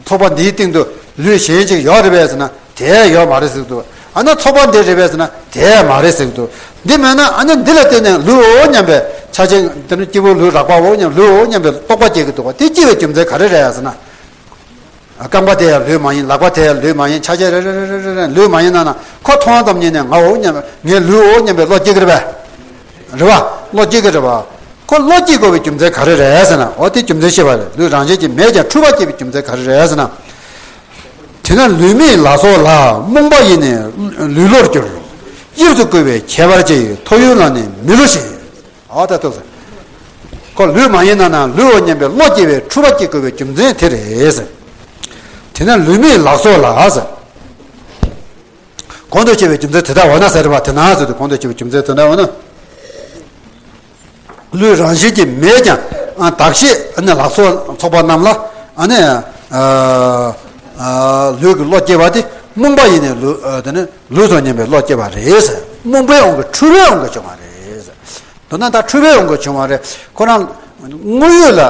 ཚོགས་པ་འདིའི་སྟེང་དུ་ལུས་གཞན་ཅིག་ཡོད་རེད་པས་ཟེར་ན། དེ་ཡོད་མ་རེད་ཟེར་གྱི་འདུག་ཨ་ན་ཚོགས་པ་འདི་རེད་པས་ཟེར་ན། དེ་མ་རེད་ཟེར་གྱི་འདུག་འདི་མེད་ན་ཨ་ན་འདི་ལ་བརྟེན་ནས་ལུས་འོ་སྙམ་པའི་ཆ་ཅན། དེ་ནི་སྐྱེས་བུ་ལུས་རགས་པའོ་སྙམ། ལུས་འོ་སྙམ་པའི་རྟོག་པ་སྐྱེ་གི་འདུག་པ། དེ་སྐྱེ་བའི་རྒྱུ་མཚན་ག་རེ་རེད་ཟེར་ན། རྐང་པ་དེ་ཡང་ལུས་མ་ཡིན། ལག་པ་དེ་ཡང་ལུས་མ་ཡིན། ཆ་ཤས་རེ་རེ་རེ་རེ་རེ་ལུས་མ་ཡིན་ན་ན། ཁོ་མཐོང་ཙམ་ཉིད་ནས་ང་འོ་སྙམ། ངའི་ལུས་འོ་སྙམ་པའི་བློ་སྐྱེ་གི་རེད་པས། རེད་པ། བློ་སྐྱེ་གི་རེད་པ། ཁོ་བློ་སྐྱེ་དགོས་པའི་རྒྱུ་མཚན་ག་རེ་རེད་ཟེར་ན། འོ་དེ་རྒྱུ་མཚན་ཤེས་པ་རེད། ལུས་རང་བཞིན་གྱིས་མེད་ཀྱང་འཁྲུལ་པ་སྐྱེ་བའི་རྒྱུ་མཚན་ག་རེ་རེད་ཟེར་ན། དེས་ན་ལུས་མེད་ལག་སོགས་ལ། རྨོངས་པ་ཡིས་ནི་ལུས་བློར་འགྱུར། དབྱིབས་སུ་བཀོད་པའི་ཁྱད་པར་གྱིས། ཐོ་ཡོད་ལ་ནི་མི་བསླུ་ཞིང་། ཨ་ད་ཐུག་ཟེར། ཁོ་ལུས་མ་ཡིན་ན་ན་ལུས་འོ་སྙམ་པའི་བློ་སྐྱེ་བའི་འཁྲུལ་པ་སྐྱེ་དགོས་པའི་རྒྱུ་མཚན་དེ་རེད་ཟེར། དེས་ན་ལུས་མེད་ལག་སོགས་ལ་ཟེར། གོང་དུ་སྤྱད་པའི་རྒྱུ་མཚན་དེ་ལྟ་བ་ན་ཟེར་བ་དེ་ན་ཟེར་དུས། གོང་དུ་སྤྱད་པའི་རྒྱུ་མཚན་དེ་ལྟ་བ་ན། ལུས་རང་བཞིན་གྱིས་མེད་ཀྱང་། ཨ་བདག་བསྐྱེད་ཨ་ནི་ལག་སོགས་ཚོགས་པ་རྣམས་ལ། ཨ་ནི་ཨ་ཨ་ལུས་ཀྱི་བློ་སྐྱེ་བ་དེ་རྨོངས་པ་ཡིས་ནི་ལུས། ཨ་དེ་ནི་ལུས་སོ་སྙམ་པའི་བློ་སྐྱེ་བ་རེད་ཟེར། རྨོངས་པའི་དབང་གིས་འཁྲུལ་པའི་དབང་གིས་བྱུང་བ་རེད་ཟེར། མདོར་ན་ད་འཁྲུལ་པའི་དབང་གིས་བྱུང་བ་རེད། ཁོ་རང་དངོས་ཡོད་ལ་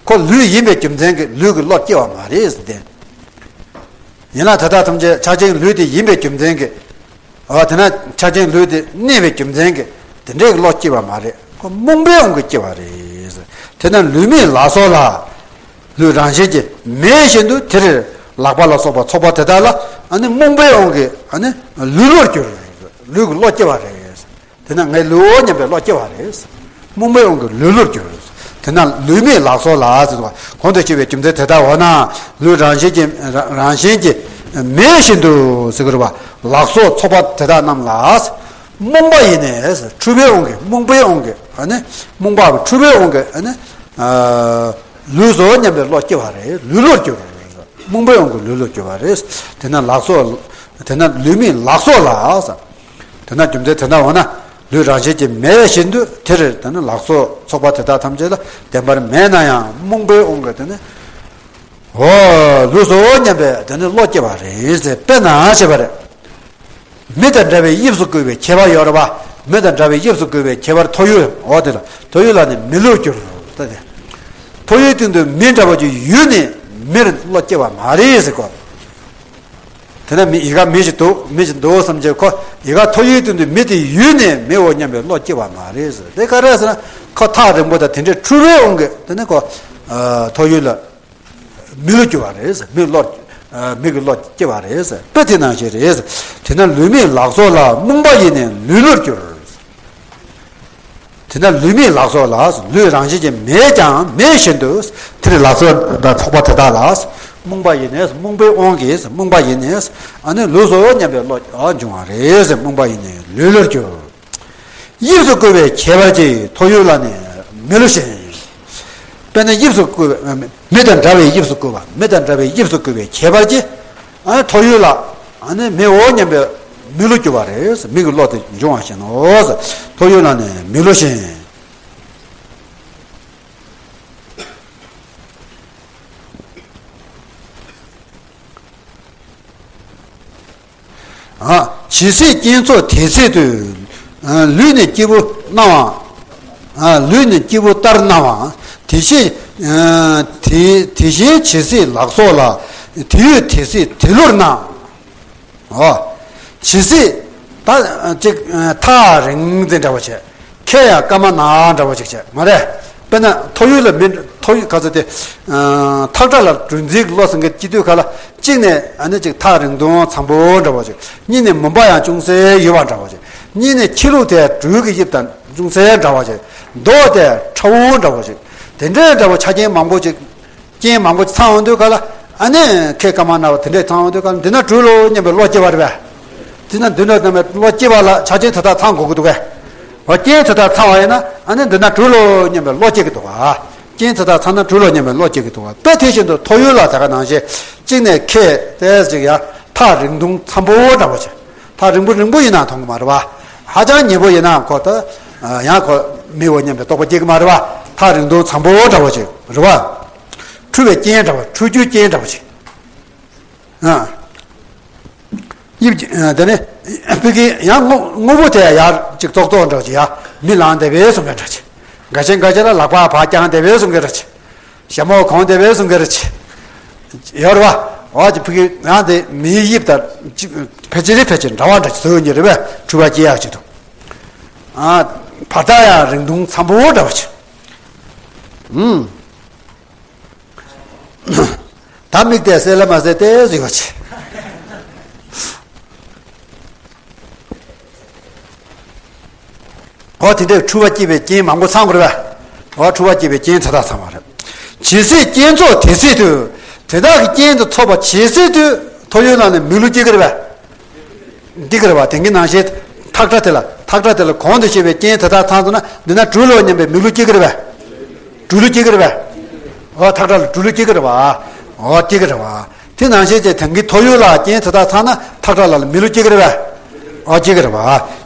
ཁོ་ལུས་ཡིན་པའི་རྒྱུ་མཚན་གྱིས་ལུས་ཀྱི་བློ་སྐྱེ་བ་མ་རེད་ཟེར་ཏེ། ཡིན་ན་དེ་དག་ཐམས་ཅད་ཆ་ཅན་ལུས་དེ་ཡིན་པའི་རྒྱུ་མཚན་གྱིས། འོ་དེས་ན་ཆ་ཅན་ལུས་དེ་གནས་པའི་རྒྱུ་མཚན་གྱིས་དེ་འདྲའི་བློ་སྐྱེ་བ་མ་རེད། ཁོ་རྨོངས་པའི་དབང་གིས་སྐྱེ་བ་རེད། དེས་ན་ལུས་མེད་ལག་སོགས་ལ། ལུས་རང་བཞིན་གྱིས་མེད་བཞིན་དུ་དེར་ལག་པ་ལ་སོགས་པ་ཚོགས་པ་དེ་དག་ལ་ཨ་ནི་རྨོངས་པའི་དབང་གིས་ཨ་ནི་ལུས་བློར་གྱུར། ལུས་ཀྱི་བློ་སྐྱེ་བ་རེད། དེས་ན་ངའི་ལུས་འོ་སྙམ་པའི་བློ་སྐྱེ་བ་རེད། རྨོངས་པའི་དབང་གིས་ལུས་བློར་གྱུར། དེས་ན་ལུས་མེད་ལག་སོགས་ལ་ཟེར་བ། གོང་དུ་སྤྱད་པའི་རྒྱུ་མཚན་དེ་ལྟ་བ་ན། ལུས་རང་བཞིན་གྱིས་རང་བཞིན་གྱིས་མེད་བཞིན་དུ་ཟེར་གྱི་རེད་བ། ལག་སོགས་ཚོགས་པ་དེ་དག་རྣམས་ལ། རྨོངས་པ་ཡིས་ནི་འཁྲུལ་པའི་དབང་གིས། རྨོངས་པའི་དབང་གིས་ཨ་ནི། རྨོངས་པ་འཁྲུལ་པའི་དབང་གིས་ཨ་ནི། ལུས་སོ་སྙམ་པའི་བློ་སྐྱེ་བ་རེད། ལུས་བློར་གྱུར། རྨོངས་པའི་དབང་གིས་ལུས་བློར་གྱུར་བ་རེད། དེས་ན་ལག་སོགས། དེས་ན་ལུས་མེད་ལག་སོགས་ལ་ཟེར། དེས་ན་རྒྱུ་མཚན་དེ་ལྟ་བ་ན། ལུས་རང་བཞིན་གྱིས་མེད་བཞིན་དུ་དེར་དེ་ནི་ལག་སོགས་ཚོགས་པ་དེ་དག་ཐམས་ཅད་ལ་བདེན་པར་མེད་ན་ཡང་རྨོངས་པའི་དབང་གིས་དེ་ནི། འོ་ལུས་སོ་སྙམ་པའི་དེ་ནི་བློ་སྐྱེ་བ་རེད་ཟེར། དཔེར་ན་ཞེས་པ་རེད། མི་དང་འདྲ་བའི་དབྱིབས་སུ་བཀོད་པའི་ཁྱད་པར་ཡོད་རེད་བ། མི་དང་འདྲ་བའི་དབྱིབས་སུ་བཀོད་པའི་ཁྱད་པར་ཐོ་ཡོད། འོ་དེ་ལ་ཐོ་ཡོད་ལ་ནི་མི་བསླུར་གྱུར། ད་དེ་ཐོ་ཡོད་སྟེང་དུ་མི་འདྲ་བ་ཅིག་ཡོད་ནས་མིར་བློ་སྐྱེ་བ་མ་རེད་ཟེར་གོ། དེ་ན་མི་ཡི་ག་མི་ཞིག་འདུག་མི་ཞིག་འདུག་བསམ་བྱས་ཁོ་ཡི་ག་ཐོ་ཡོད་སྟེང་དུ་མི་དེ་ཡོད་ནས་མི་འོ་སྙམ་པའི་བློ་སྐྱེ་བ་མ་རེད་ཟེར། དེ་ག་རེ་ཟེར་ན་ཁོ་ཐག་རིང་པོ་དང་དེ་འདྲའི་འཁྲུལ་པའི་དབང་གིས་དེ་ནི་ཁོ་ཐོ་ཡོད་ལ། མི་བསླུར་གྱུར་བ་རེད། མི་བློ། མི་གི་བློ་སྐྱེ་བ་རེད། དཔེ་དེ་ནང་བཞིན་རེད། དེས་ན་ལུས་མེད་ལག་སོགས་ལ། རྨོངས་པ་ཡིས་ནི་ལུས་བླུར་གྱུར། དེས་ན་ལུས་མེད་ལག་སོགས་ལ། ལུས་རང་བཞིན་གྱིས་མེད་ཀྱང་མེད་བཞིན་དུ་དེར་ལག་སོགས་དང་ཚོགས་པ་དེ་དག་ལ། རྨོངས་པ་ཡིས་ནི། རྨོངས་པའི་དབང་གིས། རྨོངས་པ་ཡིས་ནི། ཨ་ནི་ལུས་སོ་སྙམ་པའི་བློ་འབྱུང་བ་རེད། རྨོངས་པ་ཡིས་ནི་ལུས་བླུར་གྱུར། དབྱིབས་སུ་བཀོད་པའི་ཁྱད་པར་གྱིས། ཐོ་ཡོད་ལ་ནི་མི་བསླུ་ཞིང་། དཔེར་ན་དབྱིབས་སུ་བཀོད་པའི་མི་དང་འདྲ་བའི་དབྱིབས་སུ་བཀོད་པ། མི་དང་འདྲ་བའི་དབྱིབས་སུ་བཀོད་པའི་ཁྱད་པར་གྱིས། ཨ་ནི་ཐོ་ཡོད་ལ་ཨ་ནི་མི་འོ་སྙམ་པའི་མི་བསླུར་གྱུར་པ་རེད། མི་གི་བློ་དེ་འབྱུང་བ་བཞིན་ནོ། ཐོ་ཡོད་ལ་ནི་མི་བསླུ་ཞིང་། ཇི་སྲིད་རྐྱེན་ཚོགས་དེ་སྲིད་དུ། ལུས་ནི་སྐྱེས་བུ་སྣང་བ། ལུས་ནི་སྐྱེས་བུ་ལྟར་སྣང་བ། དེ་བཞིན་དེ་དེ་བཞིན་ཇི་སྲིད་ལག་སོགས་ལ། དེ་ཡོད་དེ་སྲིད་དེ་ལུས་སྣང་། ཨོ། ཇི་སྲིད། ད་ཅིག་ཐག་རིང་ཙམ་འདྲ་བོ་བྱས། ཁེ་ཡང་སྐར་མ་ནག་འདྲ་བོ་ཅིག་བྱས་མ་རེད། དཔེར་ན་ཐོ་ཡུལ་ལ་མི་ཐོ་ཡུལ་ག་ཚོད་དེ། ཐག་ཁྲ་ལ་གྲུ་འཛིན་གྱི་བློ་སེང་གེ་སྐྱིད་སྡུག་ཁ་ལ་གཅིག་ནས་ཨ་ནི་ཅིག་ཐག་རིང་ཐུང་འཚམ་པོ་འདྲ་བོ་ཅིག་གཉིས་ནས་མུན་པ་ཡང་ཅུང་ཟད་ཡོད་པ་འདྲ་བོ་ཅིག་གཉིས་ནས་ཁྱི་ལུག་དེ་སྦྲུལ་གྱི་དབྱིབས་དང་ཅུང་ཟད་འདྲ་བོ་ཅིག་མདོག་དེ་ཁྲ་བོ་འདྲ་བོ་ཅིག་དེ་འདྲའི་འདྲ་བོ་ཆ་རྐྱེན་མང་པོ་ཅིག་རྐྱེན་མང་པོ་ཚང་ཡོང་དུས་ག་ལ། ཨ་ནི་ཁེ་སྐར་མ་ནག་པོ་དེ་འདྲས་ཚང་ཡོང་དུས་ག་ལ་འདི་ན་གྲུ་ལོ་སྙམ་པའི་བློ་སྐྱེ་བ་རེད་པས། དེ་ན་འདི་ན་སྙམ་པའི་བློ་སྐྱེ་བ་ལ་ཆ་རྐྱེན་དེ་དག་ཚང་དགོས་ཀྱི་འདུག་གས། འོ་རྐྱེན་དེ་དག་ཚང་བ་ཡིན་ན་ཨ་ནི་འདི་ན་གྲུ་ལོ་སྙམ་པའི་བློ་སྐྱེ་གི་འདུག་ག་རྐྱེན་དེ་དག་ཚང་ན་གྲུ་ལོ་སྙམ་པའི་བློ་སྐྱེ་གི་འདུག་ག་དཔེ་དེ་བཞིན་དུ་ཐོ་ཡུལ་ལ་དེ་ག་ནང་བཞིན་གཅིག་ནས་ཁེ་དེ་ཅིག་ཡང་ཐག་རིང་ཐུང་འཚམ་པོ་འདྲ་བོ་ཅིག་ཐག་རིང་པོ་རིང་པོ་ཡིན་ན་མཐོང་གི་མ་རེད་པ། ཧ་ཅང་ཉེ་པོ་ཡིན་ན་ཁོ་ད་ཡང་ཁོ་མི་འོ་སྙམ་པའི་རྟོག་པ་སྐྱེ་གི་མ་རེད་པ། ཐག་རིང་ཐུང་འཚམ་པོ་འདྲ་བོ་ཅིག་རེད་པ། འཁྲུལ་བའི་རྐྱེན་འདྲ་བ། འཁྲུལ་རྒྱུའི་རྐྱེན་འདྲ་བ་ཅིག་ཨ། དབྱིབས་ཀྱི་དེ་ནི་ཕ་གི་ཡང་དངོས་དངོས་པོ་དེ་ཡར་ཅིག་ཙོག་ཙོག་འདྲ་བ་ཅིག་ཡ། མི་ལངས་བསྡད་པའི་བཟོ་འདྲ་ཅིག་འགའ་ཤས་འགའ་ཤས་ལ་ལག་པ་བག་བརྐྱངས་བསྡད་པའི་བཟོ་འདྲ་ཅིག་ཞྭ་མོ་གོན་བསྡད་པའི་བཟོ་འདྲ་ཅིག་ཡོད་རེད་པ། འོ་ཅིག་ཕ་གི་ཡང་དེ་མིའི་དབྱིབས་དང་ཅིག་ཕལ་ཆེར་ཕལ་ཆེར་འདྲ་བ་འདྲ་ཅིག་བཟོ་ཡོང་གི་རེད་པས། འཁྲུལ་བ་སྐྱེ་ཡག་ཅིག་འདུག་ཨ། བར་ཐག་ཡང་རིང་ཐུང་འཚམ་པོ་འདྲ་བ་ཅིག་ཨུམ། ད་མིག་དེ་གསལ་ལ་མ་གསལ་ཏེ་གཟིགས་པ་བྱེད། ཨོ་དེ་འདྲའི་འཁྲུལ་བ་སྐྱེས་པའི་རྐྱེན་མང་པོ་ཚང་དགོས་རེད་པས། ཨོ་འཁྲུལ་བ་སྐྱེས་པའི་རྐྱེན་དེ་དག་ཚང་བ་རེད། ཇི་སྲིད་རྐྱེན་ཚོགས་དེ་སྲིད་དུ། དེ་དག་གི་རྐྱེན་དུ་ཚོགས་པ་ཇི་སྲིད་དུ་ཐོ་ཡོད་ན་ནི་མི་ལུས་སྐྱེ་གི་རེད་པས། འདི་གི་རེད་བ། དེང་གི་ནང་བཞིན་ཐག་ཁྲ་དེ་ལ་ཐག་ཁྲ་དེ་ལ་གོང་དུ་བཤད་པའི་རྐྱེན་དེ་དག་ཚང་སོང་ན་འདི་ན་གྲུ་ལོ་སྙམ་པའི་མི་ལུས་སྐྱེ་གི་རེད་བ། གྲུ་ལུས་སྐྱེ་གི་རེད་བ། འོ་ཐག་ཁྲ་ལ་གྲུ་ལུས་སྐྱེ་གི་རེད་བ། འོ་སྐྱེ་གི་རེད་བ། དེ་ནང་བཞིན་གྱི་དེང་གི་ཐོ་ཡོད་ལ་རྐྱེན་དེ་དག་ཚང་ན་ཐག་ཁྲ་ལ་ལ་མི་ལུས་སྐྱེ་གི་རེད་བ། འོ་སྐྱེ་གི་རེད་བ།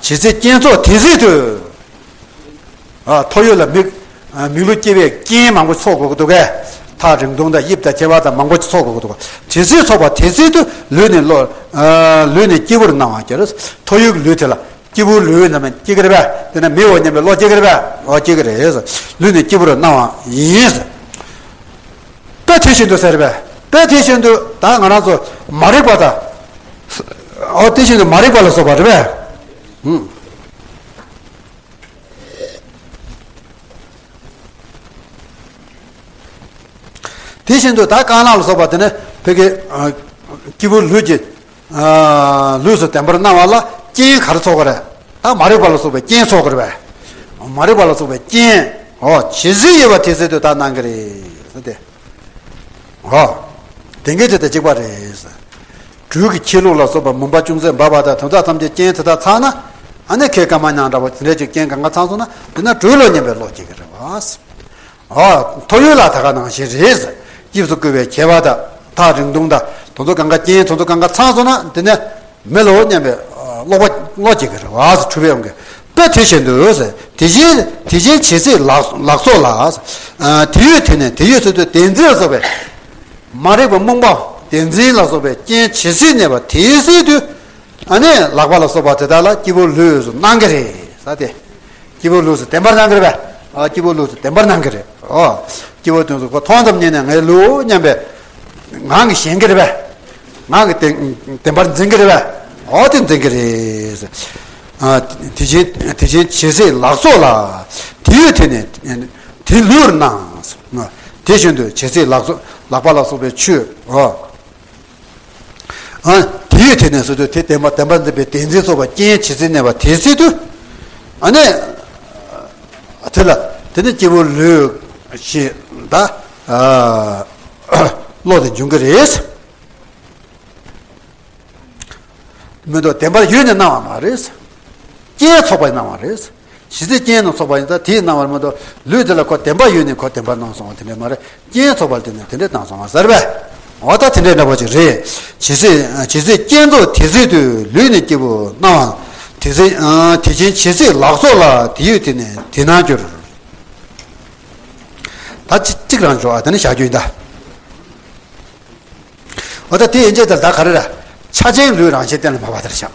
ཇི་སྲིད་རྐྱེན་ཚོགས་དེ་སྲིད་དུ། ཨ། ཐོ་ཡོད་ལ་མིག་ཨ། མིག་ལུས་སྐྱེ་བའི་རྐྱེན་མང་པོ་ཚོགས་དགོས་ཀྱི་འདུག་གས། ཐག་རིང་ཐུང་དང་དབྱིབས་དང་ཁྱད་པར་དང་མང་པོ་ཅིག་ཚོགས་དགོས་ཀྱི་འདུག་གས། དེ་སྲིད་ཚོགས་པ་དེ་སྲིད་དུ་ལུས་ནི་བློ། ཨ། ལུས་ནི་སྐྱེས་བུར་སྣང་བ་གྱུར། ཐོ་ཡོད་ཀྱི་ལུས་དེ་ལ་སྐྱེས་བུ་ལུས་རྣམས་སྐྱེ་གི་རེད་པས། དེ་ན་མི་འོ་སྙམ་པའི་བློ་སྐྱེ་གི་རེད་པས། འོ་སྐྱེ་གི་རེད། ལུས་ནི་སྐྱེས་བུར་སྣང་བ་ཡིན། དཔེ་དེ་བཞིན་དུ་ཟེར་པས། དཔེ་དེ་བཞིན་དུ་ད་ང་རང་ཚོ་མ་རིག་པ་དང་། འོ་དེ་བཞིན་དུ་མ་རིག་པ་ལ་སོགས་པ་རེད་པས། ཨུམ། དེ་བཞིན་དུ་ད་རྐང་ལག་ལ་སོགས་པ་དེ་ནི་ཕ་གི། ཨ། སྐྱེས་བུ་ལུས་ཀྱི། ཨ། ལུས་སུ་བདེན་པར་སྣང་བ་ལ་རྐྱེན་ག་རེ་ཚོགས་ཀྱི་རེད། ད་མ་རིག་པ་ལ་སོགས་པའི་རྐྱེན་ཚོགས་ཀྱི་རེད་པས། མ་རིག་པ་ལ་སོགས་པའི་རྐྱེན། འོ་ཇི་སྲིད་ཡོད་པ་དེ་སྲིད་དུ་ད་སྣང་གི་རེད་ཟེར་ཏེ། འོ། དེ་འགའི་དེ་དང་གཅིག་པ་རེད། སྦྲུལ་གྱི་ཁྱི་ལུག་ལ་སོགས་པ་མུན་པ་ཅུང་ཟད་འབབ་པ་དང་དེ་དག་ཐམས་ཅད་རྐྱེན་དེ་དག་ཚང་ན། ཨ་ནི་ཁའི་སྐར་མ་ནག་འདྲ་བ་དེ་འདྲ་ཅིག་རྐྱེན་གང་ག་ཚང་སོང་ན་དེ་ན་གྲུ་ལོ་སྙམ་པའི་བློ་སྐྱེ་གི་རེད་བ། འོ། ཐོ་ཡོད་ལ་ད་ག་ནང་བཞིན་རེད། དབྱིབས་སུ་བསྐུལ་བའི་ཁྱད་པར་དང་ཐག་རིང་ཐུང་དང་དེ་ཚོ་གང་ག་རྐྱེན་དེ་ཚོ་གང་ག་ཚང་སོང་ན་དེ་ནས། མི་ལོ་སྙམ་པའི་ཀློག་པ་ཀློག་བྱེད་ཀྱི་རེད་བ། འཁྲུལ་པའི་དབང་གིས། དཔེ་དེ་བཞིན་དུ། དེ་བཞིན་དེ་བཞིན་ཇི་སྲིད་ལག་ལག་སོགས་ལ། དེ་ཡོད་དེ་ནས་དེ་ཡོད་ཚུལ་དུ་བདེན་འཛིན་ལ་སོགས་པའི་མ་རིག་པ་རྨོངས་པ་བདེན་འཛིན་ལ་སོགས་པའི་རྐྱེན་ཇི་སྲིད་གནས་པ་དེ་སྲིད་དུ། ཨ་ནི་ལག་པ་ལ་སོགས་པ་དེ་དག་ལ་སྐྱེས་བུ་ལུས་སུ་སྣང་གི་རེད་ཟེར་ཏེ། སྐྱེས་བུ་ལུས་སུ་བདེན་པར་སྣང་གི་རེད་པས། ཨ། སྐྱེས་བུ་ལུས་སུ་བདེན་པར་སྣང་གི་རེད། ཨོ། སྐྱེས་བུ་དེ་ཚོ་ཁོ་མཐོང་ཙམ་ཉིད་ནས་ངའི་ལུས་སྙམ་པའི་ངང་གིས་ཞེན་གི་རེད་པས། ངང་གིས་བདེན་བདེན་པར་འཛིན་གི་རེད་པས། ཨོ་དེ་འཛིན་གི་རེད། ཨ། དེ་བཞིན་དེ་བཞིན་ཇི་སྲིད་ལག་སོགས་ལ། དེ་ཡོད་དེ་ནས་དེ་ལུས་སྣང་། དེ་བཞིན་དུ་ཇི་སྲིད་ལག་སོགས་ལག་པ་ལ་སོགས་པའི་ཆོས། ཨོ། ཨ། དེ་ཡོད་དེ་ནས་སྲིད་དུ་དེ་བདེན་པ་བདེན་པར་འཛིན་པའི་བདེན་འཛིན་ཚོགས་པ་རྐྱེན་ཇི་སྲིད་གནས་པ་དེ་སྲིད་དུ། ཨ་ནི། དེ་ལ་དེ་ནི་སྐྱེས་བུ་ལུས་ཞེས་ད། ཨ། བློ་དེ་འབྱུང་གི་རེད། མི་འདུག་བདེན་པར་ཡོད་ནས་སྣང་བ་མ་རེད། རྐྱེན་ཚོགས་པས་སྣང་བ་རེད། ཇི་སྲིད་རྐྱེན་རྣམས་ཚོགས་པ་ཡིན་ཙང་དེས་སྣང་བར་མི་འདོད། ལུས་དེ་ལ་ཁོ་བདེན་པ་ཡོད་ནས་ཁོ་བདེན་པར་སྣང་སོང་བ་དེ་འདྲ་མ་རེད། རྐྱེན་ཚོགས་པ་དེ་ནས་དེ་འདྲ་སྣང་སོང་བ་ཟེར་བས། འོ་ད་དེ་འདྲ་འདྲ་པོ་ཅིག་རེད། ཇི་སྲིད་ཇི་སྲིད་རྐྱེན་ཚོགས་དེ་སྲིད་དུ། ལུས་ནི་སྐྱེས་བུ་སྣང་བ། དེ་སྲིད་དེ་བཞིན་ཇི་སྲིད་ལག་སོགས་ལ། དེ་ཡོད་དེ་ནས་དེ་སྣང་འགྱུར། ད་ཅི་གཅིག་རང་འཇོག་ཨ་དེ་ནི་བཞག་རྒྱུ་ཡིན་ད། འོ་ད་དེ་ཡན་ཆད་དེར་ད་ག་རེ་ར། ཆ་ཅན་ལུས་རང་བཞིན་གཏན་ལ་ཕབ་པ་དེར་བཞག་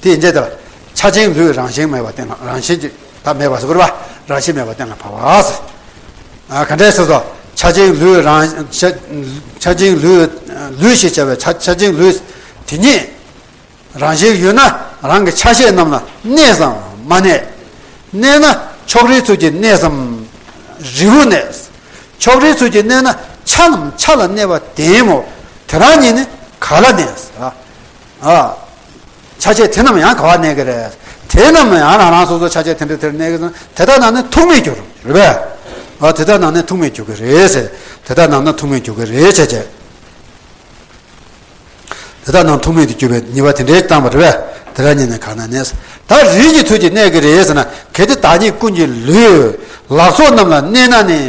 དེ་ཡིན་ཚེ་དེ་ལ་ཆ་ཅན་ལུས་རང་བཞིན་མེད་པ་གཏན་ལ། རང་བཞིན་གྱིས་ད་མེད་པ་ཟེར་དགོས་རེད་པ། རང་བཞིན་མེད་པ་གཏན་ལ་ཕབ་པ་ཟེར། ཨ། ག་འདྲས་ཟེར་སོང་། ཆ་ཅན་ལུས་རང་། ཆ་ཆ་ཅན་ལུས། ལུས་ཞེས་བྱ་བའི་ཆ་ཆ་ཅན་ལུས་དེ་ཉིད་རང་བཞིན་ཡོད་ན་རང་གི་ཆ་ཤས་རྣམས་ལ་གནས་སམ་མ་གནས། གནས་ན་ཕྱོགས་རིས་ཚུལ་གྱིས་གནས་སམ། རིལ་བུར་གནས། ཕྱོགས་རིས་ཚུལ་གྱིས་གནས་ན་ཆ་རྣམས་ཆ་ལ་གནས་པ་དེ་ཡིན་མོ། དེ་རང་ཉིད་ནི་ག་ལ་གནས། ཨ། ཆ་ཤས་དེ་རྣམས་ཡང་ག་བ་གནས་ཀྱི་རེད། དེ་རྣམས་ཡང་རང་རང་སོ་སོ་ཆ་ཤས་དེ་འདྲ་དེར་གནས་ཀྱི་རེད། དེ་དག་ནང་ནས་ཐུག་མེད་འགྱུར་རེད་པས། ཨ། དེ་དག་ནང་ནས་ཐུག་མེད་འགྱུར་གྱི་རེད་ཟེར། དེ་དག་ནང་ན་ཐུག་མེད་འགྱུར་གྱི་རེད་ཟེར་བྱས། དེ་དག་ནང་ཐུག་མེད་དུ་གྱུར་པའི་ཉེས་པ་དེ་འདྲའི་བཏང་བ་རེད་པས། དེ་དག་ཉིད་ནི་གང་ན་གནས། ད་རིལ་གྱི་ཚུལ་གྱིས་གནས་ཀྱི་རེད་ཟེར་ན། གལ་ཏེ་བདག་ཉིད་ཀུན་གྱི་ལུས་ལག་སོགས་རྣམས་ལ་གནས་ན་ནི།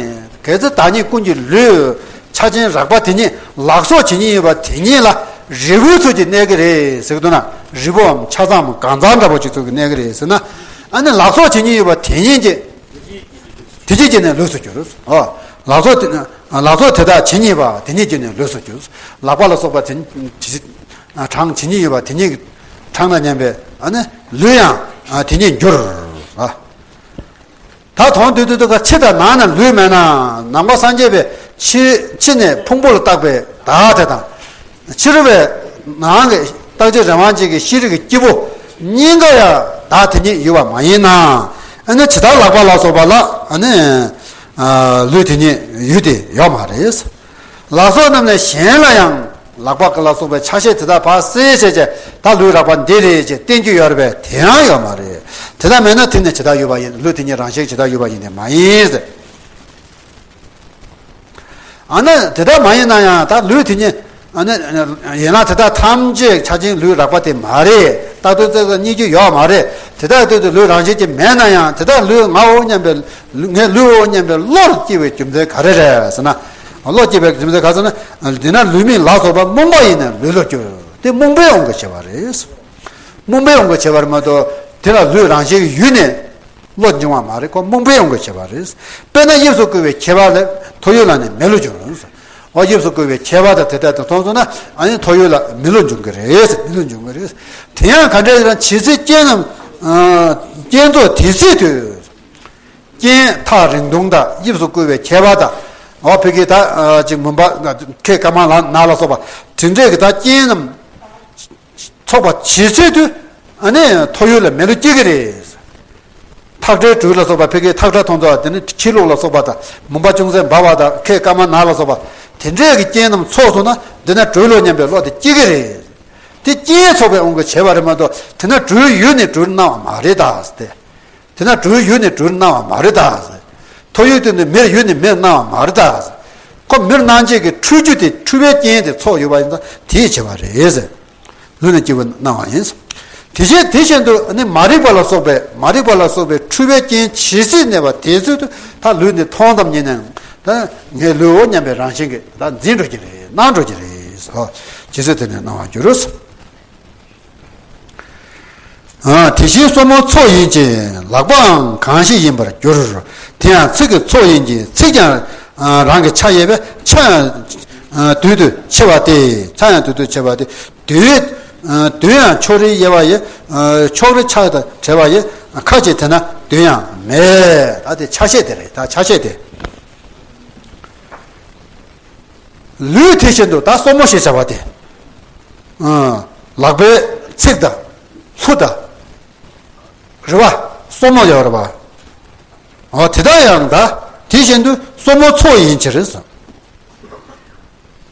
གལ་ཏེ་བདག་ཉིད་ཀུན་གྱི་ལུས་ཆ་ཅན་རགས་པ་དེ་ཉིད་ལག་སོགས་ཇི་སྙེད་ཡོད་པ་དེ་ཉིད་ལ་རིལ་བུའི་ཚུལ་གྱིས་གནས་ཀྱི་རེད་ཟེར་གྱི་འདུག་ན། རིལ་བུའམ་ཆ་ཚང་གང་ཚང་འདྲ་པོ་ཅིག་ཚུལ་གྱིས་གནས་ཀྱི་རེད་ཟེར་ན། ཨ་ནི་ལག་སོགས་ཇི་སྙེད་ཡོད་པ་དེ་ཉིད་ཀྱིས། དེ་ཉིད་ཀྱིས་ནི་ལུས་སུ་གྱུར། ཨོ། ལག་སོགས་དེ། ལག་སོགས་དེ་དག་ཇི་སྙེད་པ་དེ་ཉིད་ཀྱིས་ནི་ལུས་སུ་གྱུར། ལག་པ་ལ་སོགས་པ་དེ་ཉིད་གྲངས་ཇི་སྙེད་ཡོད་པ་དེ་ཉིད་ཀྱི་གྲངས་དང་མཉམ་པའི། ཨ་ནི་ལུས་ཡང་དེ་ཉིད་འགྱུར། ཨ། ད་དོན་དུ་དུ་དུ་ཕྱི་དང་ནང་ན་ལུས་མེད་ན། ནང་པ་སངས་རྒྱས་པའི་ཕྱི་ཕྱི་ནས་ཕུང་པོ་ལ་བཏགས་པའི་བདག་དེ་དང་། ཕྱི་རུ་བའི་ནང་གི་རྟག་གཅིག་རང་དབང་ཅན་གྱི་ཤེས་རིག་གི་སྐྱེས་བུ་གཉིས་ཀ་ཡང་བདག་དེ་ཉིད་ཡོད་པ་མ་ཡིན་ན། ཨ་ནི་ཇི་ལྟར་ལག་པ་ལ་སོགས་པ་ལ། ཨ་ནི་ལུས་དེ་ཉིད་ཡོད་དེ་ཡོད་མ་རེད། ལག་སོགས་རྣམས་ནི་གཞན་ལ་ཡང་། ལག་པ་ལ་སོགས་པའི་ཆ་ཤས་དེ་དག་ཕར་གསལ་བྱས་བྱས་ད་ལུས་རགས་པ་འདི་རེད་ཅེས་བསྟན་རྒྱུ་ཡོད་རེད་པས། དེ་ཡང་ཡོད་མ་རེད། དེ་ལྟར་མེད་ན་དེ་ནི་ཇི་ལྟར་ཡོད་པ་ཡིན། ལུས་དེ་ཉིད་རང་བཞིན་ཇི་ལྟར་ཡོད་པ་ཡིན་ཏེ་མ་ཡིན་ཟེར། ཨ་ནི་དེ་ལྟར་མ་ཡིན་ན་ཡང་ད་ལུས་དེ་ཉིད། ཨ་ནི་ཡན་ལག་དེ་དག་ཐམས་ཅད་ཆ་ཅན་ལུས་རགས་པ་དེ་མ་རེད། རྟག་ཏུ་རྩལ་དུ་རྙེད་རྒྱུ་ཡོད་མ་རེད། དེ་ལྟར་དུས་དུ་ལུས་རང་བཞིན་གྱིས་མེད་ན་ཡང་དེ་དག་ལུས་ངའོ་སྙམ་པའི། ངའི་ལུས་འོ་སྙམ་པའི་བློར་སྐྱེ་བའི་རྒྱུ་མཚན་ག་རེ་རེད་ཟེར་ན། བློ་སྐྱེ་བའི་རྒྱུ་མཚན་ག་ཟེར་ན། འདི་ན་ལུས་མིག་ལ་སོགས་པ་རྨོངས་པ་ཡིས་ནི་ལུས་བློར་གྱུར། དེ་རྨོངས་པས་འོང་གི་བྱས་པ་རེད། རྨོངས་པས་འོང་གི་བྱས་པ་རེད་མ་གཏོགས་དེ་ལ་ལུས་རང་བཞིན་གྱི་ཡུལ་ནས་བློ་འབྱུང་བ་མ་རེད། ཁོ་རྨོངས་པས་ཡོང་དགོས་བྱས་པ་རེད། དཔེར་ན་དབྱིབས་སུ་བཀོད་པའི་ཁྱད་པར་ལས་ཐོ་ཡོད་ལ་ནི་མེ་ལོང་འབྱུང་། འོ་དབྱིབས་སུ་བཀོད་པའི་ཁྱད་པར་དང་དེ་ལྟར་དུ་མཐོང་སོང་ན་ཨ་ནི་ཐོ་ཡོད་ལ་མེ་ལོང་འབྱུང་གི་རེད། མེ་ལོང་འབྱུང་གི་རེད། དེ་ཡང་ག་འདྲ་ཡིན་ན་ཇི་སྲིད་རྐྱེན་རྣམས། རྐྱེན་ཚོགས་དེ་སྲིད་དུ། རྐྱེན་ཐག་རིང་ཐུང་དང་དབྱིབས་སུ་བཀོད་པའི་ཁྱད་པར་དང་། འོ་བོད་ཀྱི་ད་ཅིག་མུན་པ་ཁད་དཀར་དམར་ལ་ན་ལ་སོགས་པ་དེ་འདྲས་ཀྱི་ད་རྐྱེན་རྣམས། ཚོགས་པ་ཇི་སྲིད་དུ། ཨ་ནི་ཐོ་ཡོད་ལ་མེ་ལོང་སྐྱེ་གི་རེད། ཐག་ཁྲའི་སྦྲུལ་ལ་སོགས་པ་ཕ་གིའི་ཐག་ཁྲ་མཐོང་ཚོ་དེ་ནི་ཁྱི་ལུག་ལ་སོགས་པ་དང་མུན་པ་ཅུང་ཟད་འབར་བ་དང་ཁད་དཀར་དམར་ནག་ལ་སོགས་པ་དེ་འདྲས་ཀྱི་རྐྱེན་རྣམས་ཚོགས་སོང་ན་འདི་ན་སྦྲུལ་ལོ་སྙམ་པའི་བློ་དེ་སྐྱེ་གི་རེད། དེ་རྐྱེན་ཚོགས་པའི་དབང་གིས་བྱས་པ་རེད་མ་གཏོགས་དེ་ན་སྦྲུལ་ཡོད་ནས་སྦྲུལ་སྣང་བ་མ་རེད་ད་ཟེར་ཏེ། དེ་ན་སྦྲུལ་ཡོད་ནས་སྦྲུལ་སྣང་བ་མ་རེད་ད་ཟེར། ཐོ་ཡོད་དུ་ནི་མེར་ཡོད་ནས་མེར་སྣང་བ་མ་རེད་ད་ཟེར། ཁོ་མེར་སྣང་བྱེད་ཀྱི་འཁྲུལ་རྒྱུ་དེ་འཁྲུལ་པའི་རྐྱེན་དེ་ཚོགས་ཡོད་པ་ཡིན་ཙང་དེས་བྱས་པ་རེད་ཟེར། ལུས་ནི་སྐྱེས་བུ་སྣང་བ་ཡིན། དེ་བཞིན་དེ་བཞིན་དུ་ནི་མ་རིག་པ་ལ་སོགས་པའི་མ་རིག་པ་ལ་སོགས་པའི་འཁྲུལ་པའི་རྐྱེན་ཇི་སྲིད་གནས་པ་དེ་སྲིད་དུ་ད་ལུས་འདི་མཐོང་ཙམ་ཉིད་ནས་ད་ངའི་ལུས་འོ་སྙམ་པའི་རང་བཞིན་གྱིས་ད་འཛིན་འགྲོ་གི་རེད། སྣང་འགྲོ་གི་རེད། ཇི་སྲིད་དེ་ནས་སྣང་བར་འགྱུར། དེ་བཞིན་སོར་མོའི་ཚོགས་ཡིན་གྱི་ལག་པའང་གང་ཞིག་ཡིན་པར་འགྱུར། དེ་ཡང་ཚིགས་ཀྱི་ཚོགས་ཡིན་གྱི་ཚིགས་ཀྱང་རང་གི་ཆ་ཡོད་པས་ཆ་ཡང་དུས་དུ་ཕྱེ་བ་སྟེ། ཆ་ཡང་དུས་དུ་ཕྱེ་བ་སྟེ། དུས་དུས་ཡང་ཕྱོགས་རིས་དབྱེ་བ་ཡི། ཕྱོགས་རིས་ཆ་དང་བྲལ་བ་ཡི། ཁ་ཅིག་དེ་ན་དུས་ཡང་མེད། ད་དེ་ཆ་ཤས་དེ་རེད། ད་ཆ་ཤས་དེ། ལུས་དེ་བཞིན་དུ་ད་སོར་མོ་ཞེས་བྱ་བ་དེ། ལག་པའི་ཚིགས་དང་ལྷུ་དང་། རེད་བ། སོར་མོ་ཡོད་རེད་བ། འོ་དེ་དག་ཡང་ད་དེ་བཞིན་དུ་སོར་མོའི་ཚོགས་ཡིན་ཕྱིར།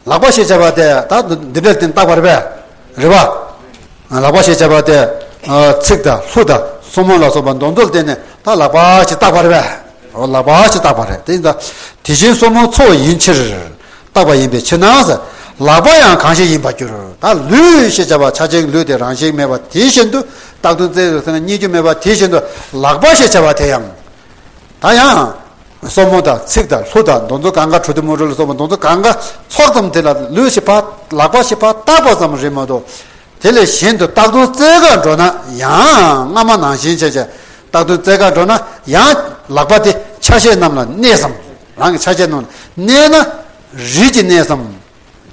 ལག་པ་ཞེས་བྱ་བ་དེ་ད་འདི་འདྲ་བསྟན་བཏགས་པ་རེད་པས། རེད་བ། ལག་པ་ཞེས་བྱ་བ་དེ། ཚིགས་དང་ལྷུ་དང་སོར་མོ་ལ་སོགས་པ་མདོ་མཛོད་བསྟན་ནས་ད་ལག་པ་ཞེས་བཏགས་པ་རེད་པས། ལག་པ་ཞེས་བཏགས་པ་རེད། དེ་ཡིན་ད། དེ་བཞིན་སོར་མོའི་ཚོགས་ཡིན་ཕྱིར། བཏགས་པ་ཡིན་པའི་ཕྱིར་ན། ལག་པ་ཡང་གང་ཞིག་ཡིན་པར་འགྱུར། ད་ལུས་ཞེས་བྱ་བ་ཆ་ཅན་ལུས་དེ་རང་བཞིན་མེད་པ་དེ་བཞིན་དུ་རྟག་ཏུ་རྩལ་དུ་ཟེར་ན་རྙེད་རྒྱུ་མེད་པ་དེ་བཞིན་དུ་ལག་པ་ཞེས་བྱ་བ་དེ་ཡང་། ད་ཡང་། སོར་མོ་དང་ཚིགས་དང་ལྷུ་དང་མདོ་མཛོད་གང་ག་གྲུ་དེ་མུ་རུ་ལ་སོགས་པ་མདོ་མཛོད་གང་ག་ཚོགས་ཙམ་དེ་ལ་ལུས་ཞེས་པ་ལག་པ་ཞེས་པ་བཏགས་པ་ཙམ་རེད་མ་གཏོགས། དེ་ལས་གཞན་དུ་རྟག་ཏུ་རྩལ་ག་འགྲོ་ན་ཡང་སྔ་མ་ནང་བཞིན་བྱས་བྱས་རྟག་ཏུ་རྩལ་ག་འགྲོ་ན་ཡང་ལག་པ་དེ་ཆ་ཤས་རྣམས་ལ་གནས་སམ། རང་གི་ཆ་ཤས་རྣམས་ལ་གནས་ན་རིལ་གྱིས་གནས་སམ།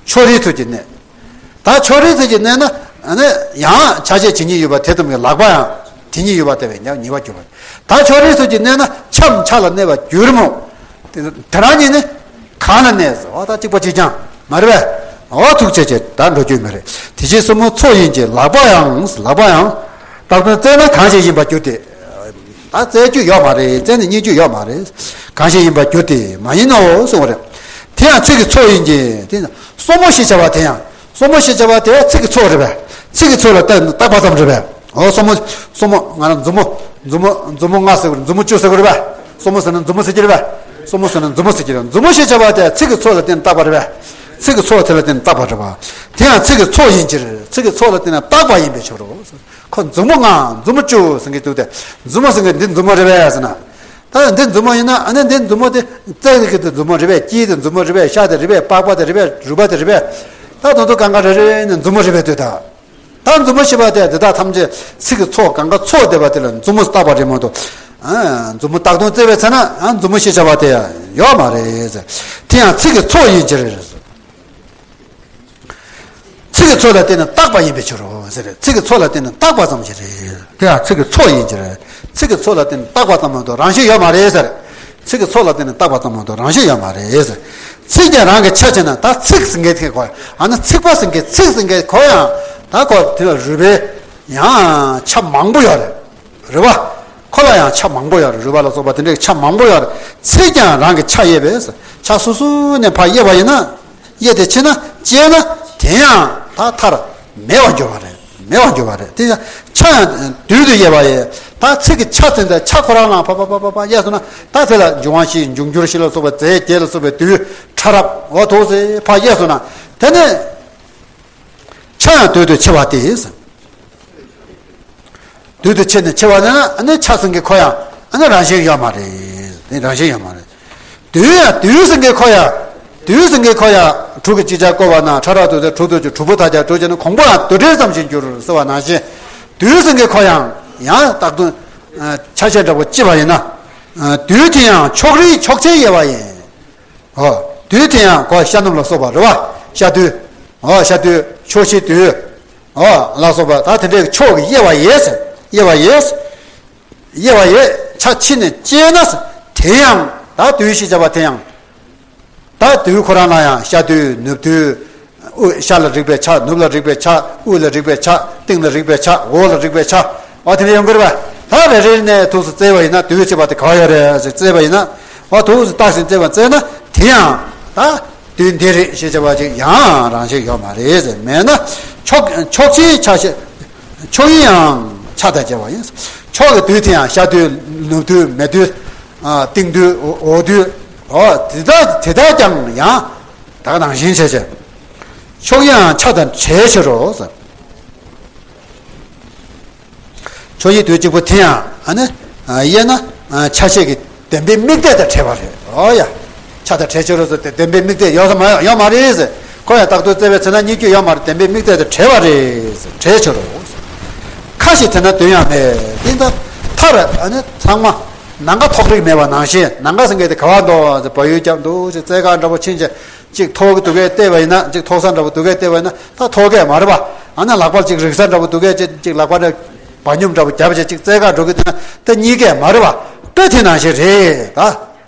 ཕྱོགས་རིས་ཚུལ་གྱིས་གནས། ད་ཕྱོགས་རིས་ཚུལ་གྱིས་གནས་ན་ ཨ་ནི་ཡང་ཆ་ཤས་ཇི་སྙེད་ཡོད་པ་དེ་ཙམ་གྱི་ལག་པ་ཡང་དེ་སྙེད་ཡོད་པ་དེ་བས་ཉེ་བར་གྱུར་པ། ད་ཕྱོགས་རིས་སུ་ཅི་གནས་ན་ཆའམ་ཆ་ལ་གནས་པར་འགྱུར་མོད། དེ་དེ་རང་ཉིད་ནི་གང་ལ་གནས་སོ། འོ་ད་གཅིག་པ་གཅིག་རྐྱང་མ་རེད་པས། འོ་ཐུག་ཆེ་ཆེ་ད་འགྲོ་རྒྱུ་མ་རེད། དེ་བཞིན་གསུམ་མོ་ཚོགས་ཡིན་གྱི་ལག་པ་ཡང་ལག་པ་ཡང་། བཏགས་དོན་བཙལ་ན་གང་ཞིག་ཡིན་པར་འགྱུར་ཏེ། ད་བཙལ་རྒྱུ་ཡོད་མ་རེད། བཙལ་ནས་རྙེད་རྒྱུ་ཡོད་མ་རེད། གང་ཞིག་ཡིན་པར་འགྱུར་ཏེ་མ་ཡིན་ནོ་གསུངས་པ་རེད། དེ་ཡང་ཚིག་གི་ཚོགས་ཡིན་གྱི་དེ་ཡང་གསུམ་མོ་ཞེས་བྱ་བ་དེ་ཡང་། གསུམ་མོ་ཞེས་བྱ་བ་དེ་ཚིག་གི་ཚོགས་རེད་པས། ཚིག་གི་ཚོགས་ལ་བརྟགས་བརྟགས་པ་ཙམ་རེད་པས། འོ་གསུམ་མོ་གསུམ་མོ་ང་རང་མཛུབ་མོ་མཛུབ་མོ་མཛུབ་མོ་ལྔ་ཟེར་དགོས་རེད། མཛུབ་མོ་བཅུ་ཟེར་དགོས་རེད་པས། གསུམ་མོ་ཟེར་ན་མཛུབ་མོ་ཟེར་གྱི་རེད་པས། གསུམ་མོ་ཟེར་ན་མཛུབ་མོ་ཟེར་གྱི་རེད། མཛུབ་མོ་ཞེས་བྱ་བ་དེ་ཚིག་གི་ཚོགས་ལ་བརྟེན་བརྟགས་པ་རེད་པས། ཚིག་གི་ཚོགས་དེ་ལ་བརྟེན་བརྟགས་པ་རེད་པ། དེ་ཡང་ཚིག་གི་ཚོགས་ཡིན་ཕྱིར། ཚིག་གི་ཚོགས་ལ་བརྟེན་ནས་བརྟགས་པ་ཡིན་པའི་ཕྱིར་རོ། ཁོ་མཛུབ་མོ་ལྔ་མཛུབ་མོ་བཅུ་ཟེར་གྱི་འདུག་སྟེ། མཛུབ་མོ་ཟེར་མཁན་འདི་མཛུབ་མོ་རེད་པས་ཟེར་ན། ད་འདི་མཛུབ་མོ་ཡིན་ན་ཨ་ནི་འདི་མཛུབ་མོ་དེ་རྩེ་གི་དེ་མཛུབ་མོ་རེད་པས། དཀྱིལ་དེ་མཛུབ་མོ་རེད་པས། ཤ་དེ་རེད་པས། པགས་པ་དེ་རེད་པས། རུས་པ་དེ་རེད་པས། ད་དོན་དུ་གང་ག་རེ་རེ་ནས་མཛུབ་མོ་རེད་པས་ལྟོས་དང་། ད་མཛུབ་མོ་ཞེས་པ་དེ་དེ་དག་ཐམས་ཅད་ཚིག་གི་ཚོགས་གང་ག་ཚོགས་བསྡད་པ་དེ་ལ་མཛུབ་མོ་བཏགས་པ་རེད་མ་གཏོགས། ཨ་མཛུབ་མོ་བཏགས་དོན་བཙལ་བའི་ཚེ་ན་ཨ་མཛུབ་མོ་ཞེས་བྱ་བ་དེ་ཡང་ཡོད་མ་རེད། དེ་ཡང་ཚིག་གི་ཚོགས་ཡིན་ཕྱིར། ཚིག་གི་ཚོགས་ལ་བརྟེན་ནས་བཏགས་པ་ཡིན་པའི་ཕྱིར་རོ་ཟེར། ཚིག་གི་ཚོགས་ལ་བརྟེན་ནས་བཏགས་པ་ཙམ་ཞིག་རེད། དེ་ཡང་ཚིག་གི་ཚོགས་ཡིན་ཕྱིར། ཚིག་གི་ཚོགས་ལ་བརྟེན་ནས་བཏགས་པ་ཙམ་མ་གཏོགས་རང་བཞིན་ཡོད་མ་རེད་ཟེར། ཚིག་གི་ཚོགས་ལ་བརྟེན་ནས་བཏགས་པ་ཙམ་མ་གཏོགས་རང་བཞིན་ཡོད་མ་རེད་ཟེར། ཚིག་ཀྱང་རང་གི་ཆ་བྱས་ན། ད་ཚིག་ཟེར་མཁན་དེ་ཁོ་ཡང་། ཨ་ནི་ཚིག་པ་ཟེར་མཁན། ཚིག་ཟེར་མཁན་ཁོ་ཡང་ད་ཁོ་དེ་ལ་རུས་པའི་ཡང་ཆ་མང་པོ་ཡོད་རེད། རུས་པ་ཁོ་ལ་ཡང་ཆ་མང་པོ་ཡོད་རེད། རུས་པ་ལ་སོགས་པ་དེ་འདྲའི་ཆ་མང་པོ་ཡོད་རེད། ཚིག་ཀྱང་རང་གི་ཆ་དབྱེ་བས། ཆ་སོ་སོ་ནས་ཕར་དབྱེ་བ་ཡིན་ན། དབྱེ་དེ་ཕྱེ་ན་དཔྱད་ན་དེ་ཡང་ད་མཐར་མེད་པར་འགྱུར་བ་རེད། མེད་པར་འགྱུར་བ་རེད། དེ་ཡང་ཆ་ཡང་བསྡུས་ཏེ་དབྱེ་བ་ཡིན། ད་ཚིག་གི་ཆ་དེ་འདྲ་ཆ་ཁོ་རང་ལ་ཕ་ཕ་ཕ་ཕ་ཕ་དབྱེ་སོང་ན། ད་དེ་ལ་འབྱུང་བ་བཞི། འབྱུང་འགྱུར་བཞི་ལ་སོགས་པའི་རྫས་བརྒྱད་ལ་སོགས་པའི་རྡུལ་ཕྲ་རབ་འོ་ཐོག་སེ་ཕར་དབྱེ་སོང་ན། དེ་ནས་ཆ་ཡང་བསྡུས་ཏེ་ཕྱེ་བ་སྟེ། བསྡུས་ཏེ་ཕྱེ་ནས་ཕྱེ་བ་ན་ཨ་ནི་ཆ་ཟེར་མཁན་ཁོ་ཡང་ཨ་ནི་རང་བཞིན་ཡོད་མ་རེད། དེ་རང་བཞིན་ཡོད་མ་རེད། བསྡུས་ཡང་བསྡུས་ཟེར་མཁན་ཁོ་ཡང་། བསྡུས་ཟེར་མཁན་ཁོ་ཡང་དྲུག་གིས་ཅིག་ཅར་བསྐོར་བ་ན། ཕྲ་རགས་དྲུག་སྟེ་དྲུག་ཏུ་གྱུར། དྲུག་པོ་དག་ཀྱང་དྲུག་བྱས་ན། གོང་པོའང་རྡུལ་ཕྲན་ཙམ་ཞིག་འགྱུར་ཟེར་བ་ནང་བཞིན། བསྡུས་ཟེར་མཁན་ཁོ་ཡང་ཡང་བཏགས་དོན་ཆ་ཤས་འདྲ་པོ་ཅིག་བྱས་པ་ཡིན་ན། བསྡུས་དེ་ཡང་ཕྱོགས་རིས་ཕྱོགས་ཆའི་དབྱེ་བ་ཡིན། འོ། བསྡུས་དེ་ཡང་ཁོ་ཤ་སྣུམ་ལ་སོགས་པ་རེད་པ། ཤ་བསྡུས། འོ། ཤ་བསྡུས། ཕྱོགས་བཞི་བསྡུས། འོ། ལ་སོགས་པ་ད་དེ་འདྲའི་ཕྱོགས་ཀྱི་དབྱེ་བ་ཡིན། དབྱེ་བ་ཡིན། དབྱེ་བ་ཡིན། ཆ་ཕྱེ་ནས་དཔྱད་ན་དེ་ཡང་ད་བསྡུས་ཞེས་བྱ་བ་དེ་ཡང་། ད་བསྡུས་ཁོ་རང་ལ་ཡང་ཤ་བསྡུས། ནུབ་བསྡུས། དབུས། ཤ་ལ་རེག་པའི་ཆ། ནུབ་ལ་རེག་པའི་ཆ། དབུས་ལ་རེག་པའི་ཆ། སྟེང་ལ་རེག་པའི་ཆ། འོག་ལ་རེག་པའི་ཆ། འོ་དེ་འདྲ་ཡོང་གི་རེད་པ། ད་རེ་རེ་ནས་ཐུགས་སུ་བཙལ་བ་ཡིན་ན། བསྡུས་ཞེས་བྱ་བ་དེ་ག་པར་ཡོད་རེད་ཟེར་བཙལ་བ་ཡིན་ན། འོ་ཐུགས་སུ་བཏགས་ཤིང་བཙལ་བ་བཙལ་ན་དེ་ཡང་ད་བསྡུས་འདི་རེད་ཞེས་བྱ་བ་ཅིག་ཡང་རང་བཞིན་ཡོད་མ་རེད་ཟེར། མེད་ན་ཕྱོགས་ཕྱོགས་ཆའི་ཆ་ཤས། ཕྱོགས་དབྱེ་ཡང་ཆ་དང་བཅས་པ་ཡིན། ཕྱོགས་ཀྱི་བསྡུས་དེ་ཡང་ཤ་བསྡུས། ནུབ་བསྡུས། མེ་བསྡུས། ཨ། སྟེང་བསྡུས། འོག་བསྡུས། འོ་དེ་དག་དེ་དག་ཀྱང་ཡང་ད་ག་ནང་བཞིན་བྱས་བྱས། ཕྱོགས་དབྱེ་ཡང་ཆ་དང་བྲལ་ཕྱིར་རོ། ཕྱོགས་དབྱེ་དུས་གཅིག་པུ་དེ་ཡང་ཨ་ནི་དབྱེ་ན་ཆ་ཤས་ཀྱི་བདེན་པའི་དམིགས་གཏད་དང་བྲལ་བ་རེད། འོ་ཡ། ཆ་དང་བྲལ་ཕྱིར་རོ་ཟེར་ཏེ་བདེན་པའི་དམིགས་གཏད་ཡོད་ས་མ་ཡོད་མ་རེད་ཟེར། ཁོ་ཡང་རྟག་ཏུ་བཙལ་བའི་ཚེ་ན་རྙེད་རྒྱུ་ཡོད་མ་རེད། བདེན་པའི་དམིགས་གཏད་དང་བྲལ་བ་རེད་ཟེར། བྲལ་ཕྱིར་རོ། ཁ་ཞིག་དེ་ན་དོན་ཡང་མེད། དེ་ལྟར་མཐར་ཨ་ནི་ཚང་མ་ནམ་མཁའ་ཐོགས་རེག་མེད་པ་ནང་བཞིན། ནམ་མཁའ་ཟེར་མཁན་དེ་ག་པར་འདུག་ཟེར། བལ་ཡུལ་རྒྱབ་འདུག་ཟེར། རྩེ་དགའ་འདྲ་པོ་ཕྱིན་བྱས་ཅིག་མཐོ་གི་འདུག་གས་བལྟས་པ་ཡིན་ན། ཅིག་མཐོ་ས་འདྲ་པོ་འདུག་གས་བལྟས་པ་ཡིན་ན། ད་མཐོ་གས་མ་རེད་པ། ཨ་ནི་ལག་པ་ཅིག་རིག་ས་འདྲ་པོ་འདུག་གས་ཅིག་ཅིག་ལག་པ་ནས་བ་སྙོམས་འདྲ་པོ་བརྒྱབ་བྱས་ཅིག་རྩེ་དགའ་འགྲོ་གི་འདུག་ན་ད་རྙེད་གས་མ་རེད་པ། དཔེ་དེ་ནང་བཞིན་རེད་ད།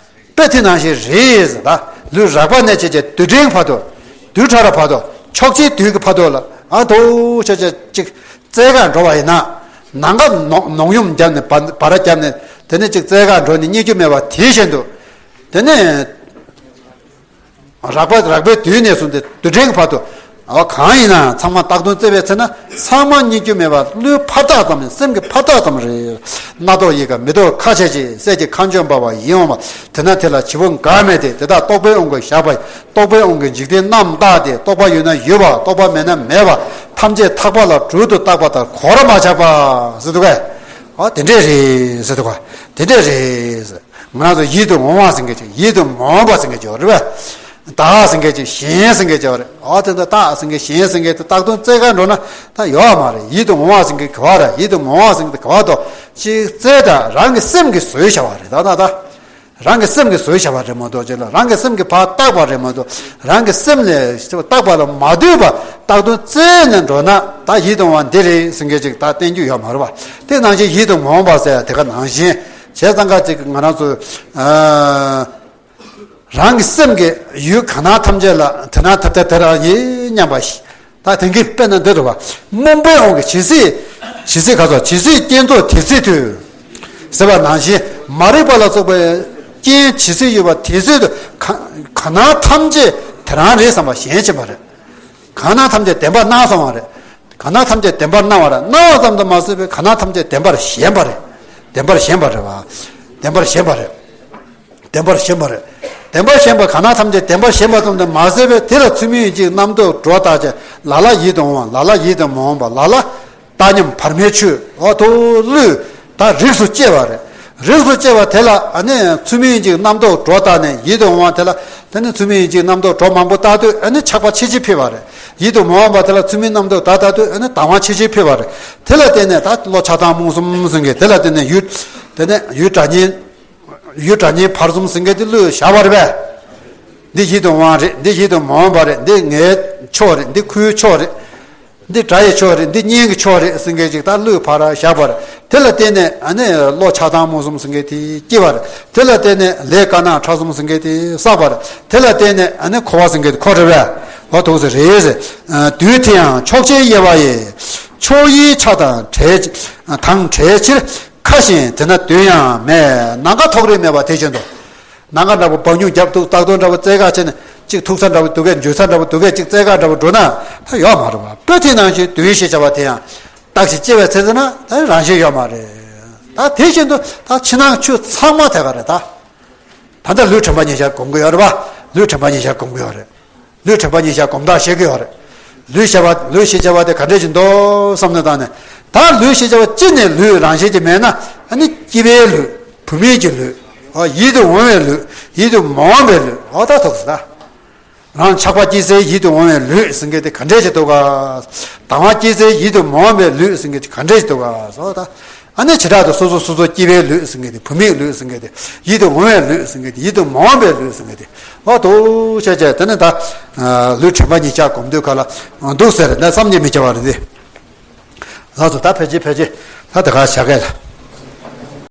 དཔེ་དེ་ནང་བཞིན་རེད་ཟེར། ད་ལུས་རགས་པ་ནས་བྱས་བྱས་རྡུལ་ཕྲན་བར་དུ། རྡུལ་ཕྲ་རབ་བར་དུ། ཕྱོགས་ཆའི་རྡུལ་གྱི་བར་དུ་ལ་ཨ་དོ་ཆ་ཆ་ཅིག་རྩེ་དགའ་འགྲོ་བ་ཡིན་ན། ནམ་མཁའ་ནོ་ནོང་ཡུམ་བརྒྱབ་ནས་བ་བ་ར་བརྒྱབ་ནས་དེ་ནས་ཅིག་རྩེ་དགའ་འགྲོ་ནས་རྙེད་རྒྱུ་མེད་པ་དེ་བཞིན་དུ། དེ་ནས་རགས་པ་རགས་པའི་དུས་ནས་བཟུང་སྟེ་རྡུལ་ཕྲན་གྱི་བར་དུ། འོ་གང་ཡིན་ན་ཚང་མ་བཏགས་དོན་བཙལ་བའི་ཚེ་ན་ཚང་མ་རྙེད་རྒྱུ་མེད་པ། བློའི་ཕར་བཏགས་ཙམ་ཡིན། སེམས་ཀྱི་ཕར་བཏགས་ཙམ་རེད། རྣ་ཐོག་ཡིད་ཀ་མི་ཐོག་ཁ་ཆེ་ཆེ། གསེར་གྱི་ཁ་འཇོམས་འབར་བ་ཡིད་འོང་བ། དེ་ན་དེ་ལ་བྱི་བོ་འགའ་མེད་དེ། དེ་དག་རྟོག་པའི་དབང་གིས་བཞག་པ་ཡིན། རྟོག་པའི་དབང་གིས་འཇིག་རྟེན་རྣམ་བརྟགས་ཏེ། རྟོག་པ་ཡོད་ན་ཡོད་པ། རྟོག་པ་མེད་ན་མེད་པ། ཐམས་ཅད་ཐག་པ་ལ་དྲུག་ཏུ་བརྟགས་པ་ལྟར་གོ་ར་མ་ཆག་པ་ཟེར་འདུག་གས། ཨ་དེ་འདྲས་རེད་ཟེར་འདུག་ག། དེ་འདྲས་རེད་ཟེར། ང་རང་ཚོ་ཡིད་དུ་འོང་བ་ཟེར་མཁན་ཅིག། ཡིད་དུ་མ་འོང་བ་ཟེར་མཁན་ཅིག་ཡོད་རེད་པས། བདག་ཟེར་མཁན་ཅིག། གཞན་ཟེར་མཁན་ཅིག་ཡོད་རེད། འོ་དེ་འདྲ་བདག་ཟེར་མཁན་གཞན་ཟེར་མཁན་དེ་བཏགས་དོན་བཙལ་གར་འགྲོ་ན་ད་ཡོད་མ་རེད། ཡིད་དུ་འོང་བ་ཟེར་མཁན་ག་པར་རེད། ཡིད་དུ་མ་འོང་བ་ཟེར་མཁན་དེ་ག་པར་འདུག། ཅིག་བཙལ་དང་རང་གི་སེམས་ཀྱིས་བཟོས་བཞག་པ་རེད་ད་ད་ད། རང་གི་སེམས་ཀྱིས་བཟོས་བྱ་བ་རེད་མ་གཏོགས་ཅིག་ལ། རང་གི་སེམས་ཀྱིས་ཕར་བཏགས་པ་རེད་མ་གཏོགས། རང་གི་སེམས་ལས་བཏགས་པ་ལ་མ་ལྟོས་པ་བཏགས་དོན་བཙལ་ནས་འགྲོ་ན། ད་ཡིད་དུ་འོང་བ་འདི་རེད་ཟེར་མཁན་ཅིག་ད་བསྟན་རྒྱུ་ཡོད་མ་རེད་པ། དེ་ནང་བཞིན་ཡིད་དུ་མི་འོང་བ་ཟེར་དེ་ག་ནང་བཞིན་བྱས་ཙང་ཀ་ཅིག་ང་རང་ཚོ། ཨ། རང་གི་སེམས་ཀྱི་ཡུལ་གང་ན་ཐམས་ཅད་ལ་དེ་ན་ཐ་དད་དེ་རང་ཡིན་སྙམ་པ་ཞིག་ད་དེང་གི་དཔེར་ན་འདི་རེད་བ། སྨོན་པའི་དབང་གིས་ཇི་སྲིད། ཇི་སྲིད་ག་ཚོད་ཇི་སྲིད་རྐྱེན་ཚོགས་དེ་སྲིད་དུ། ཟེར་བ་ནང་བཞིན་མ་རིག་པ་ལ་སོགས་པའི་རྐྱེན་ཇི་སྲིད་ཡོད་པ་དེ་སྲིད་དུ་ག་ག་ན་ཐམས་ཅད་དེ་རང་རེད་བསམ་པ་ཞེན་ཕྱིན་པ་རེད། གང་ན་ཐམས་ཅད་བདེན་པར་སྣང་སོང་བ་རེད། གང་ན་ཐམས་ཅད་བདེན་པར་སྣང་བ་རེད། སྣང་བ་ཙམ་དུ་མ་ཟད་པའི་གང་ན་ཐམས་ཅད་བདེན་པར་ཞེན་པ་རེད། བདེན་པར་ཞེན་པ་རེད་བ། བདེན་པར་ཞེན་པ་རེད། བདེན་པར་ཞེན་པ་རེད། བདེན་པར་ཞེན་པ་གང་ན་ཐམས་ཅད་བདེན་པར་ཞེན་པ་ཙམ་དུ་མ་ཟད་པའི་དེ་ལ་ཚུལ་མིན་ཡིན་གཅིག་རྣམ་རྟོག་སྒྲོ་བཏགས་བྱས། ལ་ལ་ཡིད་དུ་འོང་བ། ལ་ལ་ཡིད་དུ་མི་འོང་བ། ལ་ལ་བཏང་སྙོམས་བར་མའི་ཆོས། འོ་དོ་བློས་ད་རིགས་སུ་སྐྱེ་བ་རེད། རིགས་སུ་སྐྱེ་བ་དེ་ལ་ཨ་ནི་ཚུལ་མིན་ཡིན་གཅིག་རྣམ་རྟོག་སྒྲོ་བཏགས་ནས་ཡིད་དུ་འོང་བ་དེ་ལ། དེ་ནི་ཚུལ་མིན་ཡིན་གཅིག་རྣམ་རྟོག་སྒྲོ་མང་པོ་བཏགས་དུས་ཨ་ནི་ཆགས་པ་ཆེ་ཆེ་འཕེལ་བ་རེད། ཡིད་དུ་མི་འོང་བ་དེ་ལ་ཚུལ་མིན་རྣམ་རྟོག་ད་བཏགས་དུས་ཨ་ནི་དང་བ་ཆེ་ཆེ་འཕེལ་བ་རེད། དེ་ལ་བརྟེན་ནས་ད་བློ་ཆགས་སྡང་རྨོངས་གསུམ་ཟེར་མཁན་དེ་ལ་བརྟེན་ནས་ཡུལ། དེ་ནས་ཡུལ་དགྲ་གཉེན། ཡུལ་དགྲ་གཉེན་བར་གསུམ་ཟེར་མཁན་དེ་བློས་བཞག་པ་རེད་པས། འདི་ཡིད་དུ་འོང་བ་རེད། འདི་ཡིད་དུ་མི་འོང་བ་རེད། འདི་ངའི་ཕྱོགས་རེད། འདི་ཁོའི་ཕྱོགས་རེད། འདི་དགྲ་ཡི་ཕྱོགས་རེད། འདི་གཉེན་གྱི་ཕྱོགས་རེད་ཟེར་མཁན་ཅིག་ད་བློས་ཕར་བཞག་པ་རེད། དེ་ལ་བརྟེན་ནས་ཨ་ནི་བློ་ཆགས་སྡང་རྨོངས་གསུམ་ཟེར་མཁན་དེ་སྐྱེ་བ་རེད། དེ་ལ་བརྟེན་ནས་ལས་དཀར་ནག་ཁྲག་གསུམ་ཟེར་མཁན་དེ་བསགས་པ་རེད། དེ་ལ་བརྟེན་ནས་ཨ་ནི་འཁོར་བ་ཟེར་མཁན་དེ་འཁོར་རེད་པས། འོ་ཐུགས་སུ་རེད་ཟེར། དུས་དེ་ཡང་ཕྱོགས་ཆའི་དབྱེ་བ་ཡིས། ཕྱོགས་དབྱེའི་ཆ་དང་བྲལ། དང་བྲལ་ཕྱིར་ཁ་ཞེན་དེ་ན་དོན་ཡང་མེད། ནམ་མཁའ་ཐོགས་རེག་མེད་པ་དེ་བཞིན་དུ། ནམ་མཁའ་འདྲ་པོ་འབབ་ཉུང་རྒྱབ་ཐུག་ལྟག་སྟོང་འདྲ་པོ་རྩེ་ག་བྱས་ནས་གཅིག་ཐུག་ས་འདྲ་པོ་འདུག་གས། འཇུ་ས་འདྲ་པོ་འདུག་གས། གཅིག་རྩེ་ག་འདྲ་པོ་འགྲོ་ན་ད་ཡོད་མ་རེད་པ། དཔེ་དེ་ནང་བཞིན་དུས་ཞེས་བྱ་བ་དེ་ཡང་བརྟགས་ཤིང་དཔྱད་པའི་ཚེ་ཟེར་ན་ད་རང་བཞིན་ཡོད་མ་རེད། ད་དེ་བཞིན་དུ་ད་ཕྱི་ནང་ཆོས་ཚང་མ་དེ་ག་རེད་ད། ད་ལྟ་ལུས་དྲན་པ་ཉིད་ཤར་སྒོམ་གྱི་ཡོད་རེད་པ། ལུས་དྲན་པ་ཉིད་ཤར་སྒོམ་གྱི་ཡོད་རེད། ལུས་དྲན་པ་ཉིད་ཤར་སྒོམ་སྟངས་བཤད་ཀྱི་ཡོད་རེད། ལུས་ཞེས་པ་ལུས་ཞེས་བྱ་བ་དེ་ག་འདྲས་ཅིག་འདུག་བསམ་བློ་བཏང་ནས། ད་ལུས་ཞེས་བྱ་བ་ཅི་ནས་ལུས་རང་བཞིན་གྱིས་མེད་ན། ཨ་ནི་སྐྱེ་བའི་ལུས། བུད་མེད་ཀྱི་ལུས། ཨ་ཡིད་དུ་འོང་བའི་ལུས། ཡིད་དུ་མ་འོང་བའི་ལུས། ཨོ་ད་ཐུག་སོང་ད། རང་ཆགས་པ་སྐྱེ་སའི་ཡིད་དུ་འོང་བའི་ལུས་ཟེར་མཁན་དེ་ག་འདྲས་ཅིག་འདུག་ག་དང་བ་སྐྱེ་སའི་ཡིད་དུ་མ་འོང་བའི་ལུས་ཟེར་མཁན་དེ་ག་འདྲས་ཅིག་འདུག་ག་སོ་ད། ཨ་ནི་བྱེ་བྲག་ཏུ་སོ་སོ་སོ་སོ་སྐྱེ་བའི་ལུས་ཟེར་མཁན་དེ། བུད་མེད་ལུས་ཟེར་མཁན་དེ། ཡིད་དུ་འོང་བའི་ལུས་ཟེར་མཁན་དེ། ཡིད་དུ་མ་འོང་བའི་ལུས་ཟེར་མཁན་དེ། འོ་འདུག་བྱས་བྱས་དེ་ནི་ད། ལུས་དྲན་པ་ཉིད་ཤར་སྒོམ་དུས་ག་ལ་འདུག་ཟེར་ན་བསམ་གྱིས་མི་ཁྱབ་པ་རེད་དེ། ལགས་སོ། ད་ཕལ་ཆེར་ཕལ་ཆེར་ད་དེ་ག་བྱ་གས་ལ།